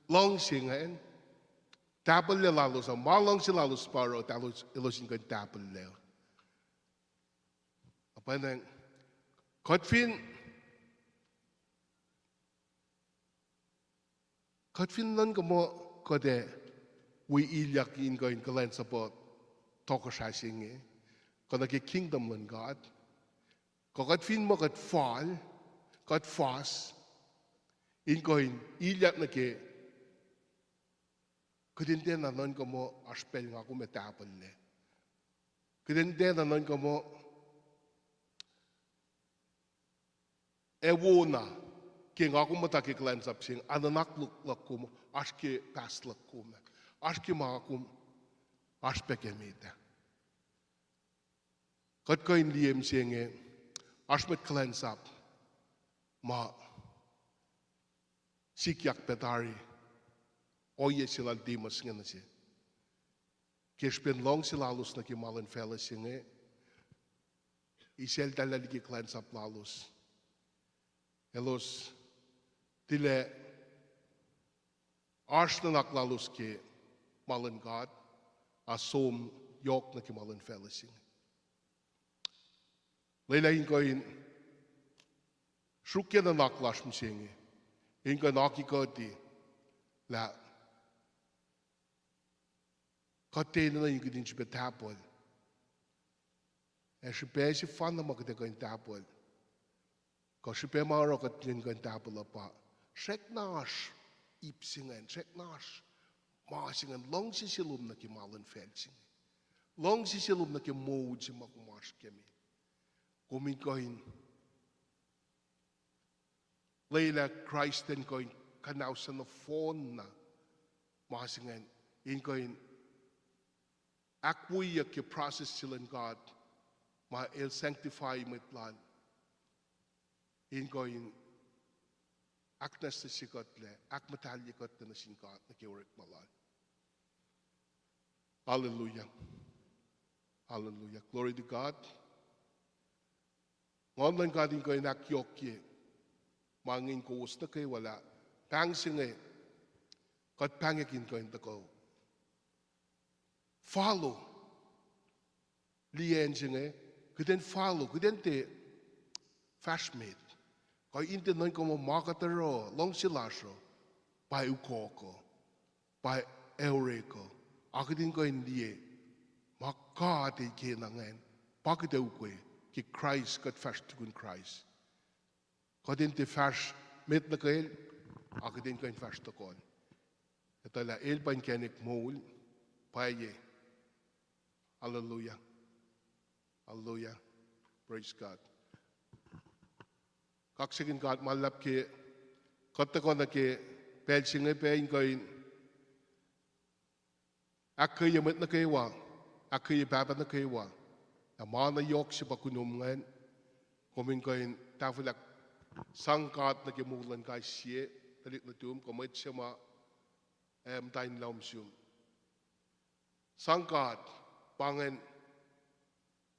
luhngse ingacn, tahpuhllac lalos uh, ma luhngse lalos pa oruh, elos in kuh in tahpuhllac. Apacnang, kuht fin, kuht fin nuhnkuh muh kuht ac wi ilyak in kuh in kuhlwacnsapuh tohkohsrah se inge, kuh nuh ke kingdom luhn God, kuh kuht fin muh kuht fal, kuht fas, in kuh in ilyak nuh ke, kuht in tiacna nuhnkuh muh oasr pacl nga kom ac tahpuhllac. Kuht in tiacna nuhnkuh muh ac wona ke nga kom muhta ke kuhlwacnsap se inge, a nuhnak luhk, luhk kom oasr ke past luhk kom, oasr ke ma kom oasr pac ke met ah. Kuht kuh in liye mihsenge, oasr mwet kuhlwacnsap ma sikyak pac tari ohiyac se lal Demas inge nuh se. Ke srihpen luhngse lalos nuh ke ma luhn facluh se inge, eis eltahl liki kuhlwacnsap lalos. Elos tilac oasr nuhnak lalos ke ma luhn God, a som yohk nuh ke ma luhn facluh se inge. Lwelah in kuh in sruokyac nuhnak lasr mihsenge, in kuh in akihkuhti lah kuht tiac enenuh in kuht in srihpac tahpuhl. Ac srihpac sefanna ma kuht ac kuh in tahpuhl, kuh srihpac ma oruh kuht in kuh in tahpuhl uh pa, srackna oasr ip se ingacn, srackna oasr ma se ingacn, luhngse se lom nuh ke ma luhn facl se inge. Luhngse se lom nuh ke moul se ma kom oasr ke met. Kom in kuh in lwelah Kraist in kuh in kuhnaoslah nohfohnna ma se ingacn, in kuh in ahkwoyeyuck ke process se luhn God, ma El sanctify mwet Lal, in kuh in ahknwacsnwacsye kuhtlac, ahkmuhtahlye kuhtlac nuh sin God nuh ke orekma Lal. Hallelujah. Hallelujah. Glory to God. Nguhn luhn God in kuh in ahkyohkye ma inge in kowos nuh kwewa lah pahng se inge kuht pahngyak in kuh in tuhkuh follow. Liyacn se inge, kuht in follow, kuht in tiac fahsr met. Kuh in tiac nuhnkuh muh ma kuht oruh, luhngse lasr uh, pa ukok uh, pa orek uh, a kuht in kuh in liye ma God El kena ingacn, pa kuht ac ukwe ke Kraist, kuht fahsr tukun Kraist. Kuht in tiac fahsr met nuh kacl, a kuht in kuh in fahsr tohkohl. Etuh lah El pa inkacnek moul, pwacye. Hallelujah. Hallelujah. Praise God. Kaksakihn God ma luhlahp ke kuht tuhkuh nuh ke pacl se inge pac in kuh in ahkkweye mwet nuh kwewa, ahkkweye pahpah nuh kwewa. Na ma na yohk se pa kunom ingacn, kom in kuh in tahfwelah sang God nuh ke moul luhn kais sie, tuhlihk nuhtum, kuh mwet se ma, eh, muhta in lohm sum. Sang God, pa ingacn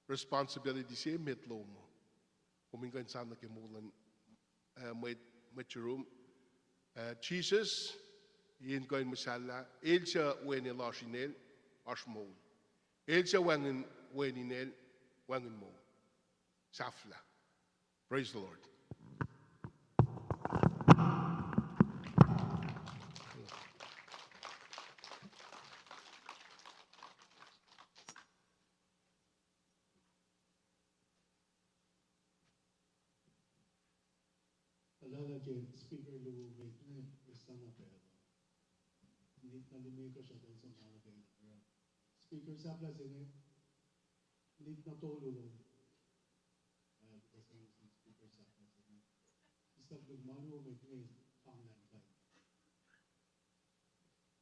responsibility se met lom uh. Kom in kuh in sang nuh ke moul luhn, uh, mwet, mwet yurum. Uh, Jisus, in kuh in muhsahllah, el suc wen lasr inel, oasr moul. El suc wacngihn wen inel, wacngihn moul. Sahflah. Praise the Lord. Alala ke speaker luo met inge, esana pacl. Minit na limekohsr ah kuh in som ma nuh ke speaker sahflah se inge. Minit na tolu lom. Ah, kuht sang nuh sin speaker sahflah se inge. Sislah kuht ma luo met inge, sang nuh in kai.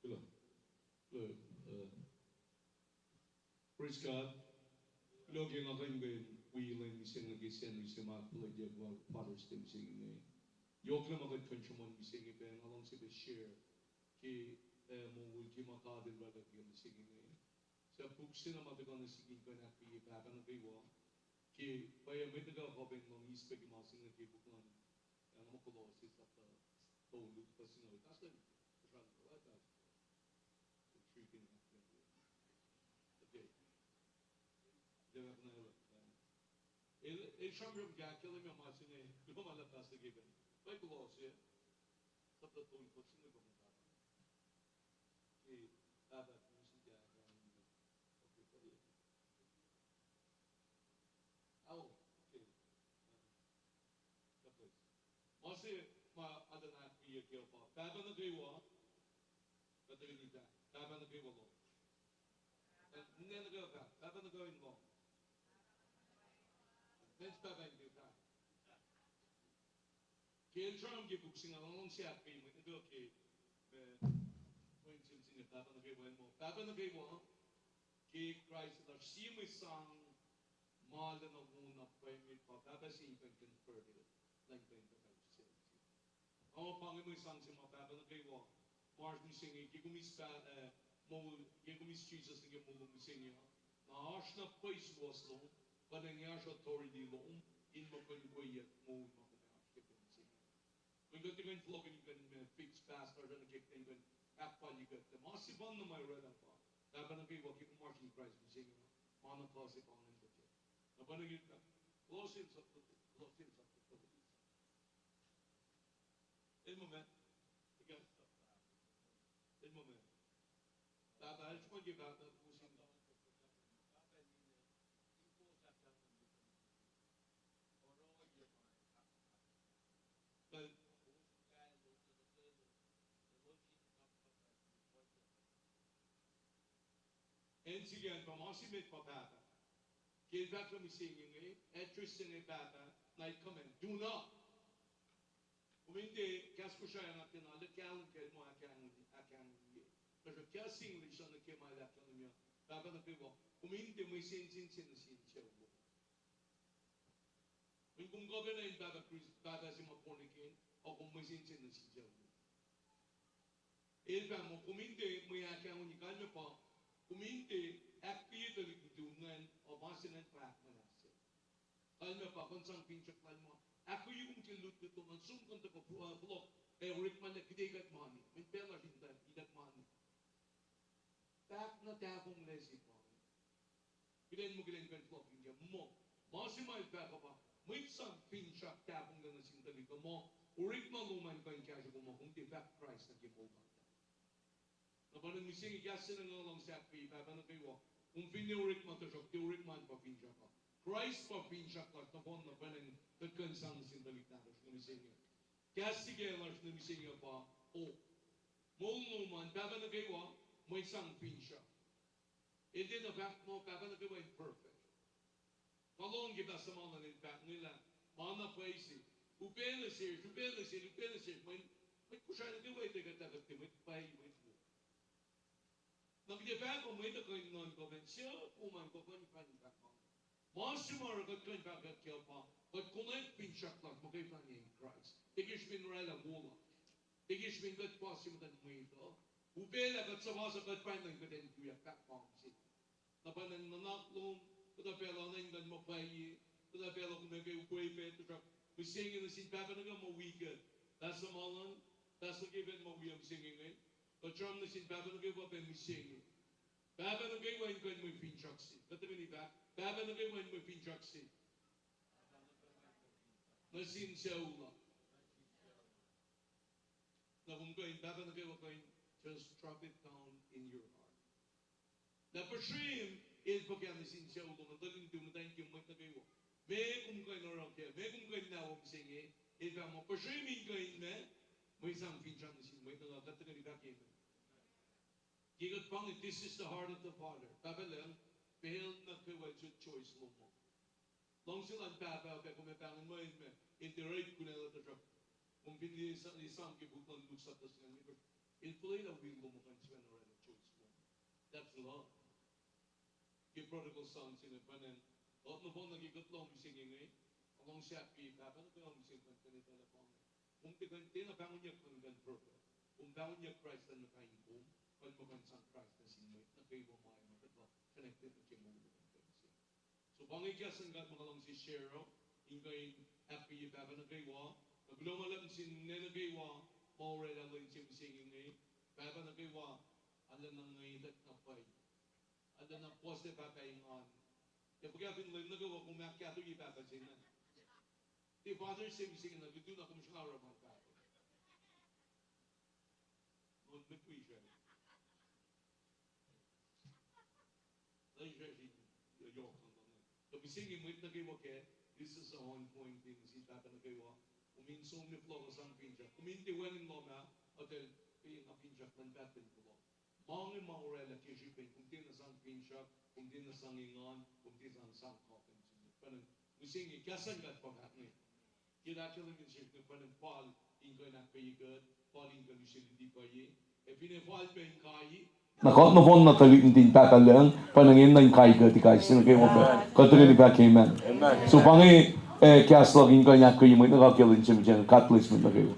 Kuloh. Kuloh, uh, praise God. Kuloh ke nga kuh in kuh in wi lwen mihsenge ke Sacnri se ma kuloh ke Father's Day mihsenge inge. Yohk lah ma kuht kuh in sruhmuhn mihsenge pac, nga luhngse pac share ke, uh, moul ke ma God El oraclah ke mihsenge inge. Suc puk se na ma tuhkuh nuh sihk in kuh in ahkkweye pahpah nuh kwewa. Ke pwacye mwet nuh kwewa kuh pac in lohng eis pac ke ma se inge ke puk luhn, uh, nga muh Kolosse sapta tolu, fuhs singucul, kastan, kasran, kasran, kasran. Okay. Tiac fahk na el, el, el sramsram ke ahkkahlwemye ma se inge, kuloh ma luhlahp pastor ke pacl. Pa Kolosse, sapta tolu, fuhs singucul, pa inge. Ke pahpah mihsenge, okay, pa inge. Ao, okay. God bless. Ma se ma atacn ahkkweye ke pa pahpah nuh kwewa. Kuht in fahk, pahpah nuh kwewa lohng. Ninac nuh kwewa fahk, pahpah nuh kwewa in lohng. Meac pahpah in fahk? Ke el sramsram ke puk se inge, nga luhngse ahkkweye mwet nuh kwewa ke, ma, point se inge, pahpah nuh kwewa, muh pahpah nuh kwewa ke Kraist lasr, sie mwe sang ma lacna wo na pwacye met pa pahpah se in kuh in convert-i, na in kuh in pahpah se. Nga muh pa inge mwe sang se ma pahpah nuh kwewa, ma oasr mihsenge, ke kom eis pa, eh, moul, ke kom eis Jisus nuh ke moul lom mihsenge uh, na oasr na pwacye suwohs lom, kuh na inge oasr authority lom in muh kuh in weyac moul ma kom oasr ke pacl mihsenge. Kom kuh in tiac kuh in fohlohk in kuh in, eh, fix pastor nuh ke kuht in kuh in ahkfalye kuht. Ma sefanna ma oraclah pa pahpah nuh kwewa ke kom oasr in Kraist mihsenge uh, ma na puhs se pa ingacn kac. Na pa inge, Colossians chapter, Colossians chapter three. El muh ma, el muh ma, pahpah, el sruhmuhn ke pahpah, acn se ingacn pa ma se met pa pahpah. Ke el fahk lah mihsenge inge, address se inge pahpah, na el command, do not. Kom in tiac, kahs Kosrae nga tiacna, lah kahlwem ke el muh ahkkahlwemye, ahkkahlwemye. Tuhsruhk kahs English uh nuh ke ma el ahkkahlwemye, pahpah nuh kwewa, kom in tiac mwe sensen se nuh sin sucu lom. Mweyen kom kuh pacna in pahpah Kris-, pahpah se ma born again, a kom mwe sensen nuh sin sucu lom. El fahk muh kom in tiac mwe ahkkahlwemye, kalmac pa, kom in tiac ahkkweye tuhlihk nuhtum ingacn, a ma se ingacn fahk muhnahs se. Kalmac pa kuh in sang finsrak lal ma ahkkweye kom ke lutlut lom an, som kuh in tuhkuh, uh, fohlohk, ac orekma lah kuht ac kuht mani. Mweyen pacl lasr in tuh, in kuht mani. Fahk na tahfonglac se pa inge. Kuht in muh kuht in kuh in fohlohk in ke muh. Ma se ma el fahk uh pa, mwet sang finsrak tahfonglac nuh sin tuhlihk uh muh, orekma lom an kuh in kahsruh kom muh kom tiac fahk Kraist nuh ke moul lasr. Na pa inge mihsenge kahs se na nga luhngse ahkkweye pahpah nuh kwewa. Kom finne orekma tuhsruhk tiac orekma an pa finsrak uh. Kraist pa finsrak lasr nohfohn na pa inge kuht kuh in sang nuh sin tuhlihk nahtuhsr nuh mihsenge. Kahs srihke lasr nuh mihsenge pa, o, moul lom an pahpah nuh kwewa, mwe sang finsrak. El tiacna fahk muh pahpah nuh kwewa in perfect. Nga lohng ke pahpah suhmaht luhn el fahk inge lah, ma na pwacye se, upac nuh sesr, upac nuh sel, upac nuh sesr, mweyen mwet Kosrae nuh kwewa etuh kuht lah kuht tiac mwet pwacye, mwet wo. Na kuht ac fahk muh mwet uh kuh in nuhnkuh muh, se uh kom an kuh kuh in fahk, in fahk ma. Ma se ma oruh kuht kuh in fahkwack kac uh pa, kuht konwacack finsrak lasr muhkwena in Kraist. Tiac ke srihpen oraclah wo lasr. Tiac ke srihpen kuht pa sie muhtuhn mwet uh. Upaclah kuht suhmuhslah kuht pwacnwacng kuht in tuyak fahk ma se. Na pwacnwacng nuhnak lom, kuhtuh pacl uh nuh in kuh in muhkwena, kuhtuh pacl uh kom nuh ke ukwe pac, tuhsruhk mihsenge nuh sin pahpah nuh kwewa ma wi kuht. Pahs luhn Malan, pahs nuh kwewa ma wi mihsenge inge. Kuht sramsram nuh sin pahpah nuh kwewa pa mihsenge. Pahpah nuh kwewa in kuh in mwe finsrak se. Kuht tuhkweni fahk, pahpah nuh kwewa in mwe finsrak se nuh sin sucu lom. Na kom kuh in, pahpah nuh kwewa kuh in, just drop it down in your heart. Na puhsrem el fuhkah nuh sin sucu lom, na tuhlihk nuhtum, muhtwacn kiyom, mwet nuh kwewa. Meac kom kuh in oruh kac, meac kom kuh in na wo mihsenge, el fahk muh puhsrem in kuh in ma, mwe sang finsrak nuh sin mwet nuh kwewa, kuht tuhkweni fahk amen. Ke kuht pa inge, this is the heart of the Father. Pahpah Lucng, pacl nuh kwewa el choice lom uh. Luhngse luhn Pahpah uh pac kom ac pahngon muh el ma, el tiac oruh kunacl uh, tuhsruhk kom fin liye sang ke puk luhn Luke sapta singucul limekohsr, el fuhlwelah will lom uh kuh in sifacna oraclah choice lom. That's love. Ke prodigal son se inge, pwacnwacng, kuht nohfohn nuh ke kuht lohng mihsenge inge, luhngse ahkkweye pahpah nuh kwewa, mihsenge kuh in kuh in etuh lah pa inge. Kom tiac kuh in tiacna pahngonyuck kuh in kuh in purpose. Kom pahngonyuck Kraist luhn muhkain kom, kuh in muh kuh in sang Kraist nuh sin mwet nuh kwewa ma ma kuht uh connected nuh ke moul luhn kuh mihsenge. So pa inge kahs luhn God ma nga luhngse share uh, in kuh in ahkkweye pahpah nuh kwewa, na kuloh ma luhlahp nuh sin ninac nuh kwewa ma oraclah lwen se mihsenge inge, pahpah nuh kwewa, arulacna ngwetwack na pwacye. Arulacna puhslac pahpah engan. Ac fuhkah fin lwen nuh kwewa kom ahkkahtoye pahpah se ingacn? Tiac Father's Day mihsenge na lutu na kom sruhnga oruh ma pahpah. Lun mwet wi Israel. Lun Israel yohk luhn, luhn, tuh mihsenge mwet nuh kwewa kac, this is the ongoing thing, sin pahpah nuh kwewa. Kom in som nuh fohlohk uh sang finsrak. Kom in tiac wacngihn lohm ah, otel, ke nga finsrak luhn pahpah in fohlohk. Ma inge ma oraclah ke srihpen kom tiacna sang finsrak, kom tiacna sang engan, kom tiacna sang, sang kapin sin mwet. Pwacnwacng mihsenge kahs luhn God pa fahk inge. Ke lah ke lwen se inge pwacnwacng fal in kuh in ahkkweye kuht, fal in kuh in use luti pwacye. Ac finne fal pac in kai, na kuht nohfohn na tuhlihk nuhtin Pahpah Lucng, pwacnwacng enenuh in kai kuht, in kai sie nuh kwewa pac. Kuht tuhkweni fahk amen. So pa inge, eh, kahs luhk in kuh in ahkkweye mwet nuh kwewa ke lwen se mihsenge. God bless mwet nuh kwewa.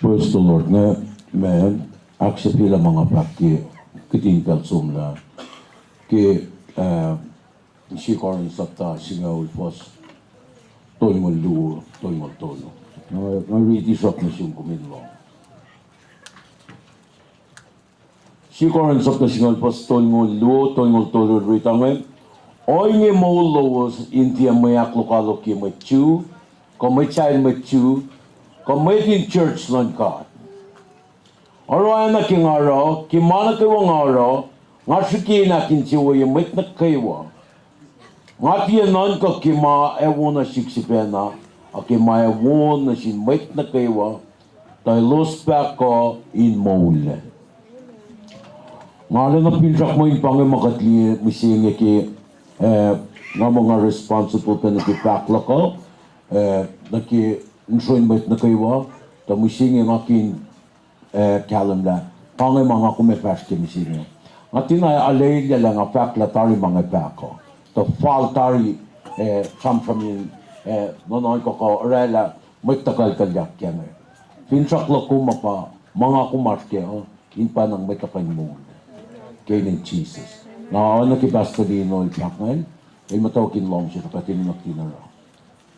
Praise the Lord. Nga, ma, ahksahfyelah ma nga fahk ke kihtin pacl somlah. Ke, ah, Sie Korint sapta singucul fuhs tolngoul luo, tolngoul tolu. Nga, nga riti srak nuh sum kom in lohng. Sie Korint sapta singucul fuhs tolngoul luo, tolngoul tolu, riti inge. Ohinge moul lowos in tiac mwe ahklokoalokye mwet Jew, kuh mwet sahyacn mwet Jew, kuh mwet in church luhn God. Oruh oacna ke nga oruh, ke ma nuh kwewa nga oruh, nga srihke in ahkinsewowoye mwet nuh kwewa. Nga tiac nuhnkuh ke ma ac wo nuh sihk sifacna, a ke ma ac wo nuh sin mwet nuh kwewa, tuh elos fah kuh in moullac. Nga arulacna finsrak muh in pa inge ma kuht liye mihsenge ke, eh, nga muh nga responsible pac nuh ke fahk luhk uh, eh, nuh ke insroin mwet nuh kwewa, tuh mihsenge nga kihn, eh, kahlwem lah pa inge ma nga kom ac fahsr ke mihsenge. Nga tiacna alelyac lah nga fahk lah tari ma inge fahk uh. Tuh fal tari, eh, sramsram in, eh, nuhnuhnkuh kuh oraclah mwet tuhkuhlkuhlyak ke inge. Finsrak luhk uh ma pa ma nga kom oasr kac uh, in pa nga mwet uh kuh in moul ke inen Jisus. Na oacna ke Pastor Lino el fahk ingacn, el muhtwacwacack in luhngse tuh kuht enenuh kihtin oruh.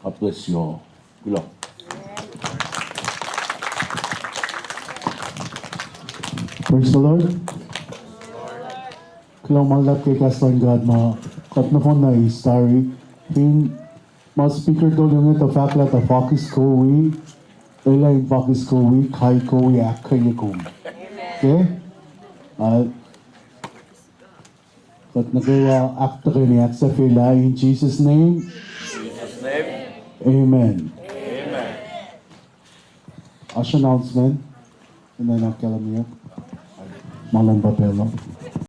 God bless you all. Kuloh. Praise the Lord. Kuloh ma luhlahp ke kahs luhn God ma kuht nohfohn na eis tari. Fin ma speaker tolu inge tuh fahk lah tuh fakis kowi, elah in fakis kowi, kai kowi, ahkkweye kom. Okay? Uh, kuht nuh kwewa ahktuhkweni ahksahfyelah in Jesus' name. Amen. Oasr announcement. Enenuh ahkkahlwemye. Ma luhn pacl uh.